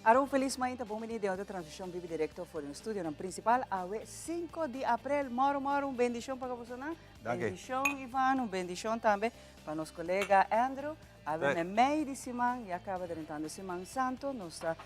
Aro un felis mainta, bon bini den otro transmishon bibi direkto for di nos studionan prinsipal awe 5 di aprel. Moro moro un bendishon pa bosonan. Danki. Bendishon Ivan, un bendishon tambe pa nos kolega Andrew. Awe meimei di siman, ya kaba drentando siman santo, nos ta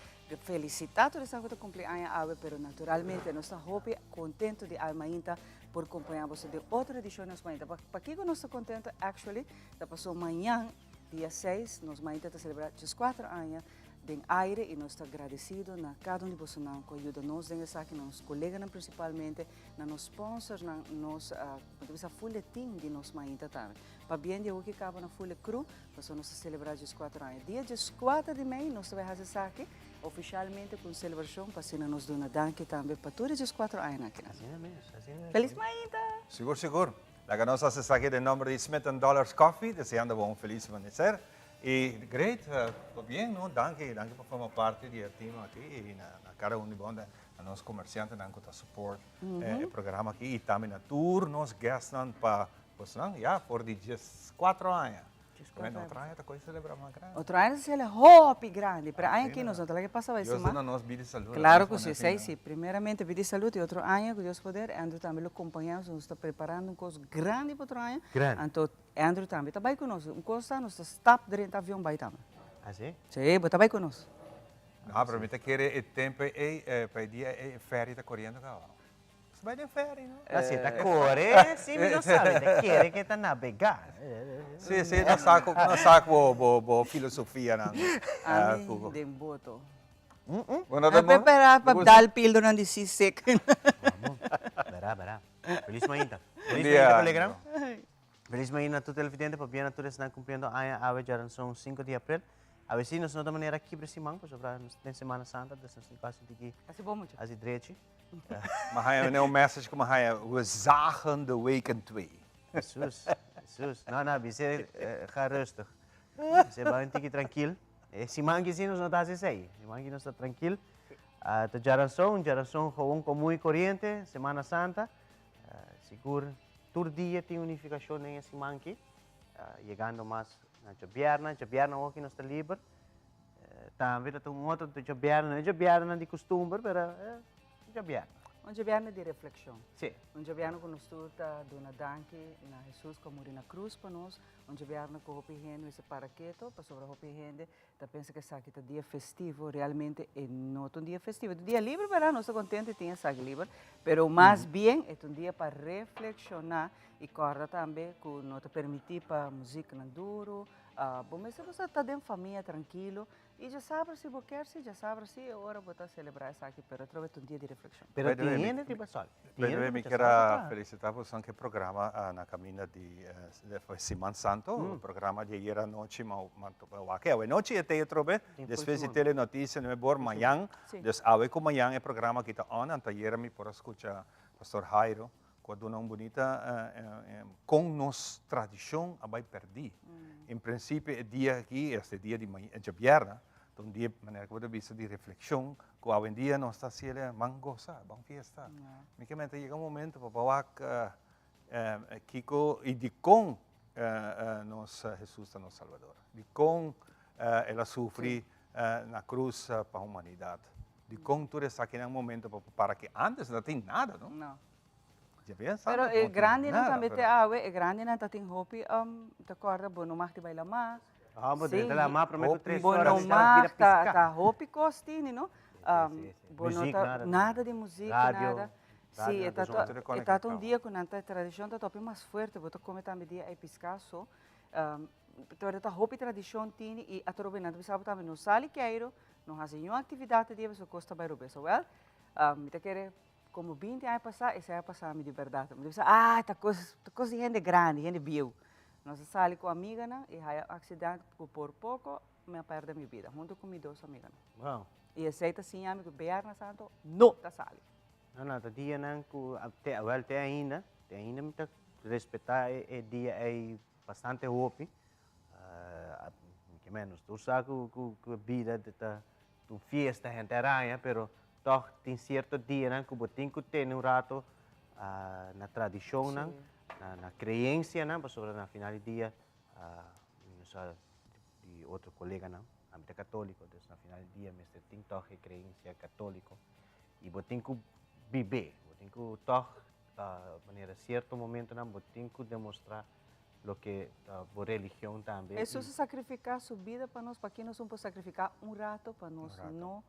felisitá tur esnan ku ta kumpli aña awe, pero naturalmente nos ta hopi kontento di awe mainta por kompañá boso den otro edishon di nos mainta. Pakiko nos ta kontento? Actually ta paso mañan dia 6 nos mainta ta selebrá 14 aña den aire y nos ta agradecido na cada un di bosonan cu a yuda nos den esaki, na nos coleganan principalmente, na nos sponsorsnan, nos bo ta bisa full e team di nos mainta tambe. Pabien di awo ki caba na full e crew, pasobra nos ta celebra 14 aña. Dia 14 di mei nos ta bay haci esaki oficialmente cu un celebracion pa asina nos duna danki tambe pa tur e 14 añanan aki. Asina mes, asina mes. Feliz mainta! Sigur, sigur. Laga nos haci esaki den nomber di Smith and Dollars Coffee, deseando bo un feliz amanecer. Y great, pabien no, danki, danki pa forma parti di e team aki y na cada un di bo, na nos comerciantenan cu ta support e programa aki y tambe na tur nos guestnan pa bosnan, ya, for di 14 aña. Bueno, otro aña ta coge celebra mas grandi. Otro aña ta celebra hopi grandi, pero aña aki nos no ta laga pasa bay Dios siman. duna nos bida y salud. Claro cu si, esey si. Primeramente bida y salud y otro aña cu Dios poder, Andrew tambe lo compaña nos, nos ta preparando un cos grandi pa otro aña. Grandi. Anto Andrew tambe ta bai ku nos. Un kos ta nos ta stap drenta avion bai tambe. Ah si? Sí, bo ta bai ku nos. No, pero mi ta kere e tempo ei, pa e dia ei e ferry ta koriendo kaba. Nos ta bai den ferry, no? Ah si, ta kore, si mi no sabi, ta kere ke ta nabegá. Si, si, nos sa ku, nos sa ku bo, bo, bo filosofianan. Ami den boto. Bo no ta Bo bon? pera pa dal pildonan di seasick. Vamos, bera, bera. Feliz mainta. Bon Feliz dia. mainta, koleganan. Feliz mañana tur televidente, pabia na tur esnan cumpliendo aña awe djaranson 5 di april. Awe si nos no ta manera kibra siman, pasobra nos ta den Semana Santa, dus nos tin cu haci tiki Haci bon mucha. haci drechi. Mi haya un message cu mi haya, we zagen de week in twee. Jesus, Jesus. No, no, bis'e ga rustig. Bis'e bai un tiki trankil. E siman ki si nos no ta haci esey. Siman ki nos ta trankil. Ta djaranson, djaranson gewoon comun y coriente, Semana Santa. Sigur tur dia tin unificacion den e siman aki, yegando mas na djabièrnè. Djabièrnè awoki nos ta liber. Tambe ta un otro djabièrnè, no e djabièrnènan di custumber, pero djabièrnè. Un djabièrnè di reflexion. Si. Un djabièrnè cu nos tur ta duna danki na Jesus cu a muri na cruz pa nos. Un djabièrnè cu hopi hende mester para keto, pasobra hopi hende Ta pensa ku esaki ta dia festivo, realmente e no ta un dia festivo, e ta un dia liber berdad, nos ta contento di tin esaki liber, pero mas bien e ta un dia pa reflexiona y corda tambe ku no ta permiti pa muziknan duro, bo mester bo sa ta den famia trankilo y djasabra si bo kier si djasabra si e ora bo ta celebra esaki, pero atrobe ta un dia di reflexion. Pero tin hende riba sol. By the way, mi kier a felicita boso ku e programa na caminda di Siman Santo, programa di ayer anochi, ma wak awe nochi e tei atrobe, despues di Telenoticia nuebe or mañan, dus awe ku mañan e programa aki ta on, anto ayera mi por a scucha Pastor Jairo ku a duna un bunita kon nos tradicion a bai perdi. En principio e dia aki, este dia di djabièrnè, Ta un dia, manera ku bo ta bisa, di reflekshon, ku awendia nos ta hasi el ban gosa, ban fiesta. Mi ke mester yega un momento pa bo wak kiko i dikon nos Hesus ta nos Salbador, dikon el a sufri na krus pa humanidat, dikon tur esakinan momento pa para ke antes no tin nada, no? No. Pero e grandinan tambe te awe, e grandinan ta tin hopi, ta kòrda bo no mag di bai lamá. Ah, bo drenta lamá promé ku tres Bo ora, no si ta bira mag, ta piská. ta hopi kos tini, no? Sí, sí, sí. Bo no Muziek, ta, nada. nada di muziek, Radio, nada. Sí, radio e na ta dos to, e ta un dia ku nan ta, e tradishon ta topi mas fuerte, bo ta kome tambe dia ei piská so. Pero ta hopi tradishon tini i atrobe nan ta bisa bo tambe no sali keiru, no hasi niun aktividat e dia pasobra kos ta bai robes. Awèl, mi ta kere Como 20 aña pasá, esei a pasá mi di bèrdat. Mi ta bisa, ah, ta kos, ta kos di hende grandi, hende bieu. Nos a sali ku amiganan i haya un aksidente ku por poko mi a pèrdè mi bida, huntu ku mi dos amiganan. Wow. I esei ta siña mi ku Bièrnè Santu no ta sali. No, no, ta dianan ku te, wèl, te ainda, te ainda mi ta respetá e dia ei bastante hopi. Mi ke men, nos tur sa ku ku bida ta un fiesta henter aña, pero tòg tin sierto dianan ku bo tin ku tene un rato na tradishonnan, na kreensianan, pasobra na final di dia mi no sa di otro koleganan. Ami ta katóliko, dus na final di dia mester tin tòg e kreensia katóliko i bo tin ku bib'é, bo tin ku tòg manera sierto momentonan bo tin ku demostrá loke ta bo religion tambe. Hesus a sakrifiká su bida pa nos, pakí nos un por sakrifiká un rato pa nos no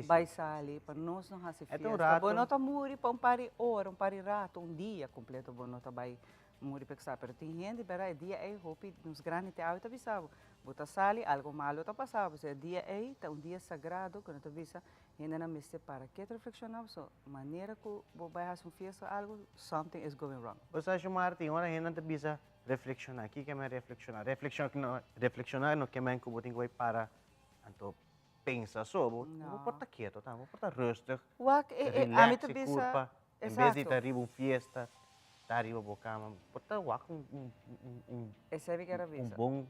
bai sali, pa nos no hasi fiesta. Bo no ta muri pa un par di ora, un par di rato, un dia kompleto bo no ta bai Muri peksa, pero tin hende bera e dia ei hopi nos grandi te awe ta bisa bo, bo ta sali algo malo ta pasa bo, e dia ei ta un dia sagrado ku no ta bisa hendenan mester para ke ta reflekshoná pasobra manera ku bo bai hasi un fiesta o algo something is going wrong. Bo sa Shomar tin ora hendenan ta bisa reflekshoná, kiko men reflekshoná? Reflekshoná no ke men ku bo tin ku bai para anto pensa so, bo por ta keto tambe, bo por ta rustig, Wak e e ami relax ta e bisa kurpa, en bes di exacto. ta riba un fiesta, ta riba bo kama, bo por ta wak un un un un Esei mi kier a un bisa. bon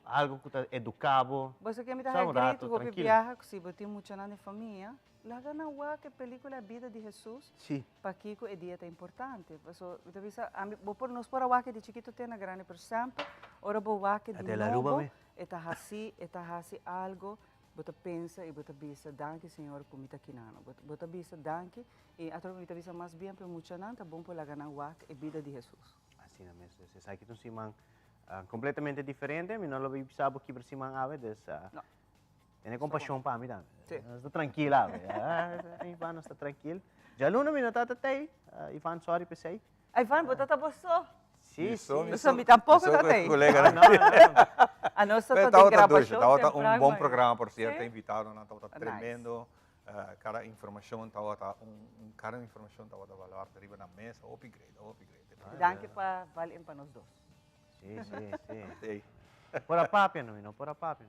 algo ku ta eduká bo, Bo sa ke mi ta sa un haya rato great hopi trankil. biaha ku si bo tin muchanan den famia, laga nan wak e pelikula Bida di Hesus, Sí. pakiko e dia ta importante. Paso mi ta bisa ami bo por nos por a wak di chikito te na grandi pero semper ora bo wak di Ate la Aruba nobo mi. E ta hasi, e ta hasi algo, bo ta pensa i bo ta bisa, Danki Señor ku mi ta kinano. Bo bo ta bisa danki i atrobe mi ta bisa mas bien pa e muchanan ta bon por laga nan wak e bida di Hesus. Asina mes, dus esaki ta un siman completamente diferente, mi no lo bisa bo kibra siman awe, dus No. tene compasión pa mi tambe. Sí. Nos ta trankil awe. Ivan nos ta trankil. Djaluna mi no tabata tei, Ivan sorry p'esei. Ivan, bo ta ta bo so. Sí, sí. So mi tampoco ta tei. Colega. No, no. A nos ta Pero ta den tabata dushi, grabacion tabata un tempran, bon maar- programa, por cierto, Sí? invitadonan tabata Nice. tremendo. Cada informacion tabata un, un cada informacion tabata baluarte riba nan mesa, hopi great, hopi great. Danki pa bal in pa nos dos. Sí, sí, sí. Sí. Por a papia no, no por a papia.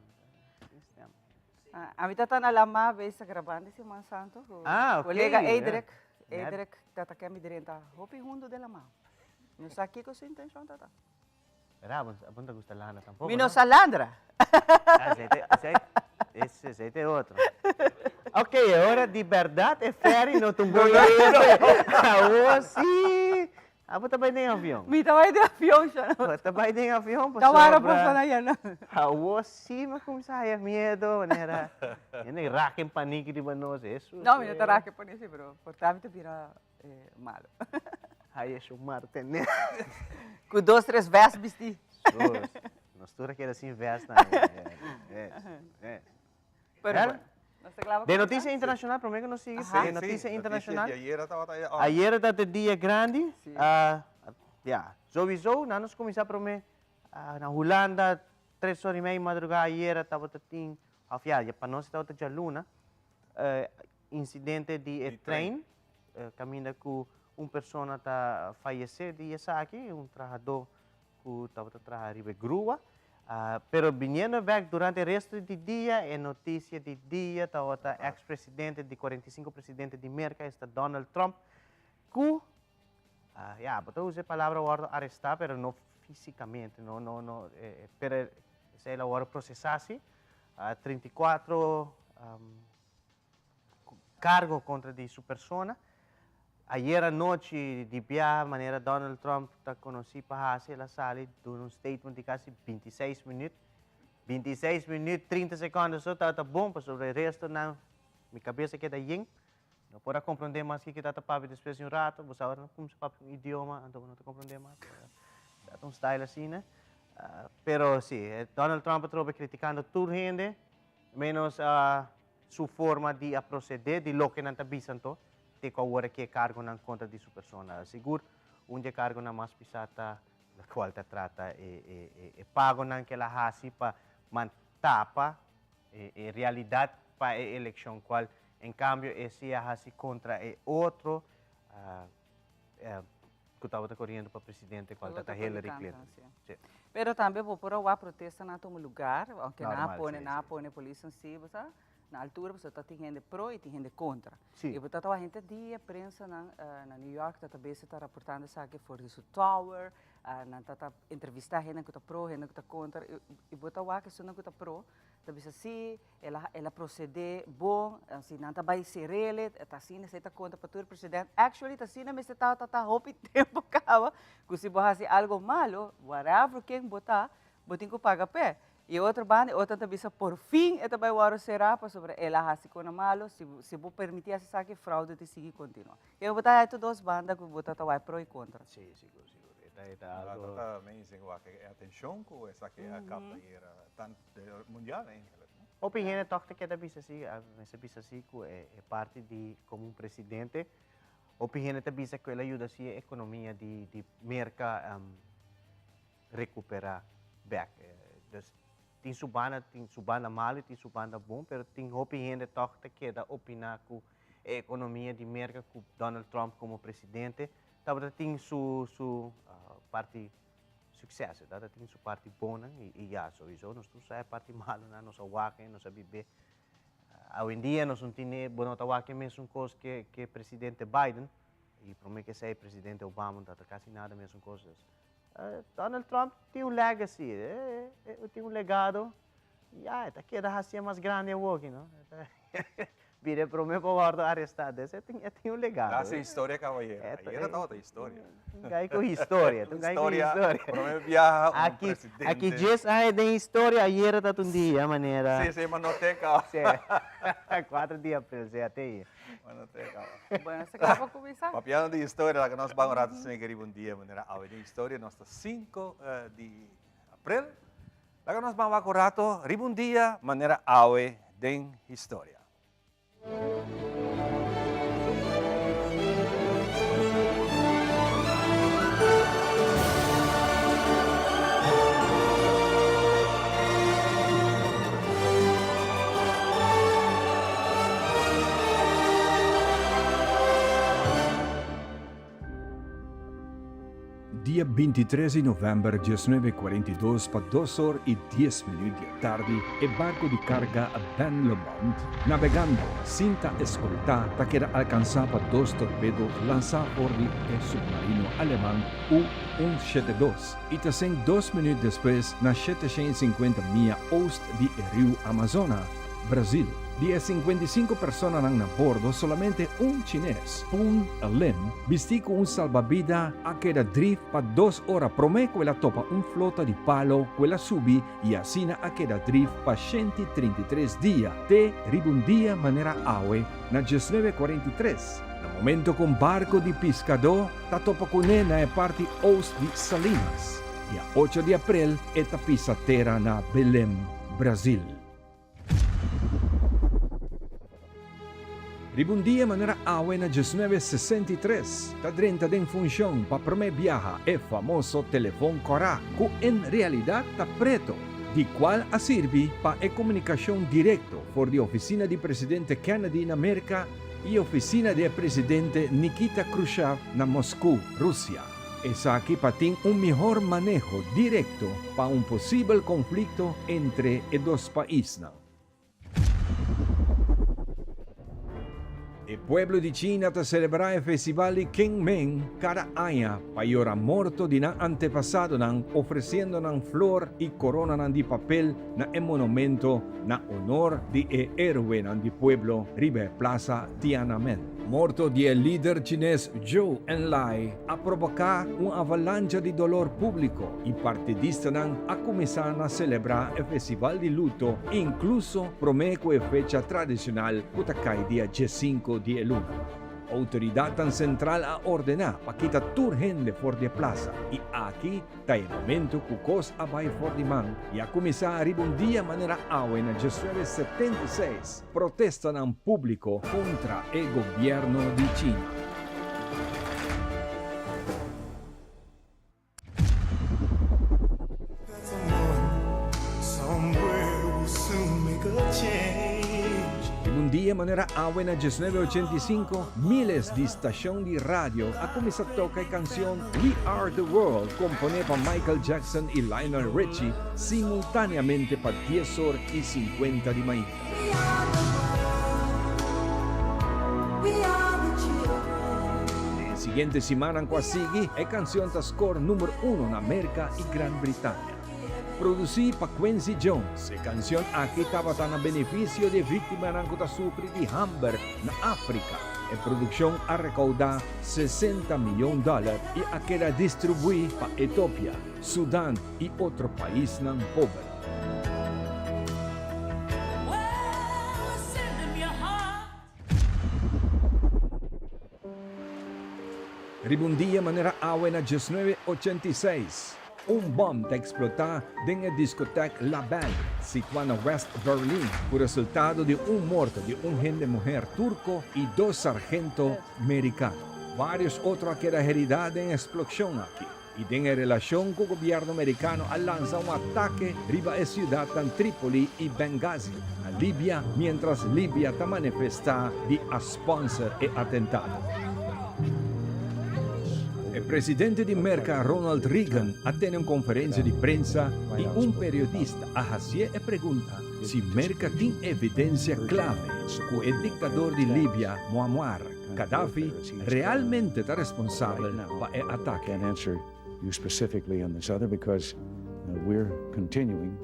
Ah, a mi tata na lama bes ta grabando Siman Santo. Ku Ah, ok. Kolega Edric, Ja. Edric tata ke mi drenta hopi hundo den lama. Mi no sa kiko su intencion tata. Verá, bo no ta gusta landa tampoco, Mi no sa landra. Ah, esei te, esei, ese, esei te otro. Ok, ahora di berdad e ferry no ta un bon idea. Awor sí. Abo ta bai den avion. Mi ta bai den avion, Shana. Bo ta bai den avion Ta wara pasobra persona ya no. Awor sí mi a cuminsa haya miedo, manera hende raka en paniek riba nos, Hesus. No, mi no ta raka en paniek, sí, pero por ta mi ta bira malo. Haya su mar tene. Cu dos, tres vest bisti. Sus, nos tur a keda sin vest nan. Es, es. Pero bueno, nos ta klaar pa De kuminsá? noticia internacional, prome ku nos sigui, Aha. de noticia Sí, internacional. noticia di ayera tabata ya on. Ayera tabata e dia grandi. Sí. Ah, ya, sowieso, nan nos kuminsá prome ah, na Hulanda, tres ora i mei madrugá ayera tabata tin, òf ya, ya pa nos tabata djaluna, eh, insidente di e Di trein. trein, eh, kaminda ku un persona ta fayesé di esaki, un trahadó ku tabata traha riba e grua. Pero biniendo bek durante e resto di dia, e notisia di dia tabata ex presidente di 45 presidente di Merka, esta Donald Trump, ku, ya, bo ta usa e palabra wòrdu arestá, pero no físikamente, no, no, no, pero esei el a wòrdu prosesá si, 34 cargo contra di su persona. Ayer anochi di biaha manera Donald Trump ta conoci pa haci, el a sali duna un statement di casi 26 minuut. 26 minuut, 30 secondo so tabata bon, pasobra e resto nan mi cabeza keda yen. No por a comprende mas kiko ta papia despues di un rato. Bo sa ora nan cuminsa papia un idioma, anto bo no ta comprende mas. Ta un style asina. Pero si, Donald Trump a trobe criticando tur hende, menos su forma di a procede di loke nan ta bisa anto te cu awor aki e cargonan contra di su persona. Sigur un di e cargonan mas pisa ta locual ta trata e e pagonan cu el a haci pa man tapa e e realidad pa e eleccion cual en cambio e si a haci contra e otro cu tabata coriendo pa presidente cual ta Hillary Clinton. Sí. Pero tambe bo por a wak protesta na tuma lugar, aunque nan a pone, nan a pone polis en sí, bo sa, na altura, pasobra ta tin hende pro y tin hende contra. Sí. Y bo ta tawa henter dia prensanan na New York ta ta bese ta raportando esaki for di su tower, nan ta ta entrevista hende cu ta pro, hende cu ta contra, y bo ta wak esunnan cu ta pro ta bisa sí, El a el a procede bon, si nan ta bay cerele, ta asina esey ta conta pa tur president. Actually ta asina mester tabata ta hopi tempo caba cu si bo haci algo malo, whatever ken bo ta, bo tin cu paga p'e. Y otro banda, e otro ta bisa por fin e ta bay worde cera pasobra el a haci cona malo, si, si bo permiti haci esaki fraude ta sigui continua. Y bo ta hay tur dos banda cu bo ta ta wak pro y contra. Si, sigur, sigur. E ta, e ta algo. Ta amazing wak e atencion cu esaki a capta hier, tanto mundial eigenlijk, no? Hopi hende toch ta keda bisa si, a mester bisa si cu e parti di como un presidente, hopi hende ta bisa cu el a yuda si e economia di di Merca recupera bek. Dus tin su banda, tin su banda malo y tin su banda bon, pero tin hopi hende toch ta keda opina cu e economia di Merca cu Donald Trump como presidente tabata tin su su parti succes, e tabata tin su parti bonnan y y ya sowiso nos tur sa e parti malonan, nos a wak e, nos a bibe. Awendia nos no tin bo no ta wak e mesun cos ke ke presidente Biden y prome ke esey presidente Obama no tabata casi nada mesun cos. Dus Donald Trump tin un legacy, e tin un legado, ya e ta keda hacié mas grandi awoki no. Bira e prome pa wordo aresta, dus e tin e tin un legado. Haci historia caballero, ayera tabata historia. Un guy cu historia, un guy cu historia. Prome biaha un presidente. Aki djes aña den historia, ayera tabata un dia manera. Si, si, ma no te caba. Si, cuatro di april, si, ate ayer. Ma no te caba. Bueno, esaki ta pa cuminsa. Papiando di historia, laga nos ban un rato sneaky riba un dia manera awe den historia, nos ta cinco di april. Laga nos ban wak un rato riba un dia manera awe den historia. Dia 23 di novèmber 1942 pa dos or i dies minüt di atardi e barku di karga Ben Lomond nabegando sin ta eskoltá ta keda alkansá pa dos torpedo lansá for di e submarino aleman U un shete dos i ta sink dos minüt despues na 750 mia oost di e riu Amazona, Brazil. Di e 55 personanan na bordo solamente un chines, Poon Lim, bistí ku un salbabida a keda drif pa dos ora promé ku el a topa un flota di palo ku el a subi i asina a keda drif pa 133 dia te riba un dia manera awe na 1943, na momento ku un barko di piskadó ta topa kuné na e parti oost di Salinas. Dia ocho di aprel e ta pisa tera na Belém, Brazil. Riba un dia manera awe na 1963 ta drenta den funshon pa promé biaha e famoso telefon kòrá ku en realidat ta preto, di kual a sirbi pa e komunikashon direkto for di ofisina di presidente Kennedy na Merka i ofisina di e presidente Nikita Khrushchev na Moskou, Rusia. Esaki pa tin un mihor maneho direkto pa un posibel konflikto entre e dos paisnan. E pueblo di China ta selebrá e festival di Qingming kada aña pa yora morto di nan antepasadonan ofresiendo nan flor i koronanan di papel na e monumento na honor di e héroenan di pueblo riba e Plaza Tiananmen. Morto di e lider chines Zhou Enlai a provoká un avalancha di dolor públiko i partidistanan a kuminsá na selebrá e festival di luto inkluso promé ku e fecha tradishonal ku ta kai dia diesinku di e luna. Outoridatnan sentral a ordená pa kita tur hende for di e plasa i aki Ta e momento cu cos a bay for di man y a cuminsa riba un dia manera awe na 1976 protestanan publico contra e gobierno di China. Riba un dia manera awe na 1985 miles di stacion di radio a cuminsa toca e cancion We Are The World komponé pa Michael Jackson i Lionel Richie simultáneamente pa dies or i sinkuenta di mainta. Den e siguiente simannan ku a sigui, e kansion ta skor número uno na Merka i Gran Britania. Produsí pa Quincy Jones, e kansion aki tabata na benefisio di e víktimanan ku ta sufri di hamber na Afrika. E produkshon a rekoudá 60 miyon dòler i a keda distribuí pa Etopia, Sudan i otro paisnan pober. Riba un dia manera awe na 1986, un bòm ta eksplotá den e diskotèk La Belle, situá na West Berlin, ku resultado di un morto di un hende muher turko i dos sargento merikano. Vários otro a keda heridá den e eksplokshon aki i den e relashon ku gobièrnu merikano a lansa un atake riba e siudatnan Tripoli i Benghazi na Libia miéntras Libia ta manifestá di a spònser e atentado. E presidente di Merka Ronald Reagan a tene un konferensia di prensa i un periodista a hasié e pregunta si Merka tin evidensia klave ku e diktador di Libia Muammar Gaddafi realmente ta responsabel pa e atake. You specifically on this other because we're continuing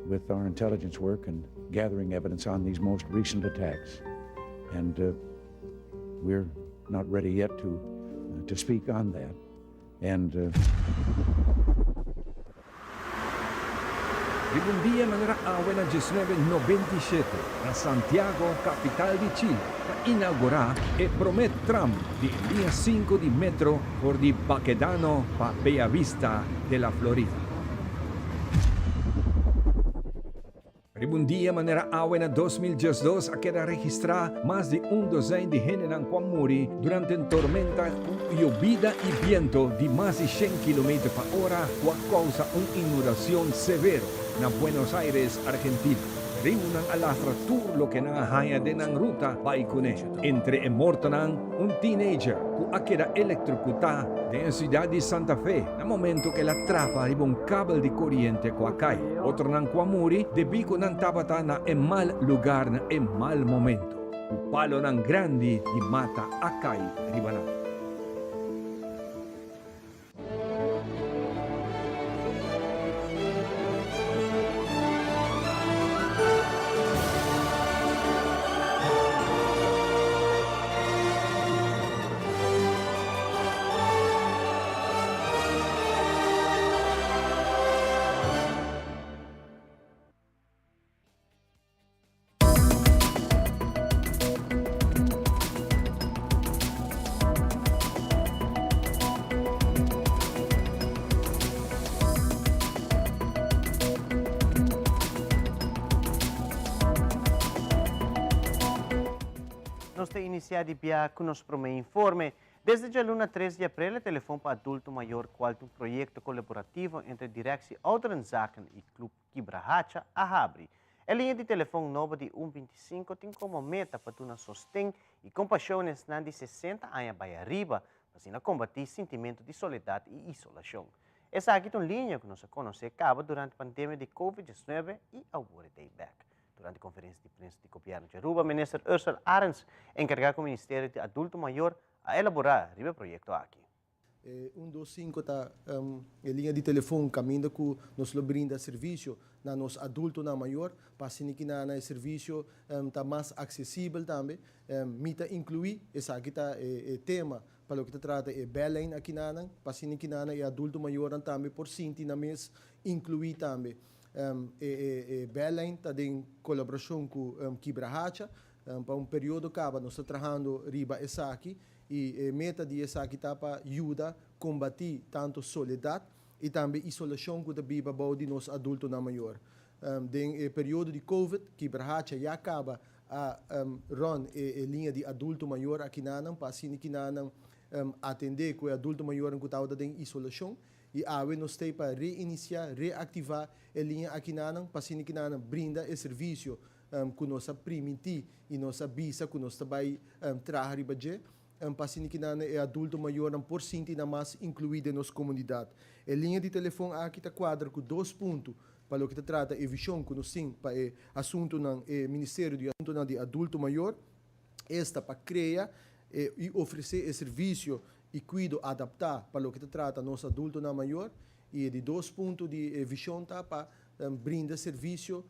with our intelligence work and gathering evidence on these most recent attacks. And we're not ready yet to, to speak on that. And Riba un dia manera awe na 1997, na Santiago, kapital di Chile, ta inaugurá e promé tram di e liña sinku di metro for di Baquedano pa Bellavista de la Florida. Riba un dia manera awe na 2012 a keda registrá mas di un dozèn di hendenan ku a muri durante un tormenta ku yobida i biento di mas di shen kilometer pa ora ku a kousa un inundacion severo na Buenos Aires, Argentina. Riunan a lastra tur loke nan a haña den nan ruta bai kuné. Entre e mortonan, un teenager ku a keda elektrokutá den e siudat di Santa Fe na momento ku el a trapa riba un kabel di koriente ku a kai. Otronan ku a muri debí ku nan tabata na e mal lugar na e mal momento, ku palonan grandi di mata a kai riba nan. Nos ta inicia di bia cu nos prome informe. Desde djaluna 3 di april e Telefon pa Adulto Mayor cual ta un proyecto colaborativo entre Directie Ouderenzaken y Club Kibrahacha a habri. E liña di telefon nobo di un 25 tin komo meta pa duna sosten i kompashon na esnan di 60 aña bai ariba, pa asina kombatí sintimentu di soledat i isolashon. Esaki ta un liña ku nos a konosé kaba durante pandemia di Covid 19 i awor e ta ei bèk. Durante konferensia di prensa di gobièrnu di Aruba, Minister Ursell Arends, enkargá ku Ministerio di Adulto Mayor, a elaborá riba e proyekto aki. E un dos sinku ta e liña di telefon kaminda ku nos lo brinda servisio na nos adultonan mayor pa asina ki nan e servisio ta mas aksesibel tambe. Mi ta inkluí, esaki ta e tema pa loke ta trata e bellijn akinanan, pa asina ki nan e adulto mayornan tambe por sinti nan mes inkluí tambe. E bellijn ta den kolaborashon ku Kibrahacha. Pa un periodo kaba nos ta trahando riba esaki. I e meta di esaki ta pa yuda kombatí tantu soledat i tambe isolashon ku ta biba bou di nos adultonan mayor. Den e periodo di Covid, Kibrahacha ya kaba a run e liña di adulto mayor akinanan pa asina kinanan atendé ku e adulto mayornan ku tabata den isolashon. I awe nos t'ei pa reinisiá, reaktivá e liña akinanan pa asina kinanan brinda e servisio ku nos a primintí i nos a bisa ku nos ta bai traha riba dje, pa asina ki nan e adulto mayornan por sinti nan mas inkluí den nos komunidat. E liña di telefon aki ta kuadra ku dos punto pa loke ta trata e vishon ku nos tin pa e asuntunan e Ministerio di Asuntunan di Adulto Mayor, esta pa krea i ofresé e servisio i kuido adaptá pa loke ta trata nos adultonan mayor, i e di dos punto di e vishon ta pa brinda servisio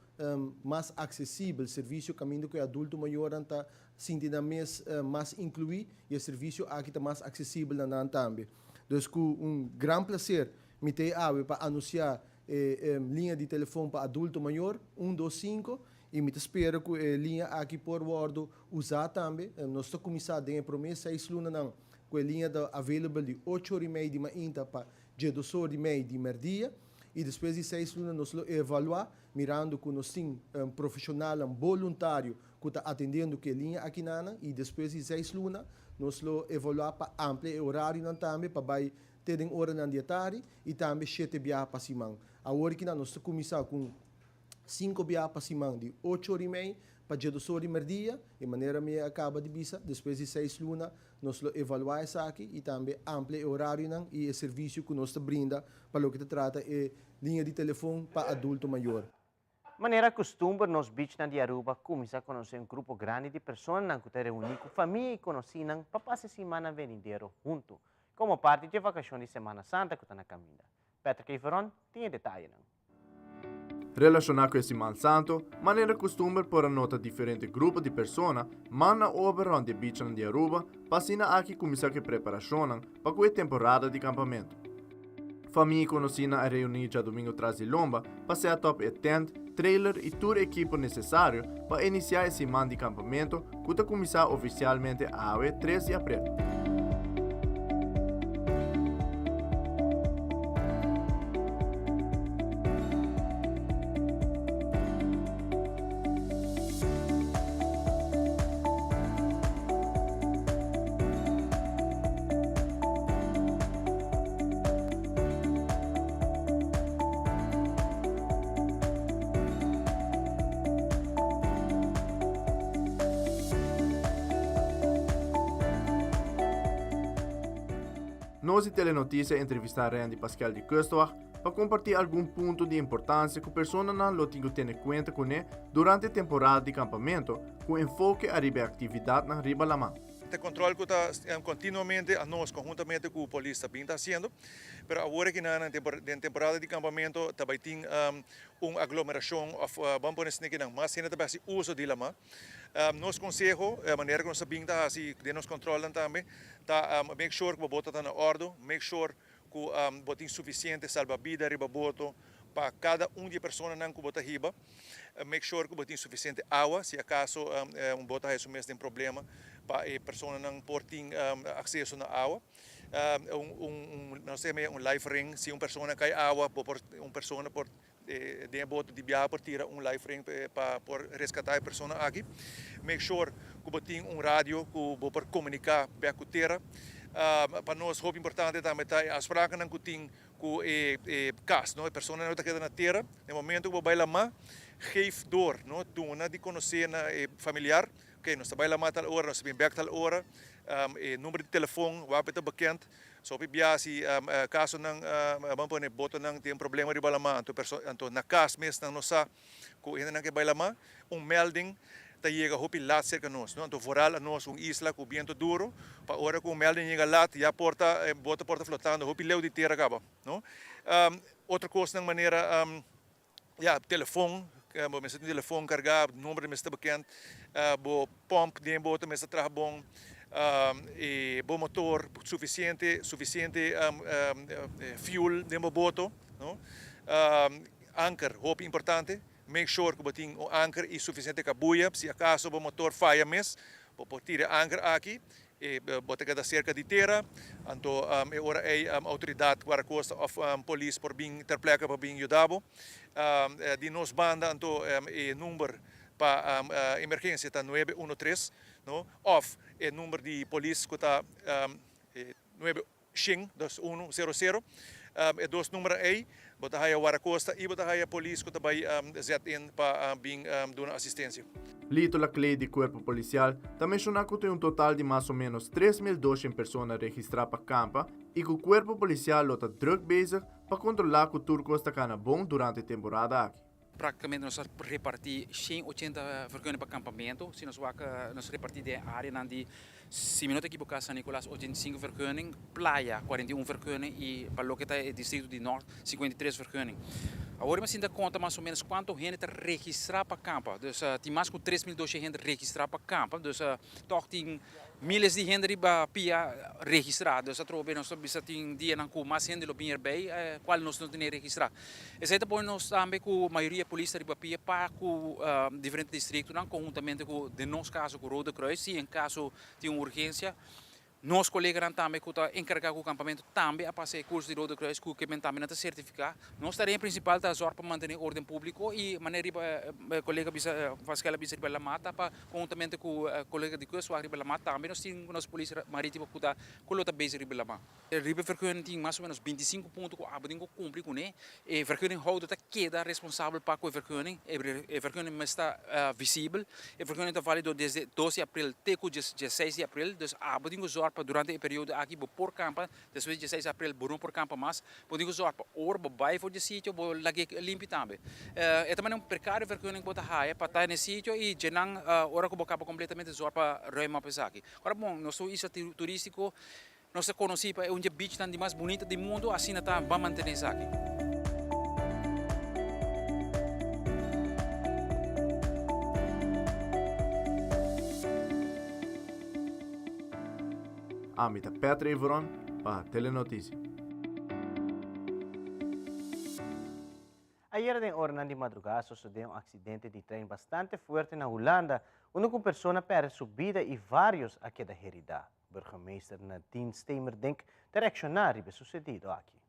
mas aksesibel, servisio kaminda ku e adulto mayornan ta sinti nan mes mas inkluí i e servisio aki ta mas aksesibel na nan tambe. Dus ku un gran plaser mi ta e awe pa anunsiá e liña di telefon pa adulto mayor, 125, i mi ta spera ku e liña aki por wòrdu usá tambe. Nos ta kuminsá den e promé seis lunanan. ku e liña ta available di ocho or i mei di mainta pa djedos or di mei di merdia i despues di seis luna nos lo evaluá mirando ku nos tin profeshonalnan boluntario ku ta atendiendo ku e liña akinanan i despues di seis luna nos lo evaluá pa amplia e orarionan tambe pa bai te den oranan di e tardi i tambe shete biaha pa siman. Awor kinan nos ta kuminsá ku Sinku bia pa siman di ocho or i mei pa djedos or di merdia, e manera mi a kaba di bisa, despues di seis luna nos lo evaluá esaki i tambe amplia e orarionan i e servisio ku nos ta brinda pa loke ta trata e liña di telefon pa adulto mayor. Manera kustumber nos beachnan di Aruba kuminsá konosé un grupo grandi di personanan ku ta reuní ku famia i konosínan pa pasa e simannan venidero huntu, komo parti dje vakashon di Semana Santa ku ta na kaminda. Patrick Everon tin e detayenan. Relashoná ku e Siman Santu, manera kustumber por a nota diferente grupo di persona man na obra rònt di e bichanan di Aruba pa asina aki kuminsá ku e preparashonnan pa ku e temporada di kampamentu. Famia i konosínan a reuní djadumingu tras di lomba pa set up e tent, trailer i tur ekipo nesesario pa inisiá e siman di kampamentu ku ta kuminsá ofisialmente awe tres di aprel. Nos di Telenoticia a entrevista Randy Paskel di Kustwacht pa comparti algun punto di importancia cu personanan lo tin cu tene cuenta cune durante temporada di campamento cu enfoke ariba e actividadnan riba laman. Ta control cu ta continuamente anos conhuntamente cu polis ta bin ta haciendo. Pero awor aki nan den temporada di campamento ta bay tin un aglomeracion of ban pone asina ki nan mas hende ta bay haci uso di lama. Nos conseho, e manera cu nos ta bin ta haci den nos controlnan tambe ta make sure cu bo boto ta na ordo, make sure cu bo tin suficiente salbabida riba boto pa cada un di e personanan cu bo ta hiba, make sure cu bo tin suficiente awa si acaso un boto haya su mes den problema pa e personanan por tin acceso na awa. Un nos ta yama un life ring si un persona kai awa bo por un persona por den e boto di biaha por tira un life ring pa por reskatá e persona aki. Make sure ku bo tin un radio ku bo por komuniká bèk ku tera. Pa nos hopi importante tambe ta e afsprakennan ku tin ku e kas no e personanan ku ta keda na tera den momento ku bo bai lamá geef door no duna di konosé na e familiar. Ok, nos ta bai lamá tal ora, nos ta bin bèk tal ora. E number di telefon wapi ta bekend. So hopi bia si kasonan, ban pone botonan tin problema riba lamá, anto perso anto na kas mes nan no sa ku hendenan ke bai lamá. Un melding ta yega hopi lat serka nos, no? Anto vooral anos un isla ku biento duro, pa ora ku un melding yega lat ya por ta e boto por ta flotando hopi leu di tera kaba, no? Otro kosnan manera. Ya, telefon, bo mester tin telefon kargá, number mester ta bekend, bo pòmp den bo ta mester traha bon, i bo motor sufisiente, sufisiente fuel den bo boto, no. Anker, hopi importante, make sure ku bo tin un anker i sufisiente kabuya, si akaso bo motor faya mes, bo por tira e anker aki E bo ta keda serka di tera, anto e ora ei outoridat guardakosta òf polis por bin ter pleka pa bin yuda bo. Di nos banda anto e number pa emergensia ta nuebe uno tres, no, òf e number di polis ku ta nuebe shen, dos uno sero sero. E dos numbernan ei bo ta haya Guardacosta i bo ta haya polis ku ta bai zet in pa bin duna asistensia. Lito Laclay di Cuerpo Policial ta menshoná ku tin un total di mas o ménos 3200 persona registrá pa kampa i ku Cuerpo Policial lo ta drùk bezig pa kontrolá ku tur kos ta kana bon durante e temporada aki. Práktikamente nos a repartí 180 vergunning pa kampamentu. Si nos wak nos repartí den áreanan di, si mi no ta ekiboká, San Nicolas 85 vergunning, Playa 41 vergunning i pa loke ta e distrito di Nort 53 vergunning. Awor mi a sinta konta mas o ménos kuantu hende ta registrá pa kampa. Dus tin mas ku 3200 hende registrá pa kampa. Dus tòg tin Miles di hende riba pia registrá, dus atrobe nos ta bisa tin dianan ku mas hende lo bin erbei kual nos no tene registrá. Esei ta pone nos tambe ku mayoria polis ta riba pia pa ku diferente distriktonan konhuntamente ku den nos kaso ku Rode Kruis si en kaso tin un urgensia. Nos koleganan tambe ku ta enkargá ku kampamentu tambe a pasa e kurso di Rode Kruis ku ke men tambe nan ta sertifiká. Nos tarea prinsipal ta zòrg pa mantené órden públiko i manera riba e kolega bisa Vasquel a bisa riba lamá ta pa konhuntamente ku kolega di Kustwacht riba lamá tambe nos tin nos polis marítimo ku ta ku lo ta bezig riba lamá. Riba e vergunning tin mas o menos bintisinko punto ku abo tin ku kumpli kuné. E vergunninghouder ta keda responsabel pa ku e vergunning. E vergunning mester ta visibel. E vergunning ta valido desde dos di april te ku dieseis di april. Dus abo tin ku zòrg pa durante e periodo aki bo por kampa. Despues di dieseis di april bo no por kampa mas. Bo tin ku zòrg pa ora bo bai for di e sitio bo lag'é limpi tambe. E ta manera un precario vergunning bo ta haya pa ta na e sitio i djenan ora ku bo kaba kompletamente zòrg pa ruim op esaki. Ora bon nos ta un isla turístiko. Nos ta konosí pa e un dje beachnan di mas bunita di mundu, asina ta ban mantené esaki. Ami ta Petr Evoron pa Telenoticia. Ayera den oranan di madrugá a sosodé un aksidente di trein bastante fuerte na Hulanda, unda ku un persona pèrdè su bida i vários a keda heridá. Burgemeester Nadine Stemerdink ta reakshoná riba e susedido aki.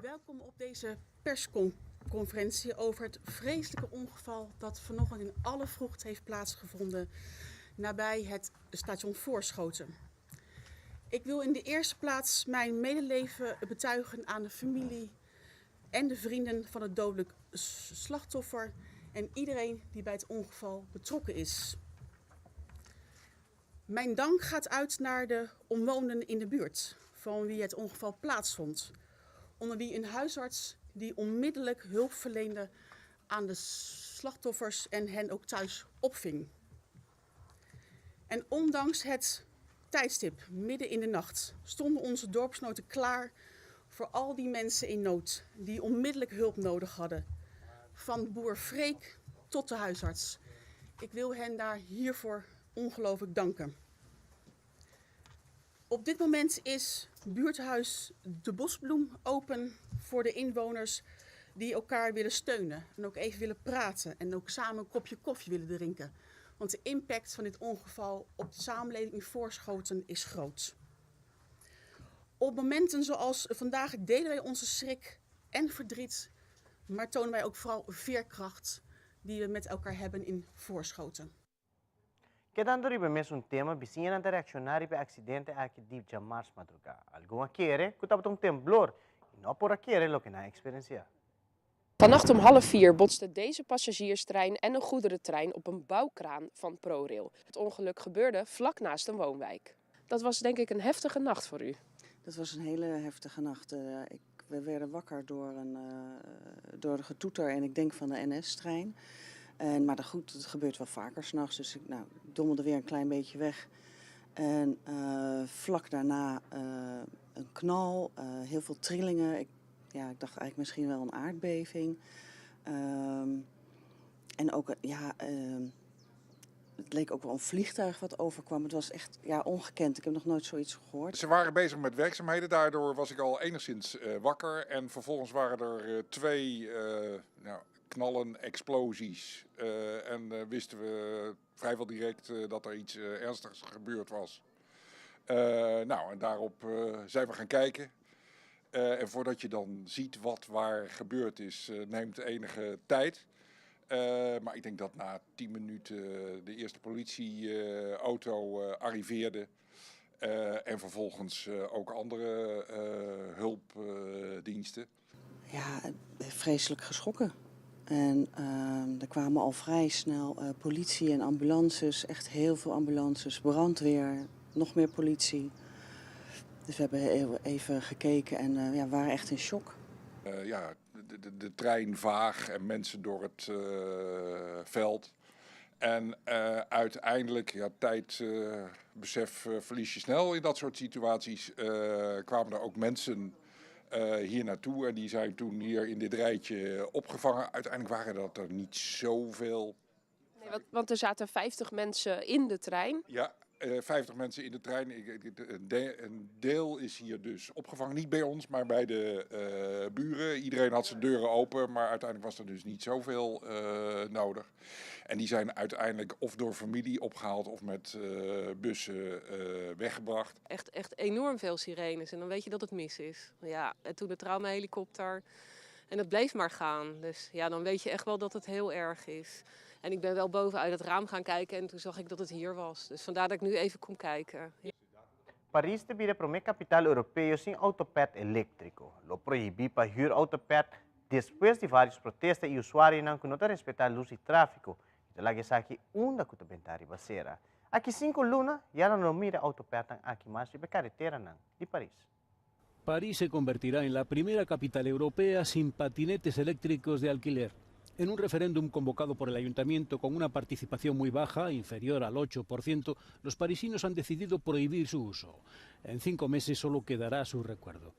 Welkom op deze persconferentie over het vreselijke ongeval dat vanochtend in alle vroegte heeft plaatsgevonden nabij het station Voorschoten. Ik wil in de eerste plaats mijn medeleven betuigen aan de familie en de vrienden van het dodelijk slachtoffer en iedereen die bij het ongeval betrokken is. Mijn dank gaat uit naar de omwonenden in de buurt van wie het ongeval plaatsvond. Onder wie een huisarts die onmiddellijk hulp verleende aan de slachtoffers en hen ook thuis opving. En ondanks het tijdstip, midden in de nacht, stonden onze dorpsgenoten klaar voor al die mensen in nood die onmiddellijk hulp nodig hadden. Van boer Freek tot de huisarts. Ik wil hen daar hiervoor ongelooflijk danken. Op dit moment is buurthuis De Bosbloem open voor de inwoners die elkaar willen steunen en ook even willen praten en ook samen een kopje koffie willen drinken. Want de impact van dit ongeval op de samenleving in Voorschoten is groot. Op momenten zoals vandaag delen wij onze schrik en verdriet, maar tonen wij ook vooral veerkracht die we met elkaar hebben in Voorschoten. Kedando riba e mesun tema, bisiñanan ta reakshoná riba e aksidente aki di djamars madrugá. Algun a kere ku tabata un temblor i no por a kere loke nan a eksperensiá. Vannacht om half vier botsten deze passagierstrein en een goederentrein op een bouwkraan van ProRail. Het ongeluk gebeurde vlak naast een woonwijk. Dat was denk ik een heftige nacht voor u. Dat was een hele heftige nacht. Ik, we werden wakker door een, door de getoeter en ik denk van de NS-trein. En, maar goed, het gebeurt wel vaker s'nachts. Dus ik nou, dommelde weer een klein beetje weg. En vlak daarna een knal, heel veel trillingen. Ik, ja, ik dacht eigenlijk misschien wel een aardbeving. En ook, ja, het leek ook wel een vliegtuig wat overkwam. Het was echt ja, ongekend. Ik heb nog nooit zoiets gehoord. Ze waren bezig met werkzaamheden. Daardoor was ik al enigszins wakker. En vervolgens waren er twee nou, knallen, explosies. En wisten we vrijwel direct dat er iets ernstigs gebeurd was. Nou, en daarop zijn we gaan kijken. En voordat je dan ziet wat waar gebeurd is, neemt enige tijd. Maar ik denk dat na 10 minuten de eerste politieauto arriveerde. En vervolgens ook andere hulpdiensten. Ja, vreselijk geschrokken. En er kwamen al vrij snel politie en ambulances, echt heel veel ambulances, brandweer, nog meer politie. Dus we hebben even gekeken en ja, waren echt in shock. Ja, de trein vaag en mensen door het veld. En uiteindelijk, ja, tijdbesef verlies je snel in dat soort situaties, kwamen er ook mensen hier naartoe en die zijn toen hier in dit rijtje opgevangen. Uiteindelijk waren dat er niet zoveel. Nee, want er zaten 50 mensen in de trein. Ja. 50 mensen in de trein. Een deel is hier dus opgevangen. Niet bij ons, maar bij de buren. Iedereen had zijn deuren open, maar uiteindelijk was er dus niet zoveel nodig. En die zijn uiteindelijk of door familie opgehaald of met bussen weggebracht. Echt, echt enorm veel sirenes en dan weet je dat het mis is. Ja, en toen de traumahelikopter en dat bleef maar gaan. Dus ja, dan weet je echt wel dat het heel erg is. En ik ben wel boven uit het raam gaan kijken en toen zag ik dat het hier was. Dus vandaar dat ik nu even kom kijken. Paris ta bira prome capital Europeo sin autopet electrico. Lo prohibi pa huur autopet despues di varios protesta y usuarionan cu no ta respeta luz di trafico y ta laga esaki unda cu ta benta riba cera. Aki cinco luna ya lo no mira autopetnan aki mas riba e careteranan di Paris. París se convertirá en la primera capital europea sin patinetes eléctricos de alquiler. En un referéndum convocado por el ayuntamiento con una participación muy baja, inferior al 8%, los parisinos han decidido prohibir su uso. En cinco meses solo quedará su recuerdo.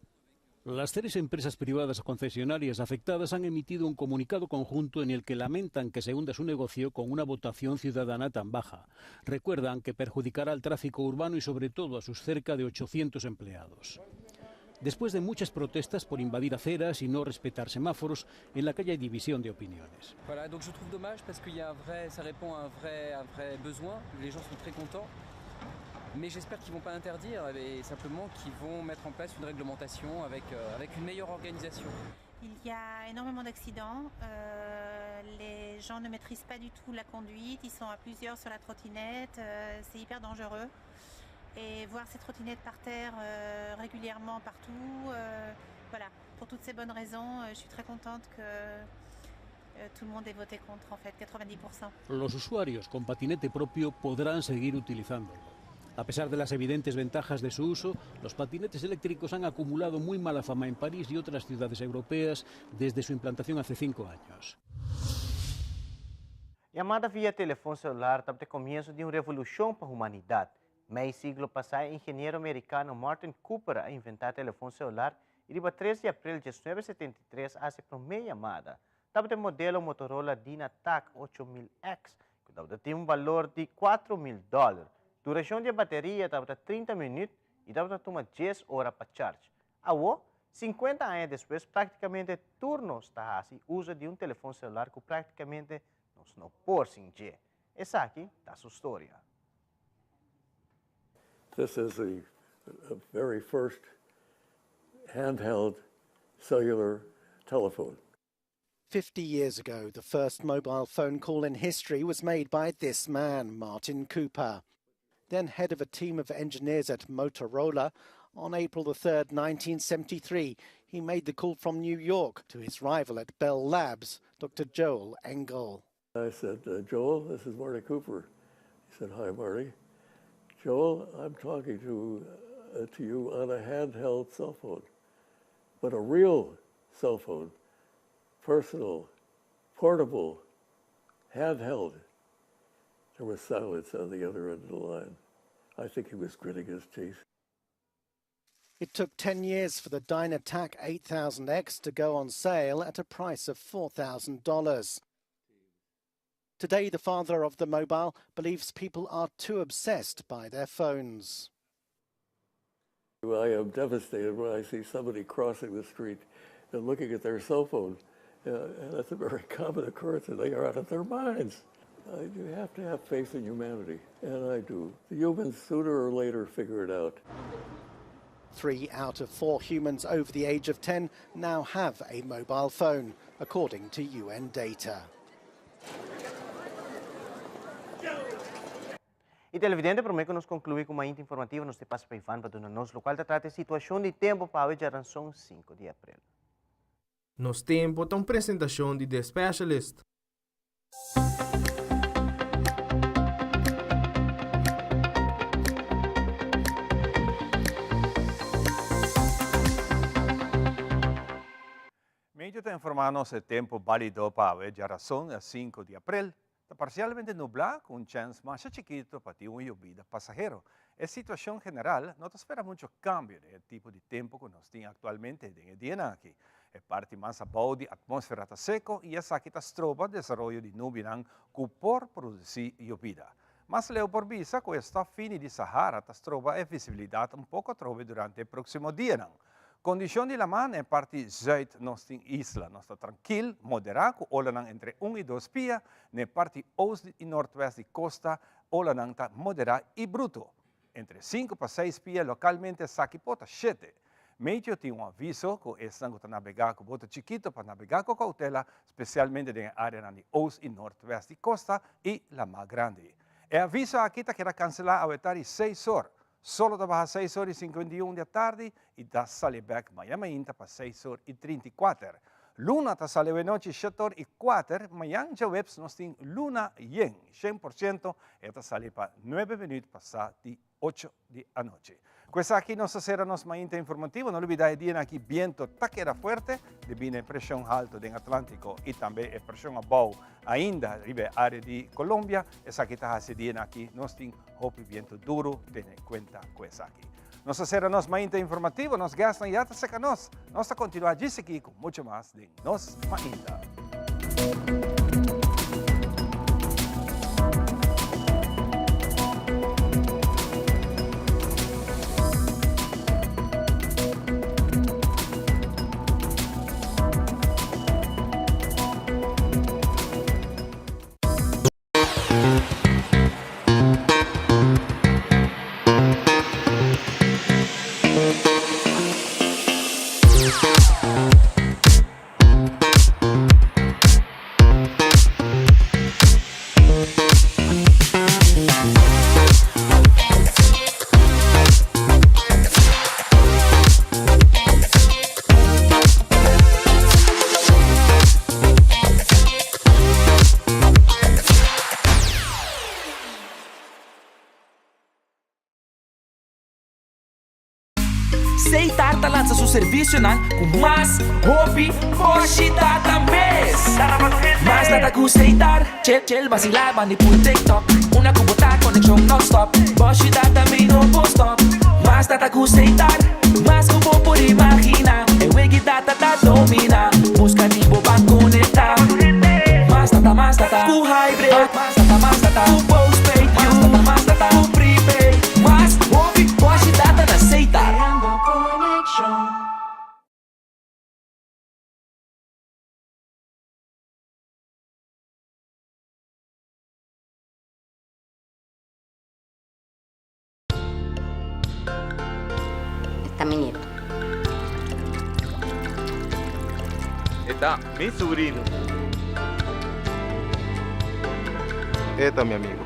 Las tres empresas privadas concesionarias afectadas han emitido un comunicado conjunto en el que lamentan que se hunda su negocio con una votación ciudadana tan baja. Recuerdan que perjudicará al tráfico urbano y sobre todo a sus cerca de 800 empleados. Después de muchas protestas por invadir aceras y no respetar semáforos, en la calle hay división de opiniones. Voilà, donc je trouve dommage parce qu'il y a un vrai, ça répond à un vrai, un vrai besoin. Les gens sont très contents. Mais j'espère qu'ils vont pas interdire et simplement qu'ils vont mettre en place une réglementation avec, euh, avec une meilleure organisation. Il y a énormément d'accidents. Euh, les gens ne maîtrisent pas du tout la conduite. Ils sont à plusieurs sur la trottinette. Euh, c'est hyper dangereux. Et voir ces trottinettes par terre euh, régulièrement partout, euh, voilà, pour toutes ces bonnes raisons, euh, je suis très contente que euh, tout le monde ait voté contre, en fait, 90%. Los usuarios con patinete propio podrán seguir utilizándolo. A pesar de las evidentes ventajas de su uso, los patinetes eléctricos han acumulado muy mala fama en París y otras ciudades europeas desde su implantación hace cinco años. Yamada via telefon celular tabata e comienso di un revolucion pa humanidad. Mei siglo pasa e ingeniero mericano Martin Cooper a inventa telefon celular y riba tres di april 1973 a haci e prome yamada. Tabata e modelo Motorola Dynatac 8000X cu tabata tin un balor di 4000 dollar. Duracion di e bateria tabata 30 minuut y tabata tuma dies ora pa charge. Awo, 50 aña despues practicamente tur nos ta haci uzo di un telefon celular cu practicamente nos no por sin dje. Esaki ta su storia. This is the very first handheld cellular telephone. 50 years ago, the first mobile phone call in history was made by this man, Martin Cooper. Then head of a team of engineers at Motorola, on April the 3rd, 1973, he made the call from New York to his rival at Bell Labs, Dr. Joel Engel. I said, uh, Joel, this is Marty Cooper. He said, hi, Marty. Joel, I'm talking to, uh, to you on a handheld cell phone, but a real cell phone, personal, portable, handheld. There was silence on the other end of the line. I think he was gritting his teeth. It took 10 years for the Dynatac 8000X to go on sale at a price of $4,000. Today, the father of the mobile believes people are too obsessed by their phones. I am devastated when I see somebody crossing the street and looking at their cell phone. Uh, and that's a very common occurrence, and they are out of their minds. Uh, you have to have faith in humanity, and I do. The humans sooner or later figure it out. Three out of four humans over the age of 10 now have a mobile phone, according to UN data. Y televidente, prome cu nos conclui cu Mainta Informativo, nos te pasa pa Ivan pa duna nos locual ta trata e situacion di tempo pa awe djaranson 5 di april. Nos Tempo ta un presentacion di The Specialist. Medio ta informá nos e tempu bálido pa awe djarason, sinku di aprel, ta parsialmente nublá ku un chèns masha chikitu pa tin un yobida pasahero. E situashon general no ta spera mucho kambio den e tipo di tempu ku nos tin aktualmente den e dianan aki. E parti mas abou di atmósfera ta seko i esaki ta stroba desaroyo di nubinan ku por produsí yobida. Mas leu por bisa ku e stof fini di Sahara ta stroba e visibilidat un poko atrobe durante e próksimo dianan. Kondishon di laman na e parti zùit nos tin isla. Nos ta trankil, moderá ku olanan entre un i dos pia. Na e parti oost i nortwèst di kosta olanan ta moderá i bruto. Entre sinku pa seis pia, lokalmente esaki por ta shete. Meteo tin un aviso ku esnan ku ta nabegá ku boto chikito pa nabegá ku koutela, spesialmente den e áreanan di oost i nortwèst di kosta i Lamá Grandi. E aviso aki ta keda kanselá awe tardi seis or. Solo ta baha seis or i 51 di atardi i ta sali bèk mañan mainta pa seis or i 34. Luna ta sali awe nochi shete or i kuater, mañan djaweps nos tin luna yen, 100%, e ta sali pa nuebe minuut pasá di ocho di anochi. Ku esaki nos ta sera nos mainta informativo. No lubida e dianan aki biento ta keda fuerte debí na e preshon haltu den Atlantiko i tambe e preshon abou ainda riba e área di Colombia. Esaki ta hasi e dianan aki nos tin hopi biento duru. Tene kuenta ku esaki. Nos ta sera nos mainta informativo. Nos gèstnan ya ta seka nos. Nos ta kontinuá djis aki ku muchu mas den Nos Mainta. Seitar ta lansa su servisionan ku mas hopi boshi data mes. Mas data ku Seitar, chel chel basila bandi pul TikTok. Una ku bo ta konekshon nònstòp, boshi data mi no por stòp. Mas data ku Seitar, mas ku bo por imaginá. E wegi data ta dominá, buska di bo ban konektá. Mas data, mas data ku hybrid. Mas data, mas data ku postpaid. Mas data, mas data ku prepaid. Mas hopi boshi data na Seitar. Creando conexion. Está mi nieto. Está mi sobrino. Está mi amigo.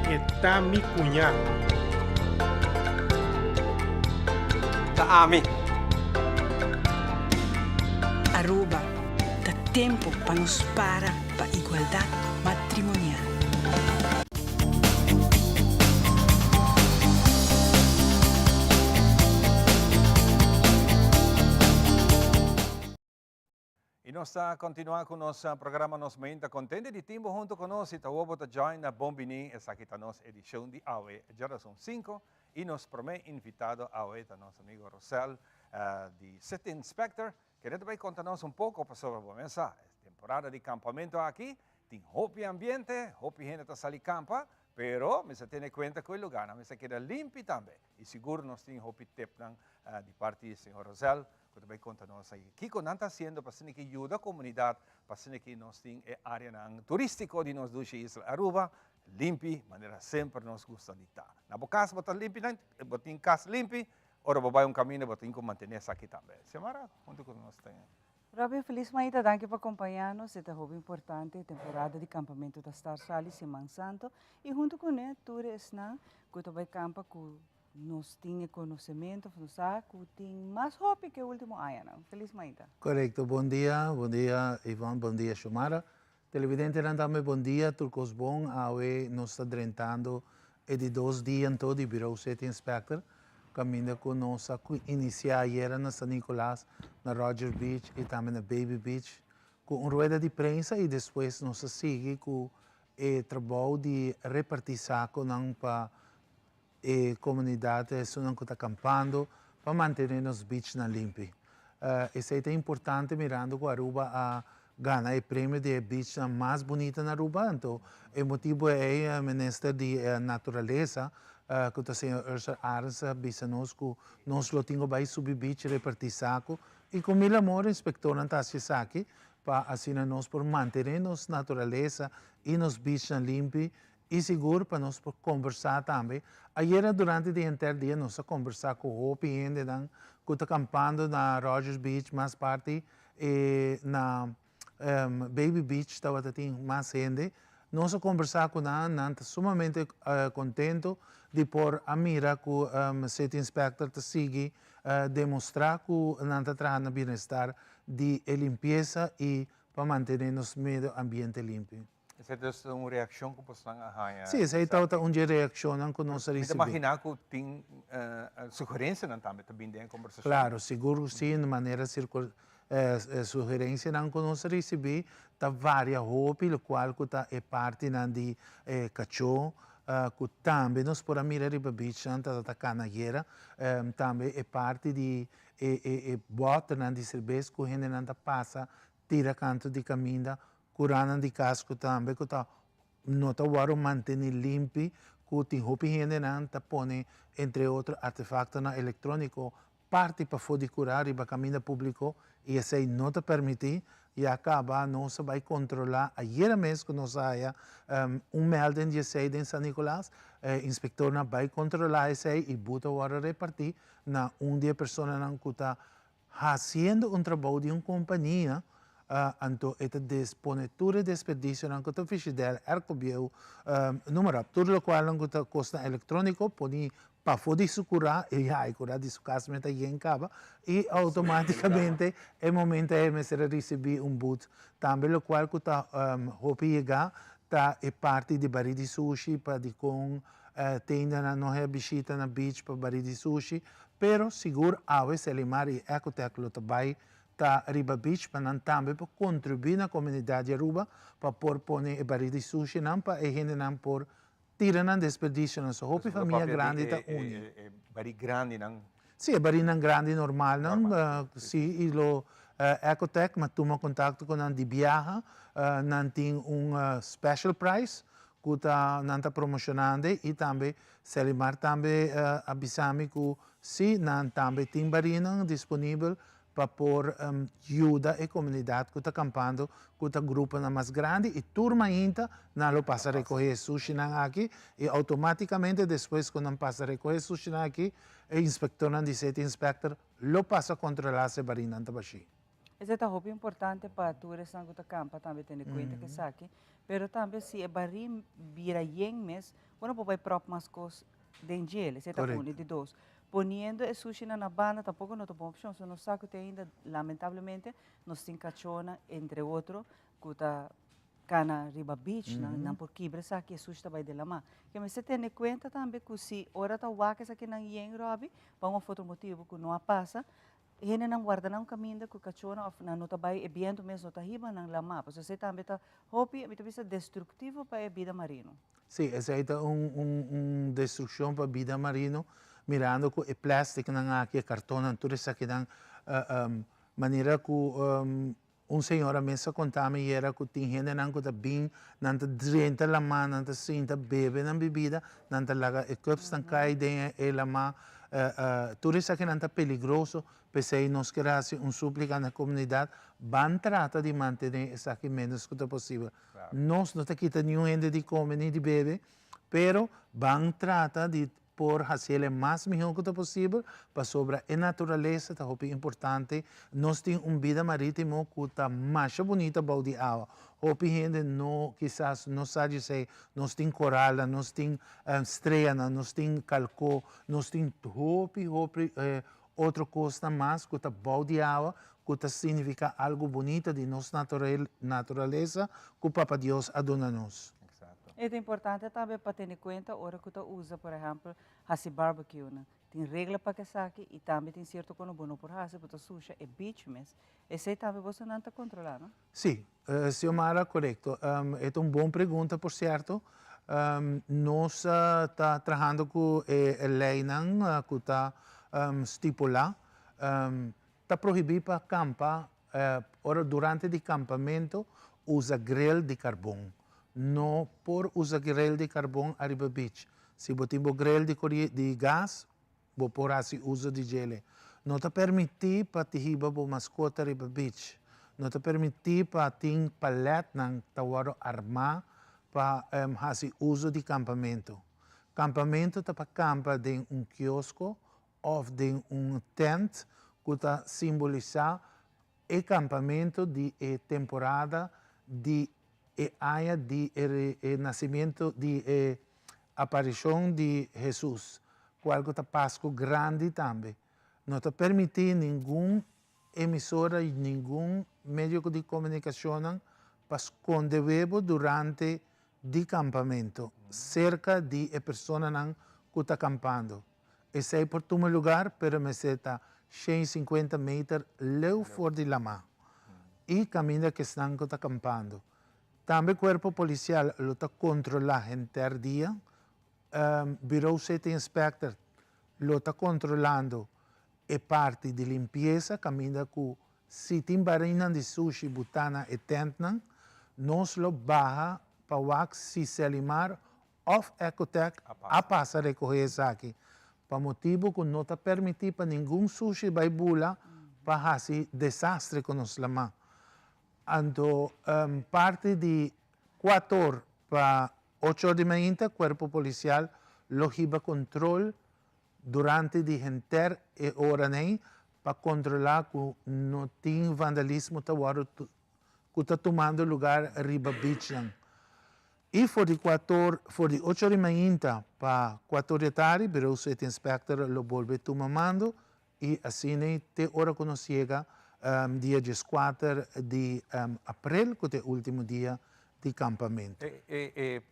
Está mi cuñado. Ta ami. Aruba, ta tempo pa nos para pa igualdad matrimonial. Y nos ta continua cu nos programa Nos Mainta Contente di tin bo hunto cu nos y ta hoor bo ta join na Bon Bini esaki ta nos edicion di awe djarason 5 y nos prome invitado awe ta nos amigo Rosel di City Inspector Kere ta bay conta nos un poco pasobra bo mes sa, e temporada di campamento aki tin hopi ambiente, hopi hende ta sali campa, pero mester tene cuenta cu e lugarnan mester keda limpi tambe. Y sigur nos tin hopi tipnan di parti di señor Rosel cu ta bay conta nos ayi kico nan ta haciendo pa asina ki yuda comunidad, pa asina ki nos tin e areanan turistico di nos dushi isla Aruba limpi manera semper nos gusta di ta. Na bo cas bo ta limpi nan, bo tin cas limpi, Ora bo bai un kaminda bo tin ku mantené esaki tambe. Xiomara, huntu ku nos ten. Robin, felis maita, danki pa kompañá nos. E ta hopi importante, e temporada di kampamentu ta start sali Siman Santo i huntu kuné tur esnan ku ta bai kampa ku nos tin e konosementu òf nos sa ku tin mas hopi ku e último añanan. Felis maita. Korekto, bon dia, bon dia Ivonne, bon dia Xiomara. Televidentenan tambe bon dia, tur kos bon, awe nos ta drentando e di dos dia anto di Bureau City Inspector, kaminda ku nos a inisiá ayera na San Nicolas, na Roger Beach i tambe na Baby Beach ku un rueda di prensa i despues nos a sigui ku e trabou di repartí sakonan pa e komunidat esunnan ku ta kampando pa mantené nos beachnan limpi. Esei ta importante mirando ku Aruba a. gana e premio di e beachnan mas bunita na Aruba, anto e motibo ei Minister di Naturalesa ku ta señor Ursel Arends a bisa nos ku nos lo tin ku bai subi beach reparti saku i ku mil amor inspektornan ta hasi esaki pa asina nos por mantene nos naturalesa i nos beachnan limpi i sigur pa nos por kombersá tambe. Ayera durante di henter dia nos a kombersá ku hopi hendenan ku ta kampando na Rogers Beach mas parti e na Baby Beach tabata tin mas hende. Nos a kombersá ku nan, nan ta sumamente kontento di por a mira ku City Inspector ta sigui demostrá ku nan ta traha na bienestar di e limpiesa i pa mantené nos medio ambiente limpi. Esei ta dus un reakshon ku bosnan a haña? Sí, esei tabata un dje reakshonnan ku nos a risibí. Mi ta imaginá ku tin sugerensianan tambe ta bini den e kombersashon. Klaro, sigur ku sí, manera sugerensianan ku nos a risibí ta varia hopi, lokual ku ta e partinan di e kachó ku tambe nos por a mira riba beachnan tabata kana ayera, tambe e parti di e bòternan di serbes ku hendenan ta pasa tira kantu di kaminda Kuranan di kas ku tambe ku ta no ta wòrdu mantení limpi ku tin hopi hendenan ta pone entre otro artefaktonan elektróniko parti pafó di kurá riba kaminda públiko i esei no ta permití. Ya kaba nos a bai kontrolá ayera mes ku nos a haya un melding di esei den San Nicolas. E inspektornan bai kontrolá esei i but a wòrdu repartí na un di e personanan ku ta Hasiendo un trabou di un kompania, anto e ta pone tur e desperdisionan ku ta fishidèl, èrko bieu, numa ròp, tur lokualnan ku ta kosnan elektróniko poni pafó di su kurá, i ya e kurá di su kas mester ta yen kaba, i outomátikamente e momento ei mester a risibí un but. Tambe lokual ku ta hopi yegá ta e parti di barí di sushi pa dikon tendanan no haya bishita na beach pa barí di sushi, Pero sigur awe Selimar y Ecotec lo ta bay ta riba beach pa nan tambe por contribui na comunidad di Aruba pa por pone e baril di sushinan pa e hendenan por tira nan desperdicionan. So hopi famia grandi ta uni. E baril grandinan? Si, e barilnan grandi normalnan, si, y lo Ecotec ma tuma contacto cu nan di biaha, nan tin un special price cu ta nan ta promocionando y tambe Selimar tambe a bisa mi ku sí, nan tambe tin barinan disponibel pa por yuda e komunidat ku ta kampando ku ta gruponan mas grandi i tur mainta nan lo pasa rekohé e sushinan aki i outomátikamente despues ku nan pasa rekohé e sushinan aki e inspektornan di City Inspector lo pasa kontrolá si e barinan ta bashí. Esei ta hopi importante pa tur esnan ku ta kampa tambe tene kuenta ku esaki. Pero tambe si e barí bira yen mes, bo no por bai pròp mas kos den djel. Esei ta unu. Di dos, poniendo e sushinan na banda tampoko no ta bon opshon. So nos sa ku te ainda lamentablemente nos tin kachónan entre otro ku ta kana riba beach, nan nan por kibra esaki e sushi ta bai den lamá. Ke mester tene kuenta tambe ku si ora ta wak esakinan yen Robby, pa un òf otro motibu ku no a pasa, Hendenan warda nan kaminda ku kachónan òf nan no ta bai, e bientu mes no ta hiba nan lamá. Pasobra esei tambe ta hopi, mi ta bisa, destruktivo pa e bida marino. Sí, esei ta un un un destrukshon pa bida marino, mirando ku e plèstiknan aki, e kartonnan, tur esakinan, manera ku Un señora mes a conta mi yera cu tin hendenan cu ta bin, nan ta drenta lama, nan ta sinta bebe nan bibida, nan ta laga e cupsnan cay den e lama. Tur esakinan ta peligroso, p'esey nos kier haci un suplica na comunidad, ban trata di mantene esaki menos cu ta posibel. Nos no ta kita niun hende di come ni di bebe, pero ban trata di por haciel e mas miho cu ta posibel, pasobra e naturalesa ta hopi importante. Nos tin un bida maritimo cu ta masha bunita bou di awa. Hopi hende no kisas no sa di esey. Nos tin coralnan, nos tin streanan, nos tin calco, nos tin hopi hopi otro cosnan mas cu ta bou di awa cu ta significa algo bunita di nos naturalesa cu Papa Dios a duna nos. E ta importante tambe pa tene cuenta ora cu ta usa, por ehempel, haci barbecue nan. Tin regla pa esaki y tambe tin cierto cu bo no por haci, bo ta susha e beach mes. Esey tambe bosonan ta controla, no? Si, Xiomara, corecto. E ta un bon pregunta, por cierto. Nos ta trahando cu e leynan cu ta stipula. Ta prohibi pa campa. ora durante di campamento usa grill di carbon. No por usa grill di carbon ariba beach. Si bo tin bo grill di di gas, bo por haci uso di djele. No ta permiti pa ti hiba bo mascota riba beach. No ta permiti pa tin paletnan ta wordo arma pa haci uso di campamento. Campamento ta pa campa den un kiosko of den un tent cu ta simbolisa e campamento di e temporada di e aña di e nacimiento di e aparicion di Jesus, cual cu ta Pascu Grandi tambe. No ta permiti ningun emisora y ningun medio di comunicacionnan pa sconde webo durante di campamento cerca di e personanan cu ta campando. Esey por tuma lugar pero mester ta 150 meter leu for di lama y caminda cu esnan cu ta campando. Tambe Cuerpo Policial lo ta controla henter dia. Bureau City Inspector lo ta controlando e parti di limpiesa caminda cu si tin barinnan di sushi buta na e tentnan, nos lo baha pa wak si Selimar of Ecotec a pasa recoge esaki, pa motibo cu no ta permiti pa ningun sushi bay bula pa haci desastre cu nos lama. Anto parti di cuator pa ocho or di mainta Cuerpo Policial lo hiba control durante di henter e oranan pa controla cu no tin vandalismo ta wordo cu ta tumando lugar riba beachnan. Y for di cuator, for di ocho ori mainta pa cuator di atari, Bureau City Inspector lo bolbe tuma mando y asina te ora cu nos yega dia diescuater di april cu ta e ultimo dia di campamento. E, e, e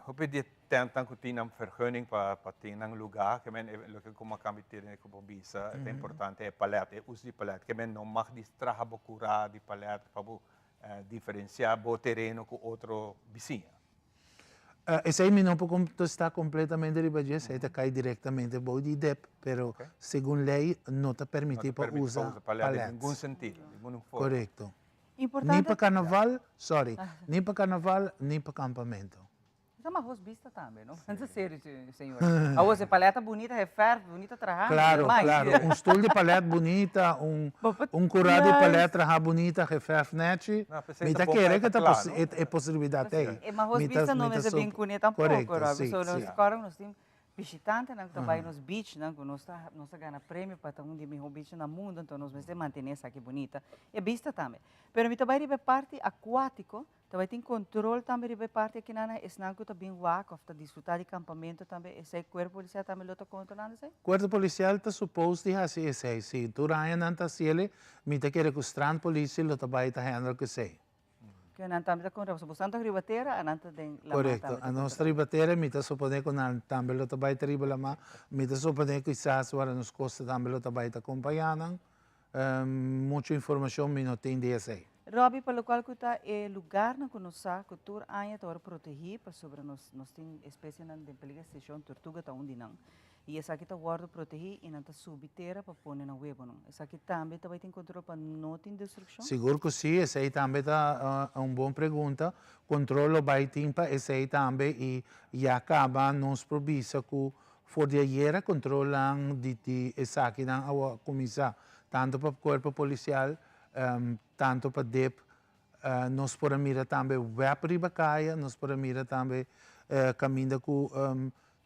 hopi di e tentnan cu tin nan vergunning pa, pa tin nan lugar, ke men, loke cu a cambia tene cu bo bisa, ta importante e palet, e uso di palet, ke men no mag di traha bo cura di palet pa bo Diferencia bo tereno cu otro bisiña. Esey mi no por contesta completamente riba dje, esey ta cay directamente bou di dep, pero segun ley no ta permiti pa usa palets. Den ningun sentido, ningun forma. Corecto. Ni pa carnaval, sorry, ni pa carnaval, ni pa campamento. Ta mahos bista tambe, no? Pensa serio, señor. Awor, e palet ta bunita, e verf bunita traha. Claro, claro. Un stoel di palet bunita, un, un cura di palet traha bunita, geverf nechi. Mi ta kere cu ta e posibilidad ey. E mahos bista no mester bin cune tampoco, Correcto, si, si. Nos corda nos tin bishitantenan cu ta bay nos beachnan, cu nos ta, nos ta gana premio pa ta un di e miho beachnan na mundo, enton nos mester mantene esaki bunita. E bista tambe. Pero mi ta bay riba e parti acuatico, Ta bai tin control tambe riba e parti akinan, esnan cu ta bin wak of ta disfruta di campamento tambe, esey cuerpo policial tambe lo ta controlando esey? Cuerpo policial ta suppose di haci esey, si. Tur aña nan ta haciele, mi ta kere cu strand politie lo ta bai ta handle cu esey. Ke nan tambe ta controla, pasobra boso nan ta riba tera, anan ta den lama tambe. Corecto, anos ta riba tera, mi ta supone cu nan tambe lo ta bai ta riba lama, mi ta supone quizas ora nos costa tambe lo ta bai ta acompaña nan, Mucho informacion mi no tin di esey. Robby, pa locual cu ta e lugarnan cu nos sa cu tur aña ta worde protegi pasobra nos nos tin especienan den peligro extincion, tortuga ta un di nan, y esaki ta worde protegi y nan ta subi tera pa pone nan webonan. Esaki tambe ta bay tin control pa no tin destruccion? Sigur cu si, esey tambe ta un bon pregunta. Control lo bay tin pa esey tambe y ya caba nos por bisa cu For di ayera controlnan di di esakinan a cuminsa, tanto pa Cuerpo Policial, tanto pa dip. Nos por a mira tambe web riba caya, nos por a mira tambe caminda cu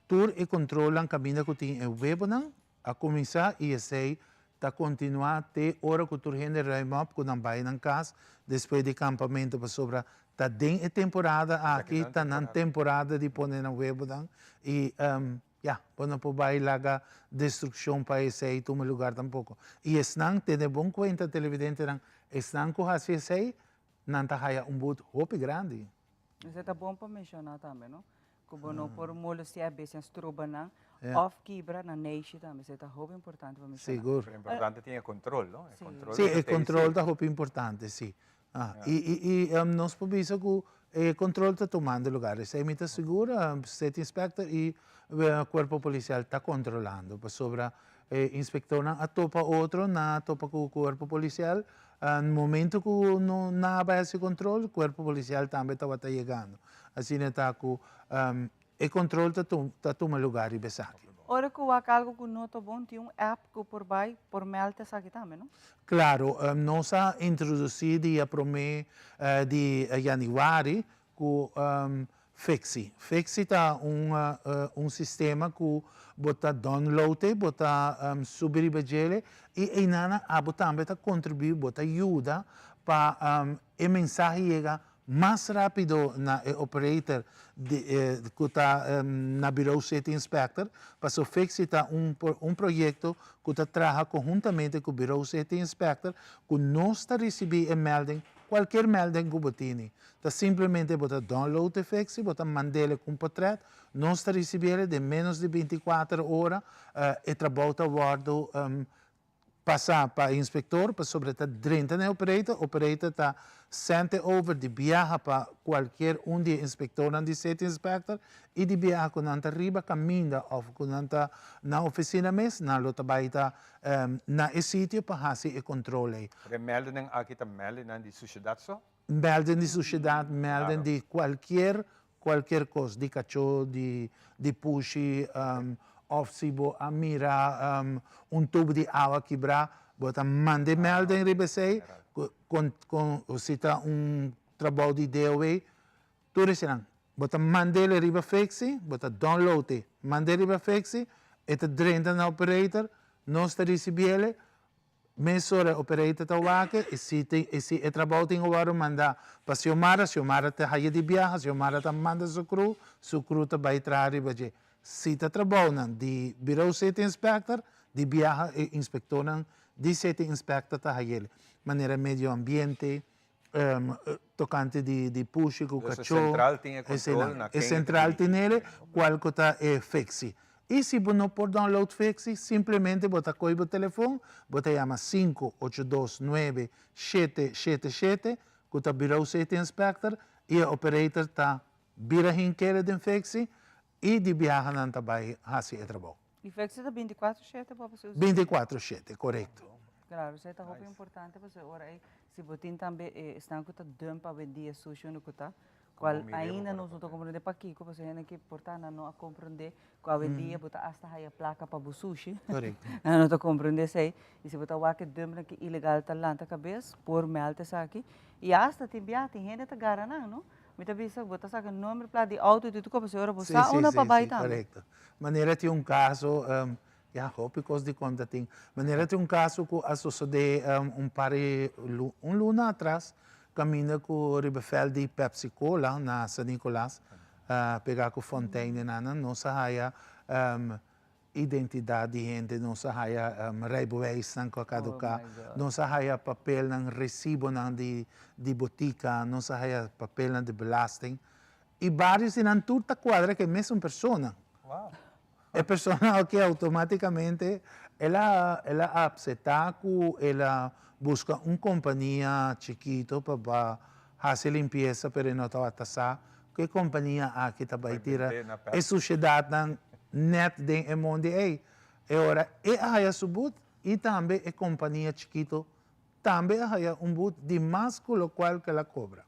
tur e controlnan caminda cu tin e webonan a cuminsa y esey ta continua te ora cu tur hende ruim op cu nan bay nan cas despues di campamento pasobra ta den e temporada aki ta nan temporada di pone nan webonan y ya bo no por bay laga destruccion pa esey tuma lugar tampoco y esnan tene bon cuenta televidentenan esnan cu haci esey nan ta haya un boet hopi grandi. Esey ta bon pa menciona tambe no Ku bo no por molestia e bestia stroba nan òf kibra nan neishi tambe. Esei ta hopi importante pa menshoná. Sigur. Pero importante tin e control, no? E control Sí, e control ta hopi importante, sí. I, i, i nos por bisa ku e control ta tumando lugar. Esei mi ta sigur, State Inspector i Cuerpo Policial ta controlando. Pasobra e inspectornan a topa otro, nan a topa ku Cuerpo Policial. Momento ku no nan a bai hasi kontrol, kuerpo polisial tambe tabata yegando. Asina ta ku e kontrol ta ta tuma lugar riba esaki. Ora ku wak algu ku no ta bon, tin un app ku por bai por mèld esaki tambe, no? Klaro, nos a introdusí dia promé di yanüari ku Fixi. Fixi ta un un sistema ku bo ta download e, bo ta subi riba djele i einanan abo tambe ta kontribuí, bo ta yuda pa e mensahe yega mas rápido na e operator di ku ta na Bureau City Inspector, paso Fixi ta un un proyekto ku ta traha konhuntamente ku Bureau City Inspector ku nos ta risibí e melding Cualkier melding cu bo tini, ta simplemente bo ta download e fixi, bo ta mandele cu un potret, nos ta ricibiele den menos di binticuater ora, e trabou ta wordo pasa pa e inspector pasobra e ta drenta na e operator, operator ta send e over di biaha pa cualkier un di e inspectornan di City Inspector y di biaha cu nan ta riba caminda of cu nan ta na oficina mes, nan lo ta bay ta na e sitio pa hasi e control ei. E meldennan aki ta meldennan di sushedat so? Melden di sushedat, melden di cualkier, cualkier cos, di cacho, di, di pushi, of si bo a mira un tubo di awa kibra, bo ta manda e melden riba esei, con, con, si ta un trabou di DOW, Tur eseinan, bo ta mand'el riba Fixi, bo ta download e, mand'e riba Fixi, e ta drenta na operator, nos ta ricibiel, mesora e operator ta wak e si tin e si e trabou tin ku wòrdu mandá pa Xiomara, Xiomara ta haya di biaha, Xiomara ta manda su crew, su crew ta bai traha riba dje. Si ta trabounan di Bureau City Inspector, di biaha e inspectornan di City Inspector ta hayel, manera medio ambiente, tocante di di pushi cu Dus e cacho. central tin e control na E ken e ta central dirigi. tin ele cual cu ta e Fixi. Y si bo no por download Fixi, simplemente bo ta coy bo telefon, bo ta yama sinku ocho dos nuebe shete shete shete cu ta Bureau City Inspector y e operator ta bira hinkele den Fixi y di biaha nan ta bay haci e trabou. Y Fixi ta binticuatro shete bo a pasa usa? Binticuatro shete, corecto. Claro, esey ta hopi importante pasobra ora ey si bo tin tambe e esnan cu ta dump awendia sushi unda cu ta, cual ainda nos no ta comprende pakico, pasobra hende ki por ta nan no a comprende cu awendia bo ta hasta haya placa pa bo sushi, nan no ta comprende esey, y si bo ta wak e dumpnan ki ilegal ta lanta cabes por meld esaki, y hasta tin bia tin hende ta gara nan no, mi ta bisa bo ta saca nomber plat di auto y tur cosa pasobra ora bo sa unda pa bay tambe. Corecto, manera tin un caso Ya, hopi kos di konta tin. Manera tin un kaso ku a sosodé un par di un luna atras, kaminda ku riba vèlt di Pepsi Cola na San Nicolas, pegá ku Fontein den nan, nos a haya identidat di hende, nos a haya rijbewijsnan ku a kaduká, nos a haya papelnan, resibonan di di botika, nos a haya papelnan di belasting. I vários di nan tur ta kuadra ku e mesun persona. E persona aki automaticamente el a el a apseta cu el a busca un compania chikito pa ba haci limpieza pero e no tabata sa cu e compania aki ta bay tira e suciedadnan net den e mondi ey. E ora e a haya su but y tambe e compania chikito tambe a haya un but di mas cu locual cu el a cobra.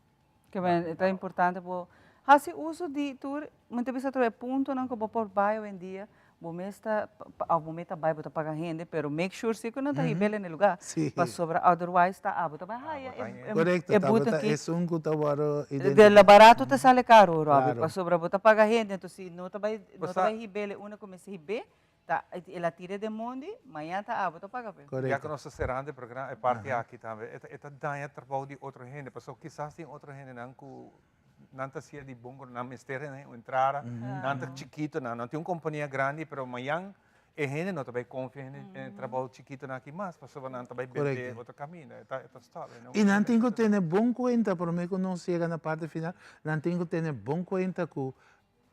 Ke men e ta importante bo hasi uso di tur, mi ta bisa tur e puntonan ku bo por bai awendia, bo mes ta, òf bo mes ta bai bo ta paga hende, pero make sure si ku nan ta hib'el na e lugá, pasobra otherwise ta abo ta bai haya e Korekto, e ta but bo ta aki. esun ku ta wòrdu De lo barato ta sali karo, Robby, pasobra bo ta paga hende, enton si no ta bai no ta bai hib'el e unda ku mester hib'é, Ta el a tira den mondi, mañan ta abo ta paga p'e. Ya ku nos ta serando e programa, e parti aki tambe, e ta daña trabou di otro hende, pasobra kisas tin otro hendenan ku nan ta hasié di bon ku nan mester un entrada, nan ta chikito, nan no tin un kompania grandi, pero mañan e hende no ta bai konfia hende e trabou chikitonan aki mas, pasobra nan ta bai bende otro kaminda, e ta stòp. I nan tin ku tene bon kuenta, promé ku nos yega na parti final, nan tin ku tene bon kuenta ku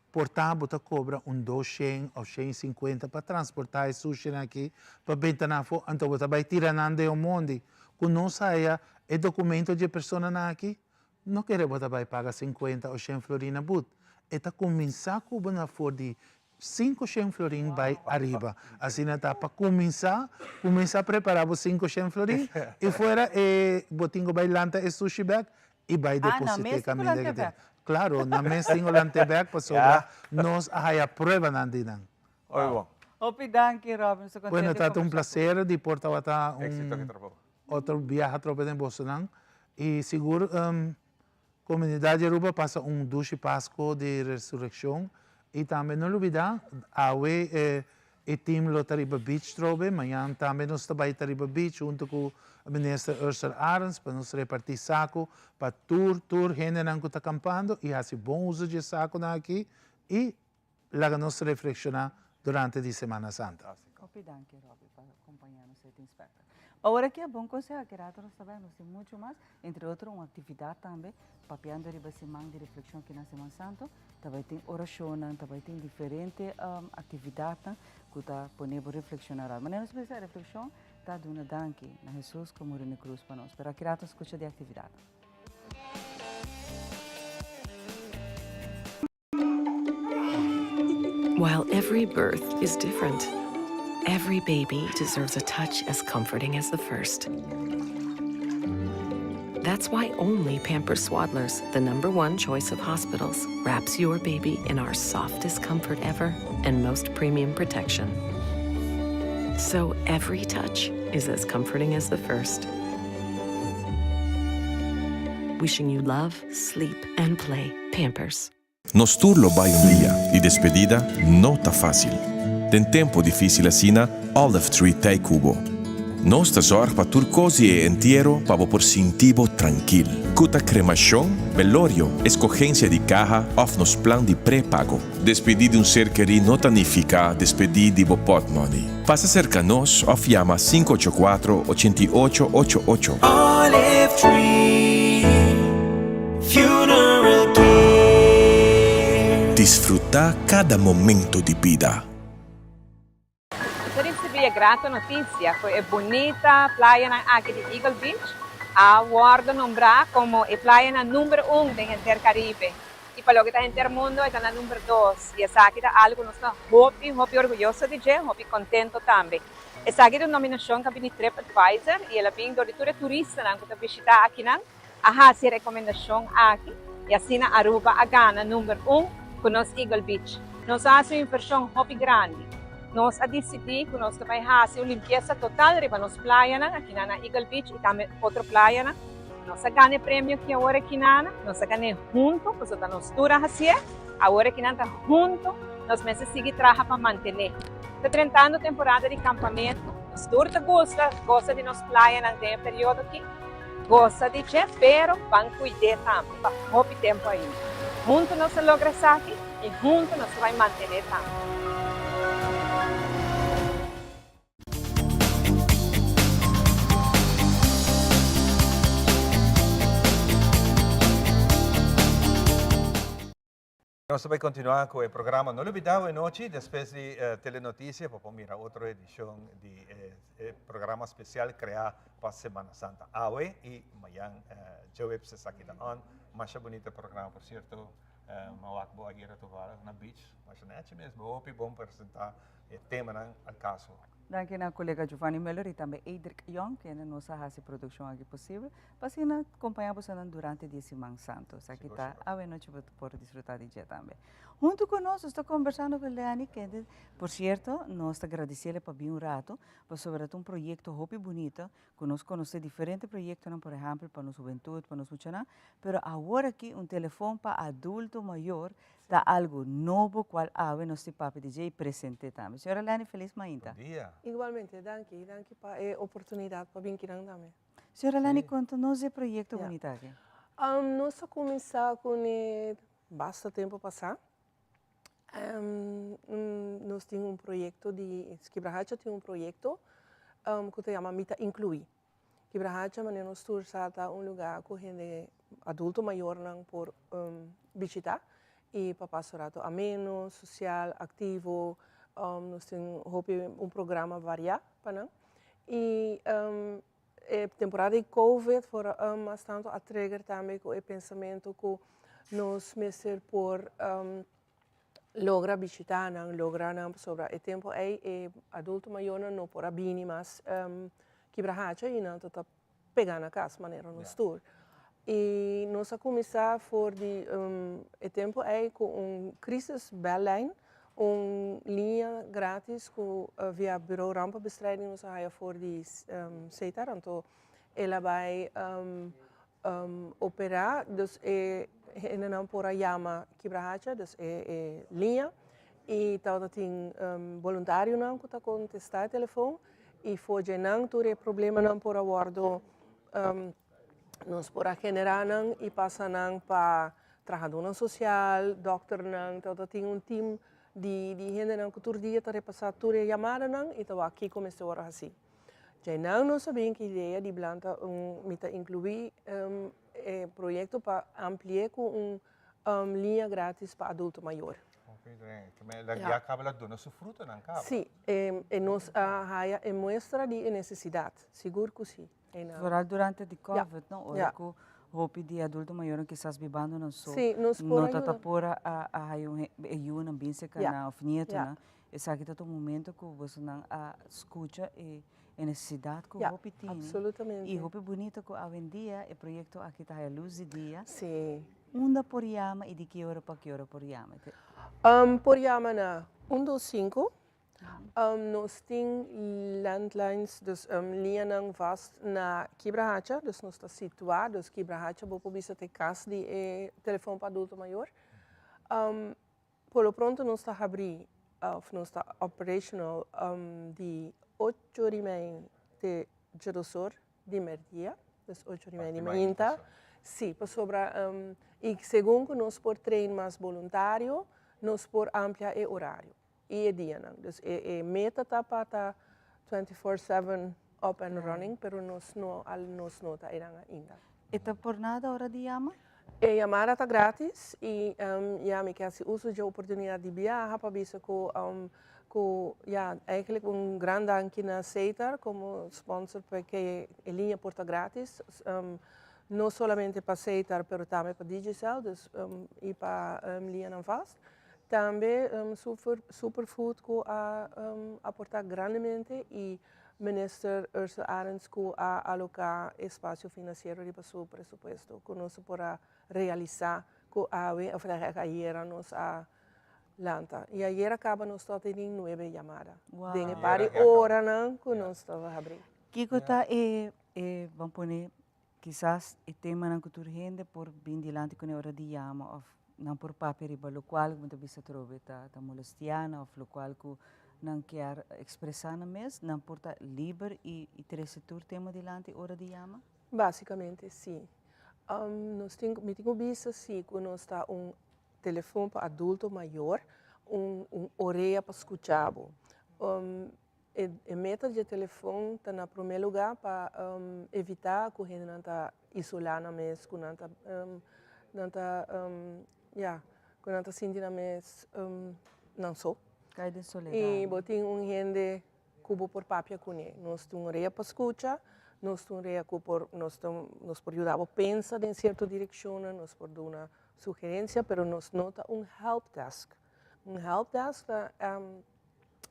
Por ta bo ta cobra un doshen of shen y cincuenta pa transporta e sushinan aki pa benta nan afo, anto bo ta bay tira nan den un mondi cu no saya e documento dje personanan aki? No kere bo ta bay paga cincuenta o shen florin na but. E ta cuminsa cu bo na for di. 500 florin bai ariba. Asina ta pa kuminsá, kuminsá prepará bo 500 florin i fuera e bo tin ku bai lanta e sushi bèk i bai Ah, nan deposit'é mes tin ku kaminda lant'é ke tin. bèk. Klaro, nan mes tin ku lant'é bèk pasobra nos a haya pruebanan di nan. Hopi bon. Hopi danki Robin, nos ta Bueno, kontento di ta un kombersá ku bo. placer di por tabata Éxito un ku e trabou. otro biaha atrobe den bosonan i sigur Comunidad di Aruba pasa un dushi Pasco di Resurreccion y tambe no lubida awe e team lo ta riba beach trobe, mañan tambe nos ta bay ta riba beach hunto cu Minister Ursell Arends pa nos reparti saco pa tur tur hendenan cu ta campando y haci bon uso dje saconan aki y Laga nos reflekshoná durante di Semana Santa. Hopi danki Robby pa kompañá nos City Inspector. Awor aki a bon konseho, aki rato nos ta bai, nos tin muchu mas, entre otro un aktividat tambe, papiando riba siman di reflekshon aki na Siman Santo, ta bai tin orashonnan, ta bai tin diferente aktividatnan ku ta pone bo reflekshoná rato. Manera nos bisa reflekshon ta duna danki na Hesus ku a muri na e krus pa nos. Pero aki rato skucha di aktividatnan. While every birth is different, every baby deserves a touch as comforting as the first. That's why only Pampers Swaddlers, the number one choice of hospitals, wraps your baby in our softest comfort ever and most premium protection. So every touch is as comforting as the first. Wishing you love, sleep, and play. Pampers. Nos tur lo bai un dia y despedida no ta facil. Den tempo dificil asina, Olive Tree t'ey cu bo. Nos ta zorg pa tur cos di e entiero pa bo por sinti bo trankil. Cu ta cremacion, belorio, escogencia di caha of nos plan di pre-pago. Despedi di un ser kerí no ta nifica despedi di bo potmoney. Pasa cerca nos of yama 584 88 88. Olive Tree Funeral Care. Disfruta cada momento di bida. Nos a ricibi e grato noticia cu e bunita playanan aki di Eagle Beach a wordo nombra como e playanan number un den henter Caribe y pa loke ta henter mundo e ta na number dos y esaki ta algo cu nos ta hopi hopi orguyoso di dje, hopi contento tambe. Esaki ta un nominacion cu a bini Trip Advisor y el a bin dor di tur e turistanan cu ta bishita akinan a haci e recomendacion aki y asina Aruba a gana number un cu nos Eagle Beach. Nos a haci un inversion hopi grandi. Nos a dicidi cu nos ta bay haci un limpieza total riba nos playanan akinan na Eagle Beach y tambe otro playanan. Nos a gana e premio aki awor akinana, nos a gan'é hunto pasobra ta nos tur a hacié. Awor akinan ta hunto nos mester sigui traha pa mantené. Ta drentando temporada di campamento, nos tur ta gusta goza di nos playanan den e periodo aki. Goza di dje, pero ban cuid'é tambe pa hopi tempo ainda. Hunto nos a logra esaki y hunto nos ta bay mantené tambe. Nos ta bay continua cu e programa No Lubida Awe Nochi despues di Telenoticia pa por mira otro edicion di e programa special crea pa Semana Santa. Awe y mayan djaweps esaki ta on. Masha bunita programa por cierto. Mi a wak bo ayera tovar na beach. Masha nechi mes. Bo hopi bon presenta e temanan al caso. Danki na colega Giovanni Muller y tambe Edric Young kende nos a haci produccion aki posibel. Pa asina kompañá bosonan durante di e Siman Santu. Esaki ta awenochi bo por disfrutá di dje tambe. Huntu ku nos, nos ta kombersando ku Lenny, kende por sierto nos ta gradisiele pa bin un ratu, pasobra ta un proyekto hopi bunito ku nos konosé diferente proyektonan, por ehèmpel pa nos hubentut, pa nos muchanan, pero awor aki un telefon pa adulto mayor ta algu nobo kual awe nos tin papia di dje i present'é tambe. Señora Lenny, felis mainta. Bon dia. Igualmente, danki. Danki pa e oportunidat pa bin kinan tambe. Señora Lani, konta nos e proyekto bunita aki. Nos a kuminsá kuné basta tempu pasá. Nos tin un proyekto di, Kibrahacha tin un proyekto ku ta yama Mi ta Inkluí. Kibrahacha, manera nos tur sa, ta un lugá ku hende adulto mayornan por bishitá i pa pasa un rato ameno, sosial, aktivo. Nos tin hopi un programa variá pa nan. I e temporada di Covid for mas tantu a trigger tambe ku e pensamentu ku nos mester por. Logra bishita nan, logra nan pasobra e tempo ei e adulto mayornan no por a bini mas Kibrahacha y nan ta pega na cas manera nos tur. Y nos a cuminsa for di e tempo ei cu un crisis bellijn, un liña gratis cu via Bureau Rampenbestrijding nos a haya for di Setar, anto el a bay opera, dus e hendenan por a yama Kibrahacha, dus e liña, y tabata tin boluntarionan cu ta contesta e telefon y for dje nan tur e problemanan por a wordo, nos por a genera nan y pasa nan pa trahadornan social, dokternan, tabata tin un team di hendenan cu tur dia ta repasa tur e yamadanan y ta wak kico mester wordo haci. Djainan nos a bin ku idea di blanta un, mi ta inkluí e proyekto pa ampli'é ku un liña gratis pa adulto mayor. Ya kaba la duna su frutonan kaba. Sí, e nos a haya e muestra di e nesesidat, sigur ku sí. Vooral durante di covid, no? Ora ku hopi di adulto mayornan kisas bibando nan so, no ta ta por a haya un e yunan bin serka nan òf nietonan. Esaki ta ta un momento ku bosonan a skucha e nesesidat ku hopi tene. I hopi bunito ku awendia e proyekto aki ta haya lus di dia. Unda por yama i di ki ora pa ki ora por yama? Por yama na un dos sinku Nos tin landlines, dus liñanan vast na Kibrahacha, dus nos ta situá, dus Kibrahacha bo por bisa ta e kas di e telefon pa adulto mayor. Por lo pronto nos ta habrí òf nos ta operational di ocho ora i mei te djedos or di merdia, dus ocho ora i mei di mainta. Sí, pasobra i segun ku nos por train mas boluntario, nos por amplia e orario. i e dianan. Dus e meta ta pa ta 24/7 up and running, pero nos no al nos no ta einan ainda. E ta por nada ora di yama? E yamada ta gratis i ya mi ke hasi uso dje oportunidat di biaha pa bisa ku ku ya eigenlijk un gran danki na Setar komo sponsor p'e e liña por ta gratis. No solamente pa Setar pero tambe pa Digicel dus i pa liñanan vast. Tambe Superfood ku a aportá grandemente i Minister Ursula Arends ku a aloká espasio finansiero riba su presupuesto ku nos por a realisá ku awe òf ayera nos a lanta. I ayera kaba nos tabata tin nuebe yamada den e par di oranan ku nos tabata habrí. Kiko ta e, ban pone, Kisas e temanan ku tur hende por bin dilanti kuné ora di yama òf nan por papia riba lokual ku bo ta bisa atrobe ta ta molestiá nan òf lokual ku nan kier ekspresá nan mes, nan por ta liber i i trese tur tema dilanti ora di yama? Básikamente sí. Nos tin mi tin ku bisa sí ku nos ta un telefon pa adulto mayor, un un orea pa skucha bo. E meta dje telefon ta na promé lugá pa evitá ku hendenan ta isolá nan mes, ku nan ta nan ta ya, ku nan ta sinti nan mes nan so. Kai den soledad. I bo tin un hende ku bo por papia kuné. Nos tin un orea pa skucha, nos tin un orea ku por nos ta nos por yuda bo pensa den sierto direkshonnan, nos por duna sugerensia, pero nos no ta un helpdesk. Un helpdesk ta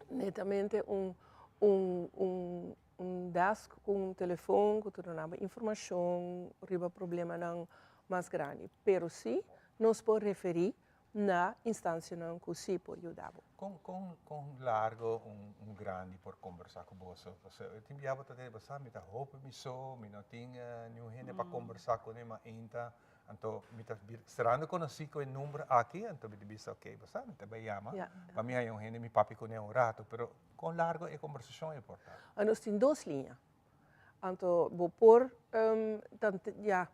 netamente un un un un desk ku un telefon ku ta duna bo informashon riba problemanan mas grandi. Pero si nos por referí na instansianan ku si por yuda bo. Kon kon kon largo un un grandi por kombersá ku boso? Pasobra tin bia bo ta den bo sa mi ta hopi mi so, mi no tin niun hende pa kombersá kuné, ma ainda Anto mi ta cerrando conocí cu e number aki, anto mi ta bisa, ok, bo sa, mi ta bay yama, pa mi haya un hende mi papia cune un rato, pero con largo e conversacion e por ta? Nos tin dos liña. Anto bo por, ya,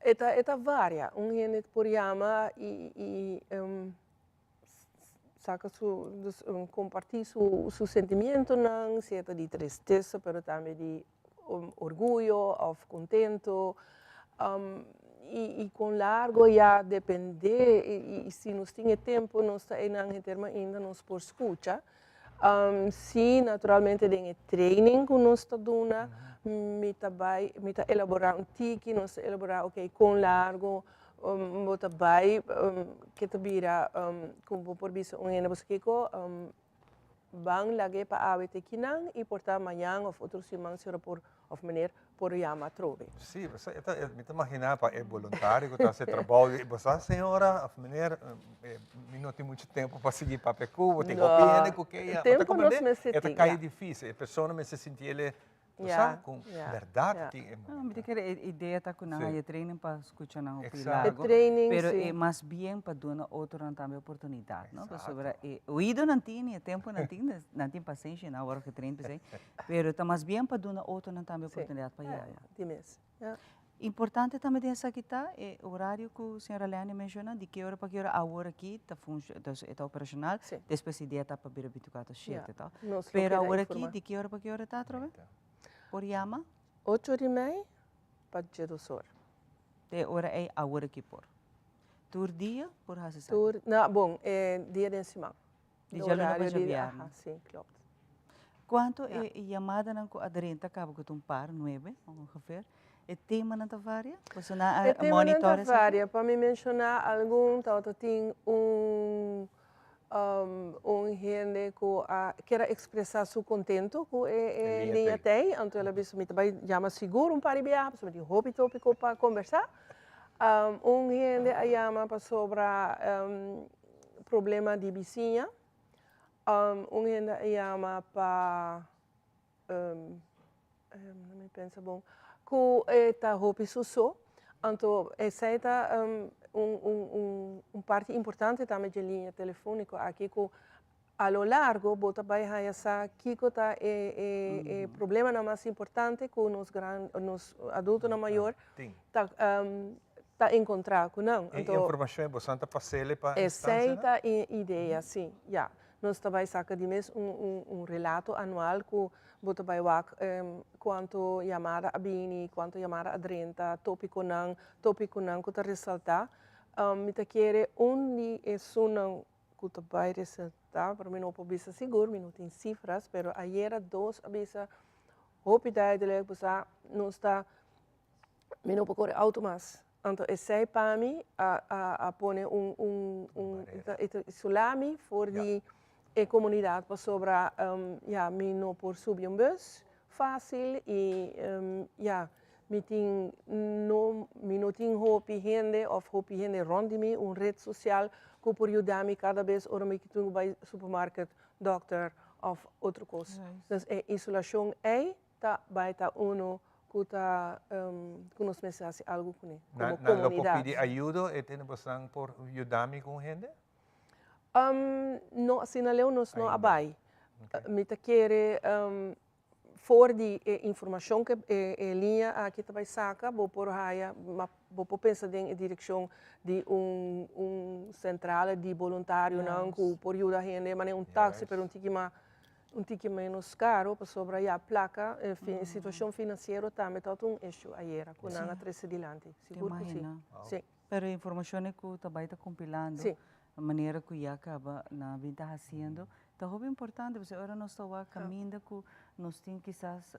e ta, e ta varia. Un hende por yama y, y saca su, dus comparti su, su sentimientonan, si e ta di tristesa, pero tambe di orguyo of contento y con largo ya depende y si nos tin e tempo nos ta eynan henter mainda nos por scucha. Si naturalmente den e training cu nos ta duna mi ta bay mi ta elabora un tiki nos ta elabora ok con largo. Bo ta bai ke ta bira ku bo por bisa un hende bo sa kiko ban lag'é pa awe te kinan i por ta mañan òf otro siman señora por òf meneer por yama atrobe. Sí, pasobra e ta mi ta imaginá pa e boluntario ku ta hasi e trabou di bo sa señora òf meneer mi no tin muchu tempu pa sigui papia ku bo tin hopi hende ku ke yama. Tempu nos mester tin, ya. E ta kai difísil, e persona mester sinti el e Bo sa ku bèrdat tin e No, mi ta kere e idea ta ku nan haya training pa skucha nan hopi largo. E training, Pero e mas bien pa duna otronan tambe oportunidat, no? Pasobra e oido nan tin i e tempu nan tin, nan tin pasenshi, nan a wòrdu getrain p'esei. Pero ta mas bien pa duna otronan tambe oportunidat pa yama. Di mes, ya. Importante tambe den esaki ta e horario ku señora Leni a menshoná, di ki ora pa ki ora awor aki ta funsho, dus e ta operashonal, despues e dia ta pa bira binticuatro shete, to? Pero awor aki di ki ora pa ki ora ta atrobe? Por yama? Ocho ora i mei pa djedos ora. Te e ora ei awor aki por. Tur dia por hasi esaki? Tur, no, bon, e dia den siman. Di djaluna pa djabièrnè. Aha, sí, klopt. Kuantu e yamadanan ku a drenta kaba ku ta un par, nuebe ongeveer, e temanan ta varia? Boso nan a E temanan monitor ta esaki? varia. Pa mi menshoná algun, tabata tin un un hende ku a kier a ekspresá su kontentu ku e liña tei, anto el a bisa mi ta bai yama sigur un par di biaha pasobra mi tin hopi tópiko pa kombersá. Un hende a yama pasobra problema di bisiña. Un hende a yama pa, mi pensa bon, ku e ta hopi su so. Anto esei ta un parti importante tambe dje liña telefóniko aki ku a lo largo bo ta bai haña sa kiko ta e problemanan mas importante ku nos gran nos adultonan mayor ta ta enkontrá ku nan. E informashon ei bosan ta pas'el pa instansianan? Esei ta e idea, sí, ya. Nos ta bai saka di mes un un relato anual ku bo ta bai wak kuantu yamada a bini, kuantu yamada a drenta, tópikonan, tópikonan ku ta resaltá. Mi ta kere un di esunnan ku ta bai resaltá, pero mi no por bisa sigur, mi no tin sifras, pero ayera dos a bisa hopi duidelijk, bo sa, nos ta, mi no por kore outo mas. Anto esei pa mi a a a pone un un un e ta isolá mi for di e komunidat pasobra ya mi no por subi un bus fásil i ya Mi tin no mi no tin hopi hende of hopi hende rond di mi, un red social ku por yuda mi kada bes ora mi tin ku bai supermarket, dokter of otro kos. Dus e isolashon ei ta bai ta uno ku ta ku nos mester hasi algu kuné komo Nan nan lo por komunidat. pidi ayudo e tene bosnan por yuda mi ku un hende? No asina leu nos no a Ainda. bai. Mi ta kere For di e informacion cu e liña aki ta bay saca, bo por haya, bo por pensa den e direccion di un un centrale di boluntarionan cu por yuda hende, manera un taxi pero un tiki mas, un tiki menos caro, pasobra ya placa, e situacion financiero tambe ta un issue ayera cu nan a trece dilanti, sigur cu si. Si. Pero e informacionnan cu ta bay ta compilando, manera cu ya caba nan a bin ta haciendo, ta hopi importante pasobra ora nos ta wak caminda cu nos tin kisas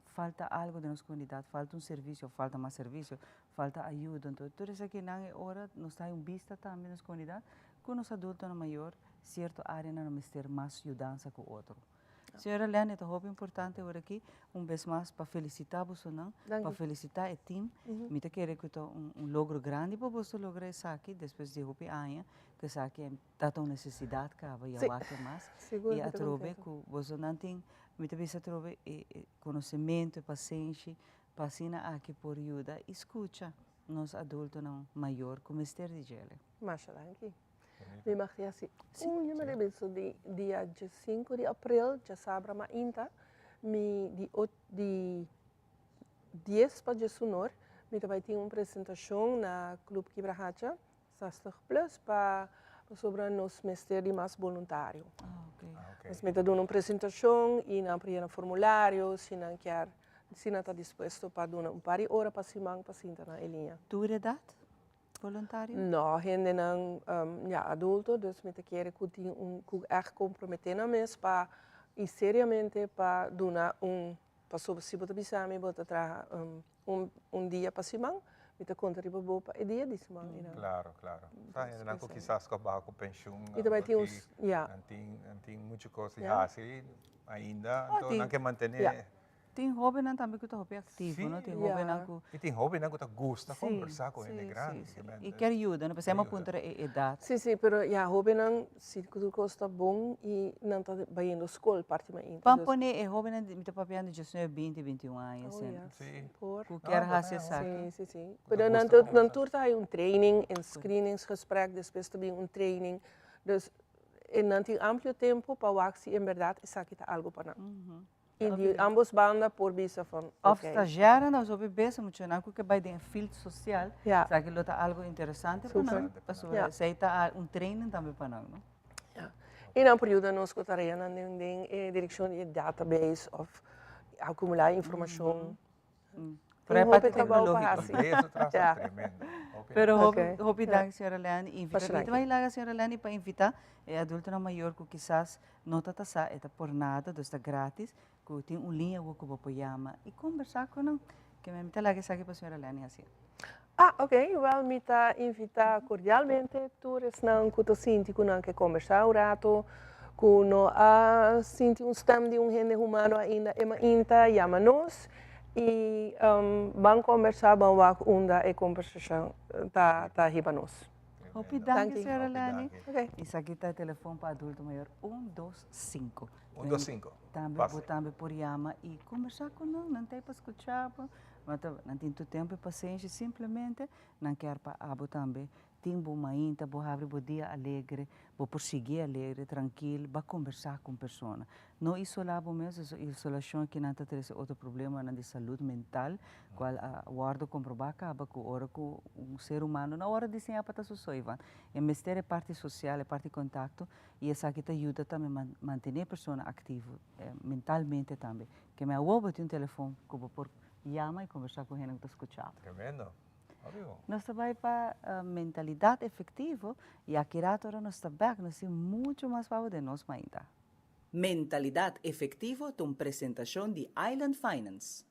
falta algo den nos comunidad, falta un servicio, falta mas servicio, falta ayudo, entonces tur esakinan e ora nos ta hay un bista tambe den nos comunidad cu nos adultonan mayor cierto areanan lo mester mas yudansa cu otro. Señora Lenny, ta hopi importante ora aki un bes mas pa felicita bosonan, pa felicita e team. Mi ta kere cu ta un logro grandi pa boso logra esaki despues di hopi aña, cu esaki ta ta un necesidad caba y awor ke mas. Y atrobe cu bosonan tin, mi ta bisa atrobe e conocemento, e pasenshi pa asina aki por yuda y scucha nos adultonan mayor cu mester di djele. Masha danki. Mi mag hasi un yamada benso di dia diesinku di april, djasabra mainta, mi di di dies pa diesunor, mi ta bai tin un presentashon na Club Kibrahacha, zestig plus, pa pasobra nos mester di mas boluntario. Nos mi ta duna un presentashon i nan por yena formulario si nan kier, si nan ta dispuesto pa duna un par di ora pa siman pa sinta na e liña. Tur edat? Voluntario? No, hendenan ya adulto, dus mi ta kere ku tin un ku ègt komprometé nan mes pa i seriamente pa duna un pasobra si bo ta bisa mi bo ta traha un un dia pa siman. Mi ta konta riba bo pa e dia di siman einan. Claro, claro. Sa hendenan ku kisas ku a baha ku penshun. I ta bai tin un, ya. Nan tin, nan tin muchu kos di hasi ainda, anto nan ke mantené. Tin hóbennan tambe ku ta hopi aktivo, no? Tin hóbennan ku. I tin hóbennan ku ta gusta kombersá ku hende grandi. I kier yuda, no? P'esei mi a puntra e edat. Sí, sí, pero ya hóbennan si tur kos ta bon i nan ta bayendo skol parti mainta. Ban pone e hóbennan, mi ta papiando diesnuebe, binti, bintiun aña asina. Por. Ku kier hasi esaki. Sí, sí, sí. Pero nan nan tur ta hay un training, un screeningsgesprek, despues ta bin un training. Dus nan tin amplio tempo pa wak si en berdad esaki ta algo pa nan. Y di ambos banda por bisa van Of stagiairnan nos hopi bes muchanan ku ke bai den e field social, esaki lo ta algo interesante pa nan, pasobra esei ta un training tambe pa nan, no? Ja. Y nan por yuda nos ku tareanan den den e direkshon di e database of akumulá informashon. Pero e parti tecnológico. Pero hopi, hopi danki señora Leni. Invita, mi ta bai laga señora Leni pa invita e adultonan mayor ku kisas no ta ta sa, e ta por nada, dus ta gratis, ku tin un liña awo ku bo por yama i kombersá ku nan. Ke mi ta laga esaki pa señora Leni hasi. Ah, ok. Wel, mi ta invita cordialmente tur esnan cu ta sinti cu nan ke combersa un rato, cu no a sinti un stem di un hende humano ainda, e mainta yama nos y ban combersa, ban wak unda e combersacion ta ta hiba nos. Hopi danki, señora Leni. Esaki ta e telefon pa adulto mayor, 125. 125. Tambe bo tambe por yama y combersa cu nan, nan ta ahí pa scucha bo. Nan tin tur tempu i pasenshi, simplemente nan kier pa abo tambe tin bo mainta, bo habri bo dia alegre, bo por sigui alegre, trankil, ba kombersá ku un persona. No isolá bo mes, pasobra isolashon aki nan ta trese otro problemanan di salud mental, kual a wòrdu komprobá kaba ku ora ku un ser humano no a wòrdu diseñá pa ta su so, Ivan. E mester e parti sosial, e parti kontakto, i esaki ta yuda tambe mantené e persona aktivo mentalmente tambe. Ke mi awor bo tin un telefon ku bo por yama i kombersá ku hende ku ta skucha bo. Tremendo. Hopi bon. Nos ta bai pa Mentalidat Efektivo i aki rato ora nos ta bèk nos tin muchu mas pa bo den nos mainta. Mentalidat Efektivo ta un presentashon di Island Finance.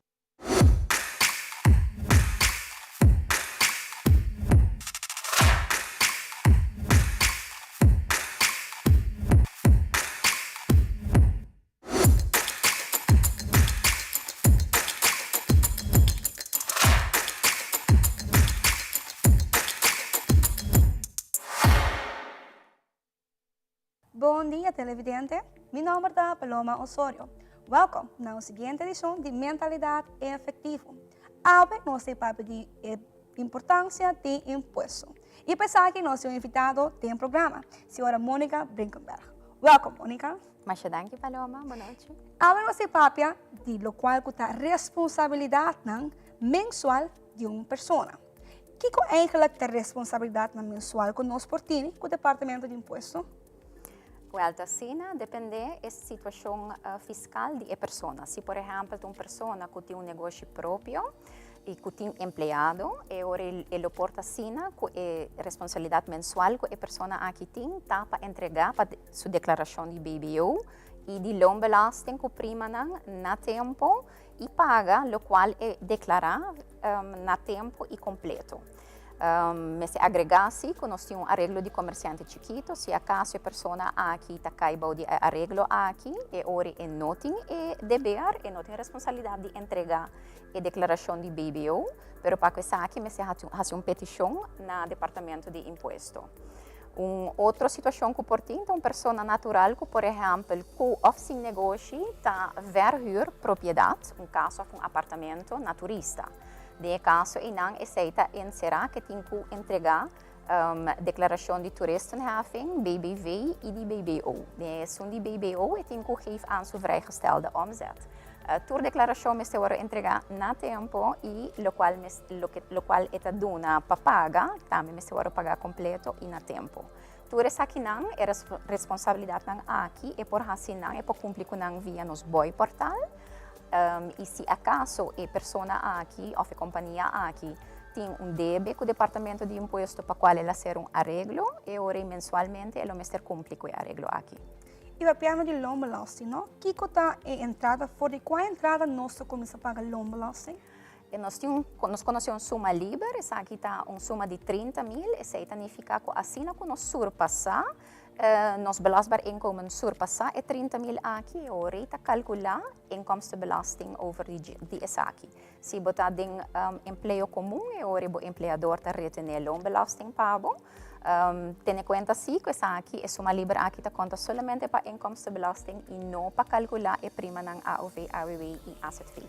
Bon dia televidente, mi nomber ta Paloma Osorio. Welkom na un siguiente edicion di Mentalidad Efectivo. Awe nos ta papia di e importancia di impuesto. Y pa esaki nos tin un invitado den programa, señora Monica Brinkenberg. Welkom Monica. Masha danki Paloma, bon nochi. Awe nos ta papia di locual cu ta responsabilidadnan mensual di un persona. Kiko eigenlijk ta responsabilidadnan mensual cu nos por tini cu Departamento di Impuesto? Wel, ta asina, depende e situacion fiscal di e persona. Si por ehempel ta un persona cu tin un negoshi propio y cu tin empleado, e ora e lo por ta asina cu e responsabilidad mensual cu e persona aki tin ta pa entrega pa su declaracion di BBO y di loonbelasting cu primanan na tempo y paga locual e declara na tempo y completo. Mester agrega si cu nos tin un areglo di comerciante chikito, si acaso e persona aki ta cay bou di e areglo aki, e ora e no tin e deber, e no tin responsabilidad di entrega e declaracion di BBO, pero pa cu esaki mester haci un peticion na Departamento di Impuesto. Un otro situacion cu por tin ta un persona natural cu por ehempel cu of sin negoshi ta verhuur propiedad, un cas of un apartamento, na turista. Den e caso eynan esey ta encera cu tin cu entrega declaracion di toeristenheffing, BBV y di BBO. Den esun di BBO e tin cu geef aan su vrijgestelde omzet. Tur declaracion mester worde entrega na tempo y locual locual e ta duna pa paga tambe mester worde paga completo y na tempo. Tur esakinan, e responsabilidadnan aki e por haci nan, e por cumpli cu nan via nos boy portal y si acaso e persona aki of e compania aki tin un debe cu Departamento di Impuesto pa cual el a hacer un areglo, e ora mensualmente e lo mester cumpli cu e areglo aki. I papiando di loonbelasting, no? Kiko ta e entrada? For di kua entrada nos ta kuminsá paga loonbelasting? Nos tin un, nos conoce un suma liber, esaki ta un suma di 30 mil, esey ta nifica cu asina cu nos surpasa, nos belastbaar inkomen surpasa e 30 mil aki, e ora ta calcula inkomstenbelasting over di, di esaki. Si bo ta den empleo comun, e ora bo empleador ta retene loonbelasting pa bo. Tene cuenta si cu esaki, e suma liber aki ta conta solamente pa inkomstenbelasting y no pa calcula e primanan AOV, AWW y AZV.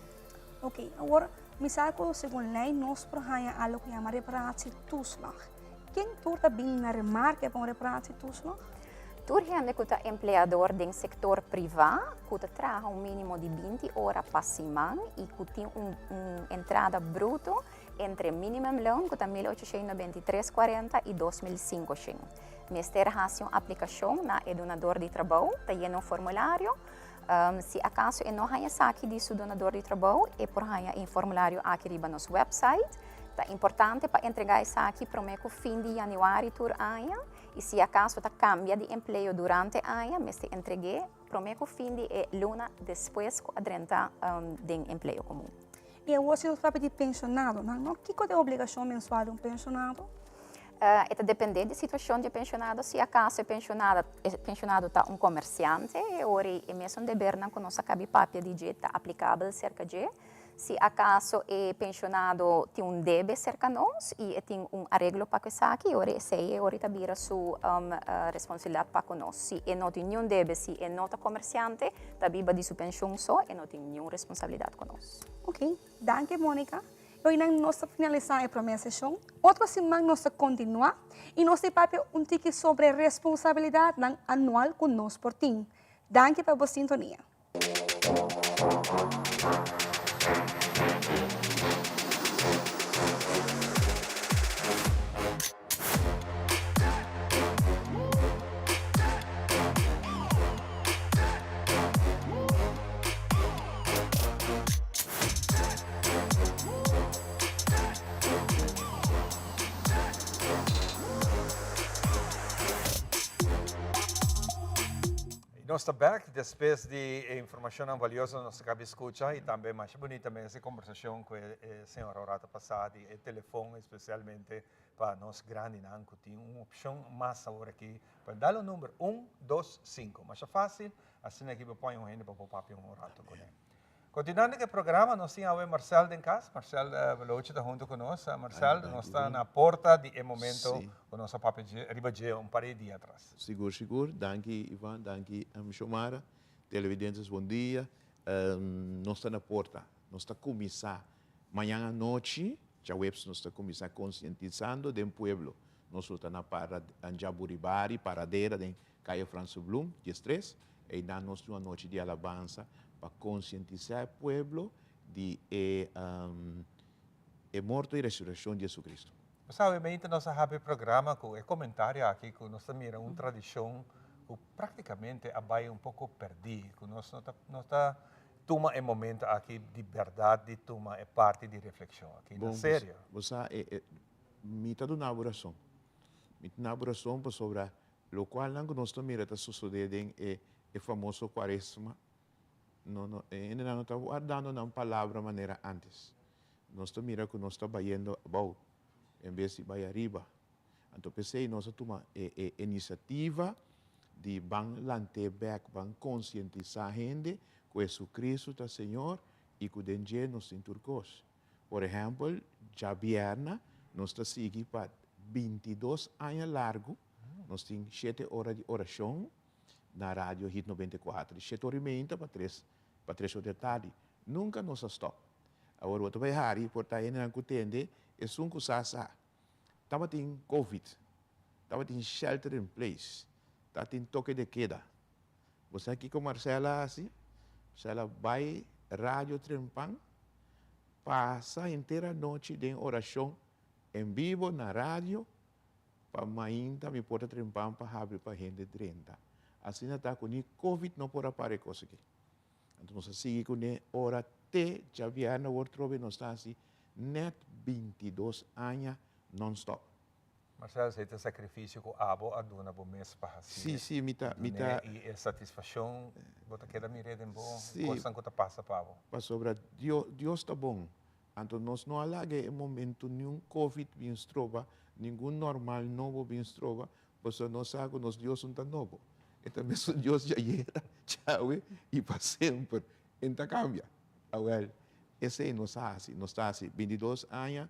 Ok, awor mi sa ku segun lei nos por haña algo ku yama reparatietoeslag. Ken tur ta bin na remarke pa un reparatietoeslag? Tur hende ku ta empleador den sektor privá ku ta traha un mínimo di 20 ora pa siman i ku tin un un entrada bruto entre minimumloon ku ta 1893,40 i 2500. Mester hasi un aplikashon na e dunador di trabou, ta yena un formulario. Si akaso e no haña esaki di su dunador di trabou, e por haña e formulario aki riba nos website. Ta importante pa entregá esaki promé ku fin di yanüari tur aña i si akaso ta kambia di empleo durante aña, mester entreg'é promé ku fin di e luna despues ku a drenta den empleo komun. I awor si nos papia di penshonadonan, no? Kiko ta e obligashon mensual di un penshonado? E ta dependé di situashon di e penshonado. Si akaso e penshonado e penshonado ta un komersiante, e ora ei e mesun debernan ku nos a kabi papia di dje ta aplikabel serka dje. Si akaso e penshonado tin un debe serka nos i e tin un areglo pa ku esaki, e ora esei e ora ta bira su responsabilidat pa ku nos. Si e no tin niun debe, si e no ta komersiante, ta biba di su penshon so, e no tin niun responsabilidat ku nos. Ok, danki Monica. Hoy-nan nos ta finalisá e promé seshon. Otro siman nos ta kontinuá i nos ta papia un tiki sobre responsabilidatnan anual ku nos por tin. Danki pa bo sintonia. Nos ta bek despues di e informacionnan valioso nos a caba di scucha y tambe masha bunita mes e conversacion cu e señora un rato pasa di e telefon especialmente pa nos grandinan cu tin un opcion mas awor aki pa dal un number un, dos, cinco masha facil asina aki bo pone un hende pa bo papia un rato cune. Continuando cu e programa nos tin awe Marcel den cas, Marcel Veloce ta hunto cu nos. Marcel, nos ta na porta di e momento cu nos a papia dje, riba dje un par di dia atras. Sigur, sigur. Danki Ivan, danki Xiomara. Televidentes bon dia. Nos ta na porta. Nos ta cuminsa mañan anochi, djaweps nos ta cuminsa concientisando den pueblo. Nos lo ta na para Jaburibari, Paradera den Calle Franse Bloem, 13. Einan nos tin un anochi di alabansa pa konsientisá e pueblo di e e morto i resurekshon di Jesucristo. Bo sabe, Meita, nos a habri e programa ku e komentario aki ku nos ta mira un tradishon ku praktikamente a bai un poko pèrdí, ku nos no ta no ta tuma e momento aki di bèrdat di tuma e parti di reflekshon aki. Na serio. Bo sa, e e mi ta duna bo rason. Mi ta duna bo rason pasobra Locualnan cu nos ta mira ta sosode den e e famoso cuaresma, no no e hendenan no ta wardando nan palabra manera antes. Nos ta mira cu nos ta bayendo abou en bes di bay ariba. Anto p'esey nos a tuma e e iniciativa di ban lant'é bek, ban concientisa hende cu Jesucristo ta Señor y cu den dje nos tin tur cos. Por ehempel, djabièrna nos ta sigui pa 22 aña largu, nos tin shete ora di orashon na Radio Hit 94, di shete ora i meinta pa tres pa tres ora di atardi. Nunka nos a stòp. Awor bo ta bai hari por ta hendenan ku tende esun ku sa sa. Tabatin covid, tabatin shelter in place, tabatin toke de keda. Bo sa kiko Marcela a hasi? Marcela bai Radio Trempan, pasa henter anochi den orashon en bibo na radio pa mainta mi por ta Trempan pa habri pa hende drenta. Asina ta ku ni covid no por a para e kos aki. Anto nos a sigui kuné ora te djabièrnè awor trobe nos ta hasi nèt 22 aña nònstòp. Marcel, esei ta sacrificio cu abo a duna bo mes pa hacié. Sí, sí, mi ta, mi ta. I e satisfaccion bo ta keda mir'é den bo cosnan cu ta pasa pa bo. Pasobra Dios, Dios ta bon. Anto nos no a laga e momento niun covid bin stroba, ningun normal nobo bin stroba, pasobra nos sa ku nos Dios un ta nobo. E ta mesun Dios djayera, djawe i pa semper. E no ta kambia. Awèl, esei nos a hasi. Nos ta hasi bintidos aña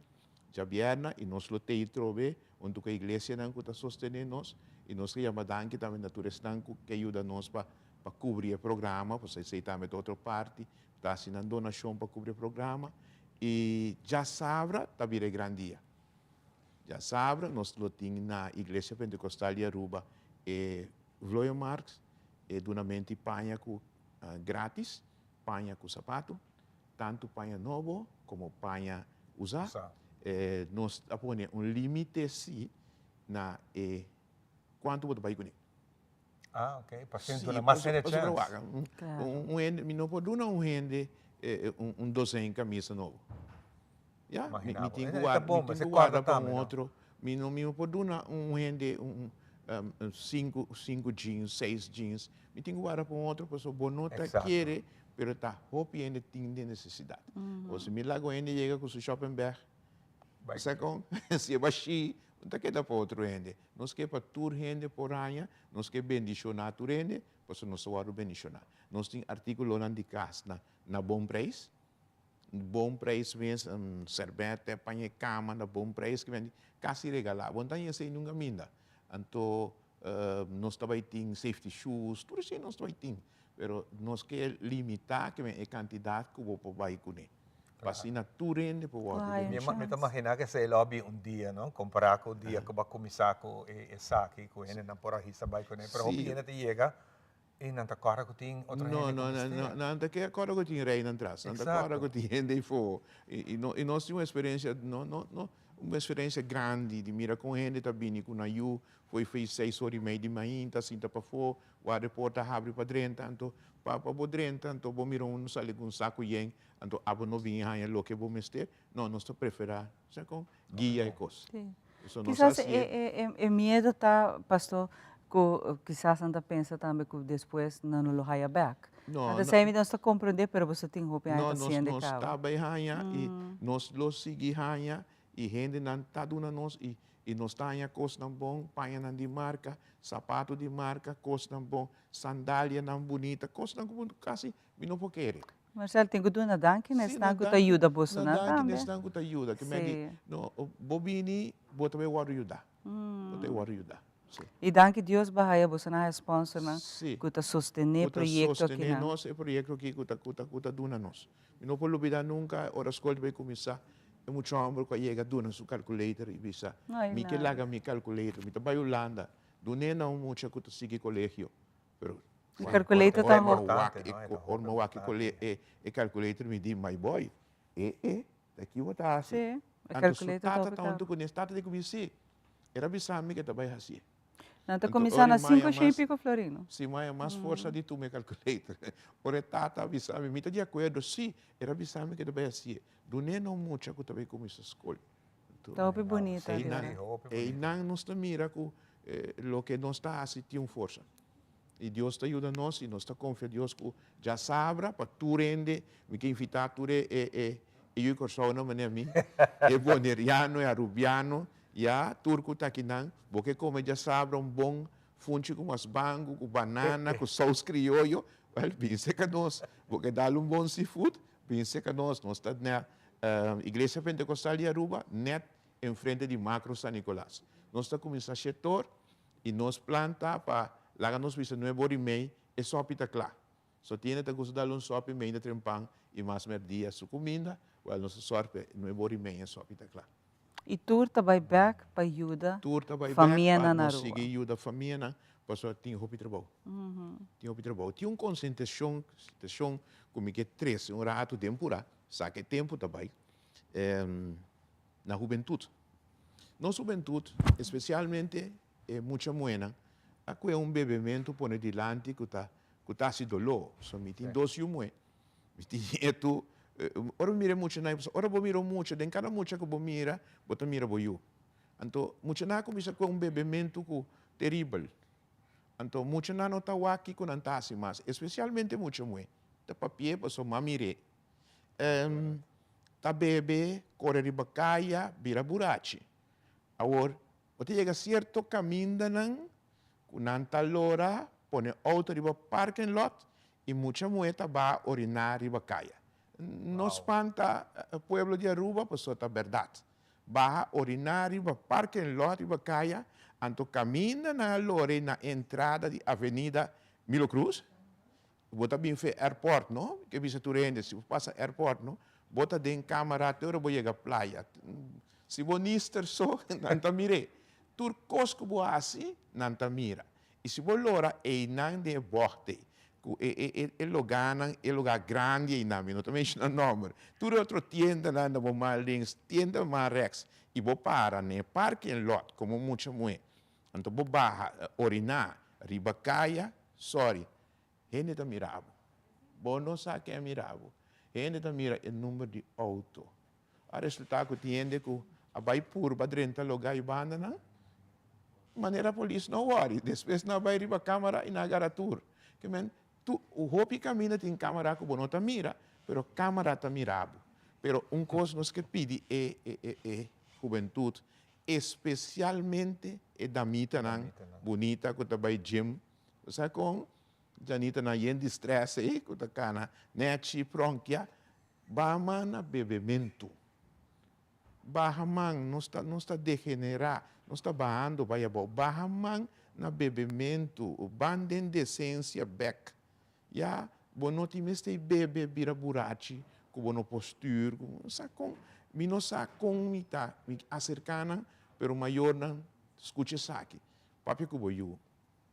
djabièrna i nos lo tei trobe huntu ku e iglesianan ku ta sostené nos. I nos ke yama danki tambe na tur esnan ku ke yuda nos pa pa kubri e programa, pasobra esei tambe ta otro parti. Ta hasi nan donashon pa kubri e programa. I djasabra ta bira e gran dia. Djasabra nos lo tin na Iglesia Pentecostal di Aruba e vlooienmarkt, e dunamento di paña ku gratis, paña ku sapato, tantu paña nobo komo paña usá. Nos ta pone un límite sí na e kuantu bo ta bai kuné. Ah, ok. Pa sin duna mas hende chèns. Un hende, mi no por duna un hende un dozen kamisa nobo. Ya, mi tin ku warda, mi tin ku warda pa un otro. Mi no, mi no por duna un hende un sinku, sinku jeans, seis jeans. Mi tin ku warda pa un otro pasobra bo no ta kere, pero ta hopi hende tin den nesesidat. O si mi laga un hende yega ku su shopping bag, sa kon? Si e bashí, no ta keda pa otro hende. Nos ke pa tur hende por haña, nos ke bendishoná tur hende, pasobra nos ta wòrdu bendishoná. Nos tin artíkulonan di kas na na bon preis, bon preis mes, sèrbètè, paña e kama na bon preis, ke bende kasi regalá. Bo no ta haña esei nunka minda. Anto nos ta bai tin safety shoes, tur esei nos ta bai tin. Pero nos ke limitá ke e kantidat ku bo por bai kuné. Pa asina tur hende por wòrdu bendishoná. Mi ta imaginá ku esei lo a bin un dia, no? Kompará ku dia ku bo a kuminsá ku esaki, ku hendenan por a hisa bai kuné. Pero hopi hende ta yega i nan ta kòrda ku tin otro hende ku mester. No, no, nan ta ke kòrda ku tin reinan tras. Nan ta kòrda ku tin hende ei I nos tin un eksperensia, no, no, no, un eksperensia grandi di mira kon hende ta bini ku nan yu fo'i fo'i seis ora i mei di mainta sinta pafó, wak de porta habri pa drenta, anto pa pa bo drenta anto bo mira un sali ku un saku yen, anto abo no bini haña loke bo mester, no, nos ta preferá, sa kon, guia e kos. So nos Kisas e e e miedo ta, pastor, ku kisas nan ta pensa tambe ku despues nan no lo haya bèk. No, Anto esei mi nos ta komprendé, pero boso tin hopi aña No, ta nos siende nos kaba. ta bai haña i nos lo sigui haña i hendenan ta duna nos i i nos ta haña kosnan bon, pañanan di marka, sapato di marka, kosnan bon, sandalianan bunita, kosnan ku kasi mi no por kere. Marcel, tin ku duna danki na Sí, esnan na ku ta danki, yuda na bosonan danki na tambe. esnan ku ta yuda. Ke men di, Sí. no, bo bini, bo ta bai wòrdu yudá. Bo ta bai wòrdu yudá. Sí. I danki Dios bo haya bosonan haya sponsornan Sí. ku ta sostené Ku ta proyekto sostené akinan. nos, e proyekto aki ku ta, ku ta, ku ta duna nos. Mi no por lubidá nunka ora skol ta bai kuminsá, e mucha hòmber ku a yega duna su calculator i bisa, Ay, Mi ke nice. laga mi calculator, mi ta bai Hulanda, dun'é na un mucha ku ta sigui kolegio. Pero E calculator ta ora mi wak e, ora mi wak e, e calculator mi di, my boy, e e, ta ki bo ta hasi? Sí, e Anto su calculator ta tata hopi ta huntu karo. kuné, su tata di ku mi, sí, el a bisa mi ke ta bai hasié. Nan ta Anto kuminsá ora na e maya sinku shen i mas, piko florino. si maya mas forsa di tuma e calculator. Ora e tata a bisa mi, mi ta di akuerdo, sí, el a bisa mi ke ta bai hasié. Dun'é na un mucha ku ta bai kuminsá skol. Anto, Ta hopi bunita, einan, Dios. einan nos ta mira ku loke nos ta hasi tin un forsa. I Dios ta yuda nos i nos ta konfia Dios ku djasabra pa tur hende, mi ke invitá tur e e e e yu Kòrsounan manera mi, e boneriano, e arubiano, ya, tur ku ta akinan, bo ke kome djasabra un bon funchi ku masbangu, ku banana, ku sous krioyo, wèl bin seka nos. Bo ke dal un bon seafood, bin seka nos. Nos ta na Iglesia Pentekostal di Aruba, nèt enfrente di Makro San Nicolas. Nos ta kuminsá shetor I nos plan ta pa laga nos bisa nuebe ora i mei e sopi ta kla. So tiene ta gusta dal un sopi mei na trempan i mas merdia su kuminda, wèl nos ta sòrg pa nuebe ora i mei e sopi ta kla. I tur ta bai bèk pa yuda Tur ta bai bèk pa famianan na nos Aruba. sigui yuda famianan pasobra tin hopi trabou. Tin hopi trabou. Tin un konsentrashon situashon ku mi ke trese un ratu den purá, sa ke tempu ta bai, na hubentut. Nos hubentut, espesialmente e mucha muhénan, a kue un bebementu pone dilanti ku ta ku ta hasi doló. So mi tin dos yu muhé, mi tin nietu. Ora mi mira e muchanan, ora bo mira un mucha, den kada mucha ku bo mira, bo ta mira bo yu. Anto muchanan a kuminsá kue un bebementu ku teribel. Anto muchanan no ta wak kiko nan ta hasi mas, espesialmente mucha muhé. Ta papi'é pasobra m'a mir'é. Ta bebe, kore riba kaya, bira burachi. Awor, bo ta yega sierto kamindanan ku nan ta lora pone outo riba parking lot i mucha muhé ta baha oriná riba kaya. No spanta pueblo di Aruba pasobra ta bèrdat. Baha oriná riba parking lot riba kaya, anto kaminda nan a lora na entrada di avenida Milo Cruz, Bo ta bin fe airport no, ke bisa tur hende si bo pasa airport no, bo ta den camara te ora bo yega playa. Si bo nister so, nan ta mir'é. Tur kos ku bo hasi, nan ta mira. I si bo lora einan den e bocht ei, ku e e e e loganan, e loga grandi einan, mi no ta menshona nomber, tur e otro tiendanan na bo man links, tienda man reks, i bo para na e parking lot komo mucha muhé, anto bo baha oriná riba kaya, sorry, Hende ta mira bo. Bo no sa ken a mira bo. Hende ta mira e number di auto. A resulta cu tin hende cu a bay purba drenta loga y bandanan. Manera polis no worry. Despues nan a bay riba camara y nan a gara tur. Ke men, tu, hopi caminda tin camara cu bo no ta mira, pero camara ta mira bo. Pero un cos nos ke pidi e, e, e, e hubentud, especialmente e damitanan bunita cu ta bay gym, Bo sa kon Janita nan yen di stress ei ku ta kana nechi pronkia baha man na bebementu. Baha man nos ta nos ta degenerá nos ta bahando bai abou baha man na bebementu ban den desensia bek ya bo no tin mester bebe bira burachi ku bo no por stuur ku bo sa kon mi no sa kon mi ta mi aserká nan pero mayornan skucha esaki papia ku bo yu.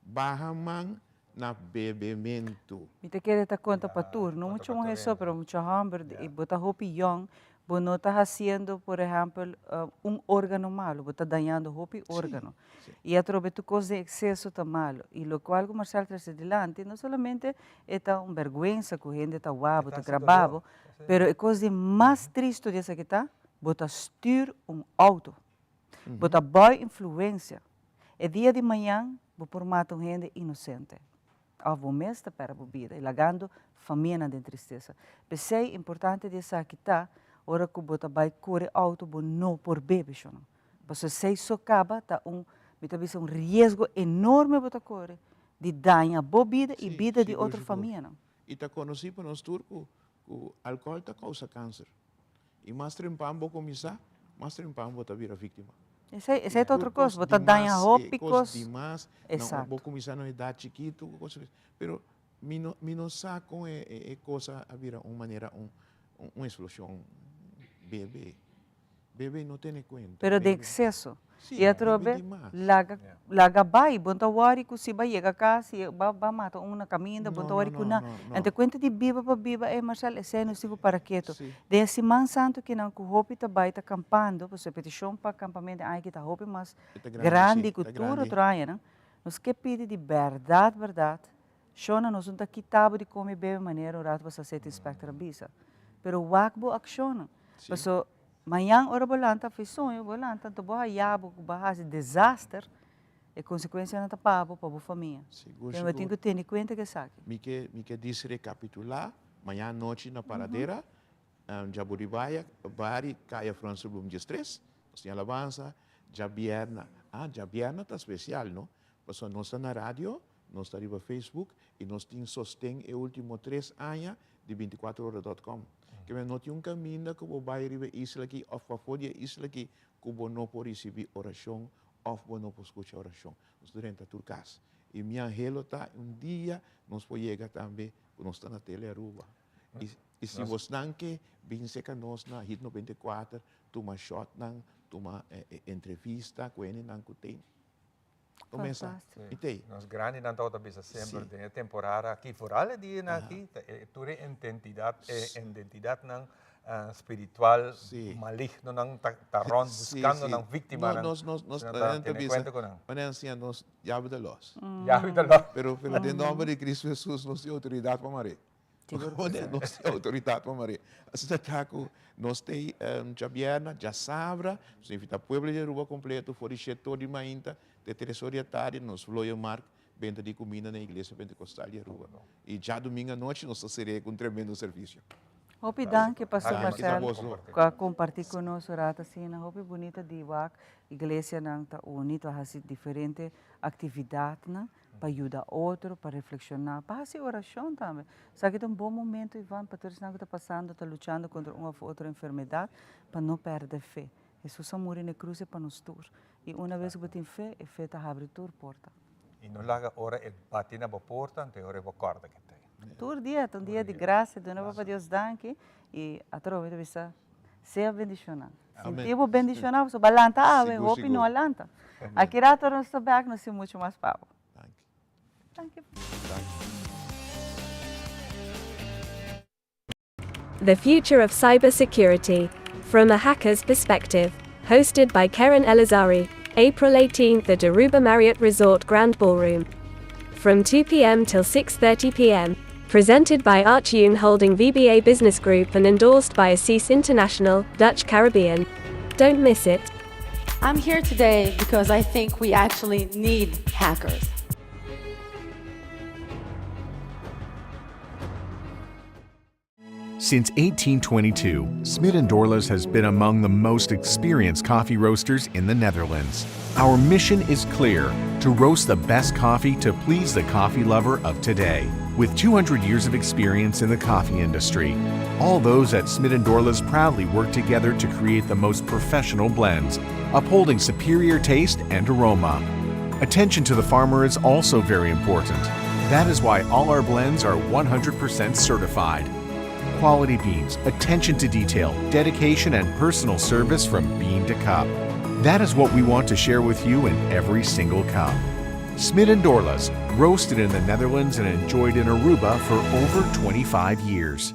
Baha man na bebementu. Mi ta kere ta konta pa tur, no mucho muher so, pero mucho homber, i bo ta hopi yong, bo no ta hasiendo, por ehempel, un organo malo, bo ta dañando hopi organo. I atrobe tur kos den ekseso ta malo. I lokual ku Marcel trese dilanti, no solamente e ta un bèrgwensa ku hende ta wak bo, ta graba bo, pero e kos di mas tristu di esaki ta, bo ta stür un outo. Bo ta bou influensia. E dia di mañan bo por mata un hende inosente. Of bo mes ta pèrdè bo bida i lagando famianan den tristesa. P'esei importante di esaki ta ora ku bo ta bai kore outo bo no por bebe shonnan. Pasobra esei so kaba ta un, mi ta bisa un riesgo enorme bo ta kore di daña bo bida i bida di otro famianan. I ta konosí pa nos tur ku ku alkohòl ta kousa kanser. I mas trempan bo kuminsá, mas trempan bo ta bira víktima. Esei, esei ta otro kos, bo ta daña hopi kos. Kos dimas, bo kuminsá na un edat chikitu, pero mi no, mi no sa kon e e kos a bira un manera un un eksploshon. Bebe, bebe no tene kuenta. Pero den ekseso. I atrobe laga laga bai, bo no ta wòri ku si bo a yega kas i bo a mata un na kaminda, bo no ta wòri ku nan. Anto kuenta di biba pa biba ei Marcel, esei nos tin ku para ketu. Den e siman santu kinan ku hopi ta bai ta kampando, pasobra e petishon pa kampamentu den aña aki ta hopi mas grandi ku tur otro añanan, nos ke pidi di bèrdat bèrdat, shona nos no ta kita bo di kome i bebe manera un ratu pasá state inspector a bisa, pero wak bo akshonnan, pasobra Mañan ora bo lanta af'i soño, bo lanta anto bo haya bo ku bo a hasi desaster, e konsekuensianan ta pa bo, pa bo famia. Sigur, Bo tin sigur. ku tene kuenta ku esaki. Mi ke, mi ke dis rekapitulá, mañan anochi na Paradera, Djaburibaya, Bari, Kaya Frans Bloem diestres, nos tin alabansa, djabièrna, ah, djabièrna ta spesial, no? Pasobra nos ta na radio, nos ta riba Facebook i nos tin sosten e último tres aña di bintikuater ora dòt kòm. Ke men no tin un kaminda ku bo bai riba e isla aki òf pafó di e isla aki ku bo no por risibí orashon òf bo no por skucha orashon. Nos ta drenta tur kas. I mi anhelo ta un dia nos por yega tambe ku nos ta na Tele Aruba. I i si bosnan ke bin serka nos na Hit 94 tuma shòtnan, tuma entrevista ku hendenan ku tin. Comesa y tey. Nos grandinan tabata bisa semper den e temporada aki, vooral e dianan aki, tur e ententidad, e identidadnan spiritual malignonan ta rond buscando nan victimanan. Nos, nos, nos, Nan ta tene cuenta cu nan. Manera nan siña nos, yabi ta los. Yabi ta los. Pero, pero den nomber di Cristo Jesus nos tin autoridad pa mare. Nos tin autoridad pa mare. Asina ta cu nos tey djabierna, djasabra, nos ta invita pueblo di Aruba completo for di shete or di mainta te tres or di atardi nos vloei mark benta di cuminda na Iglesia Pentecostal di Aruba. Y djadumingo anochi nos ta cere cu un tremendo servicio. Hopi danki Pastor Marcel ku a kompartí ku nos un rato asina. Hopi bunita di wak iglesianan ta uni, ta hasi diferente aktividatnan pa yuda otro, pa reflekshoná, pa hasi orashon tambe. Esaki ta un bon momento Ivan pa tur esnan ku ta pasando, ta luchando kontra un òf otro enfermedat, pa no pèrdè fe. Hesus a muri na e krus e pa nos tur. I una bes ku bo tin fe, e fe ta habri tur porta. I no laga ora e bati na bo porta, anto e ora e bo kòrda ke ta. Tur dia ta un dia di grasia, duna Papa Dios danki i atrobe ta bisa, sea bendishoná. Sinti bo bendishoná pasobra bo a lanta awe, hopi no a lanta. Aki rato nos ta bèk, nos tin muchu mas pa bo. Danki. The Future of Cybersecurity From a Hacker's Perspective. Hosted by Keren Elazari, April 18th at Aruba Marriott Resort Grand Ballroom. From 2 p.m. till 6:30 p.m. Presented by Archune Holding VBA Business Group and endorsed by Assis International, Dutch Caribbean. Don't miss it. I'm here today because I think we actually need hackers. Since 1822, Smit & Dorlas has been among the most experienced coffee roasters in the Netherlands. Our mission is clear, to roast the best coffee to please the coffee lover of today. With 200 years of experience in the coffee industry, all those at Smit & Dorlas proudly work together to create the most professional blends, upholding superior taste and aroma. Attention to the farmer is also very important. That is why all our blends are 100% certified. Quality beans, attention to detail, dedication, and personal service from bean to cup. That is what we want to share with you in every single cup. Smit and Dorlas, roasted in the Netherlands and enjoyed in Aruba for over 25 years.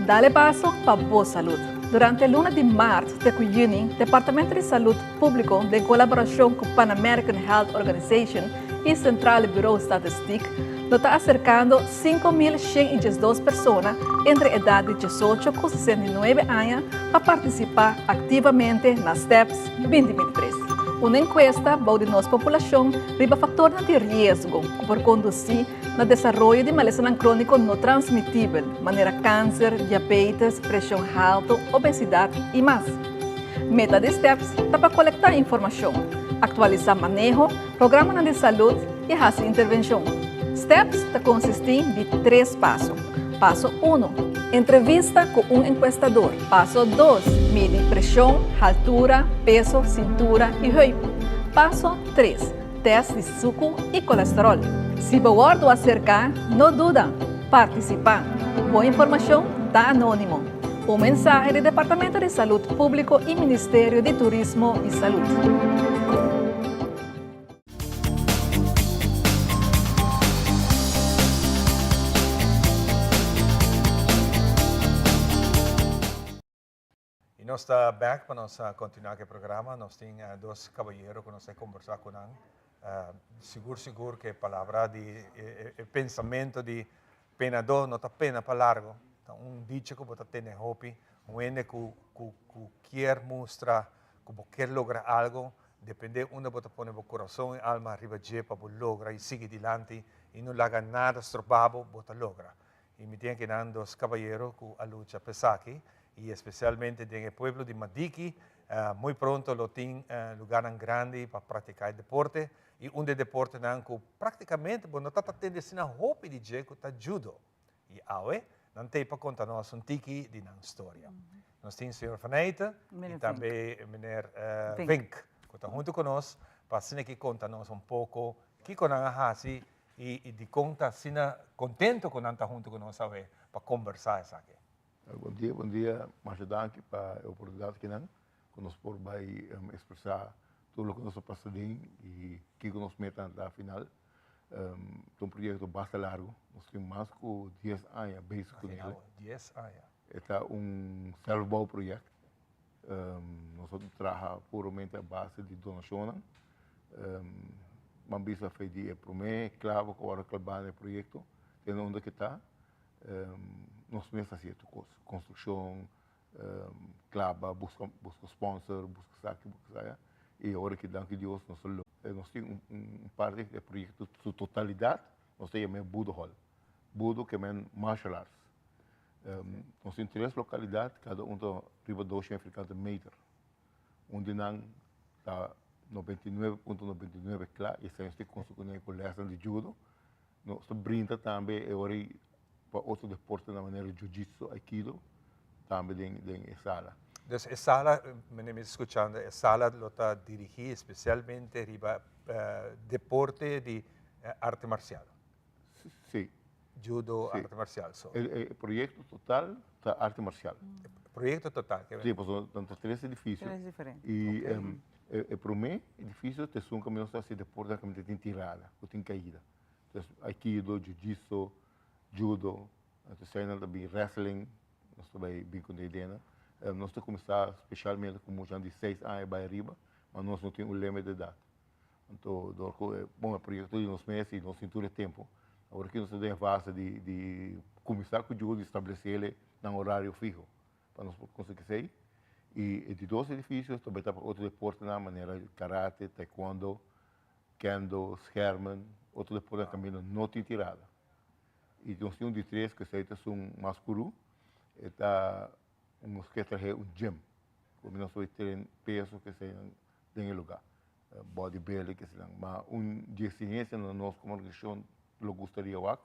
Dale paso pa bo salud. Durante luna di maart te cu juni, Departamento di Salud Publico den colaboracion cu Pan American Health Organization y Centrale Bureau Statistiek lo ta acercando 5.112 persona entre edad di 18 cu 69 aña pa participa activamente na STEPS 2023. Un encuesta bou di nos populacion riba factornan di riesgo cu por conduci na desaroyo di malesanan crónico no transmitibel, manera cáncer, diabetes, presion halto, obesidad y mas. Meta di STEPS ta pa colecta informacion, actualisa maneho, programanan di salud y haci intervencion. STEPS ta consisti di tres paso. Paso uno, Entrevista cu un encuestador. Paso dos, Midi presion, haltura, peso, cintura y heup. Paso tres, Test di suku y colesterol. Si bo wordo acerca, no duda, participa. Bo informacion ta anonimo. Un mensahe di Departamento di Salud Publico y Ministerio di Turismo y Salud. Y nos ta back pa nos continua cu e programa. Nos tin dos cabayero cu nos ta conversa cu nan. Sigur sigur cu e palabra di e pensamento di penador no ta pena pa largo. Ta un dicho cu bo ta tene hopi. Un hende cu cu cu kier mustra cu bo kier logra algo, depende unda bo ta pone bo corazon y alma riba dje pa bo logra y sigui dilanti y no laga nada stroba bo, bo ta logra. Y mi tin akinan dos cabayero cu a lucha p'esaki y especialmente den e pueblo di Madiki. Muy pronto lo tin lugarnan grandi pa practica e deporte y un di e deportenan cu practicamente bo no ta ta tende asina hopi di dje cu ta judo. Y awe nan t'ey pa conta nos un tiki di nan storia. Nos tin señor Van Eijten y tambe meneer Vink cu ta hunto cu nos pa asina ki conta nos un poco kico nan a haci I dikon ta asina kontento ku nan ta huntu ku nos awe pa kombersá esaki? Bon dia, bon dia. Masha danki pa e oportunidat kinan ku nos por bai ekspresá tur loke nos a pasa den i kiko nos metanan ta final. Ta un proyekto basta largu. Nos tin mas ku dies aña bezig ku nel. Dies aña. E ta un zelfbouwproject. Nos a traha puramente a base di donashonnan. Ban bisa fe di e promé klavo ku a wòrdu klabá na e proyekto te na unda ku ta. Nos mes ta hasi tur kos, konstrukshon, klaba, buska buska sponsor, buska esaki, buska esaya. I awor aki danki Dios nos a logra. Nos tin un parti di e proyekto su totalidat nos ta yam'é Budo Hall. Budo ke men martial arts. Nos tin tres lokalidat, kada un ta riba 200 vierkante meter. Un di nan ta 99.99 kla i esei nos tin konsa kuné ku lèsnan di judo. Nos ta brinda tambe e ora ei pa otro deportenan manera jiu-jitsu, aikido, tambe den den e sala. Dus e sala, meneer mi ta skuchando, e sala lo ta dirigí spesialmente riba deporte di arte marsial? Sí. Judo, arte marsial, so. E proyekto total ta arte marsial. Proyekto total. Sí, pasobra nan ta tres edifisio. Tres diferente. I e promé edifisio ta esun kaminda nos ta hasi deporte kaminda tin tirada ku tin kaida. Entonces aikido, jiu-jitsu, judo, anto eseinan ta bin wrestling, nos ta bai bin ku e ideanan. Nos ta kuminsá spesialmente ku muchanan di seis aña bai ariba, ma nos no tin un límite di edat. Anto dor ku e bon e proyekto di nos mes i nos tin tur e tempu. Awor aki nos ta den e fase di di kuminsá ku judo di establesé nan orario fiho pa nos por konsegui esei. I e di dos edifisio ta bai ta pa otro deportenan manera karate, taekwondo, kendo, schermen, otro deportenan kaminda no tin tirada. I nos tin un di tres ku esei ta esun mas kurú, e ta nos ke trahe un gym ku nos por train peso ku eseinan den e lugá. Bodybuilding esnan. Ma un di exigencia na nos como organisacion lo gustaria wak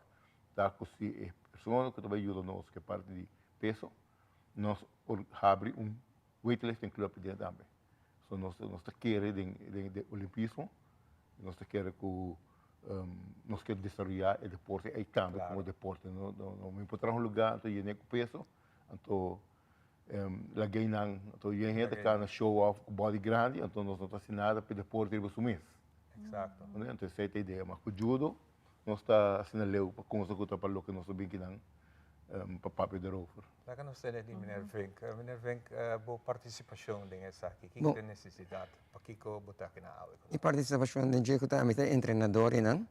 ta cu si e persona cu ta bay yuda nos cu e parti di peso, nos por habri un weightlifting club den tambe. So nos nos ta kere den den olimpismo, nos ta kere cu nos kier desaroya e deporte ey tambe como deporte. No no mi por traha un lugar anto yene cu peso anto Lag'é nan, anto yen hende ta kana show off ku body grandi, anto nos no ta hasi nada pa e deporte riba su mes. Exacto. Anto esei ta e idea, ma ku judo nos ta asina leu pa konsa ku ta pa loke nos ta bin kinan pa papia derover. Laga nos tene di meneer Vink. Meneer Vink, bo partisipashon den esaki, kiko ta e nesesidat? Pakiko bo ta akinan awe ku nos? Mi partisipashon den dje ku ta ami ta e entrenador einan,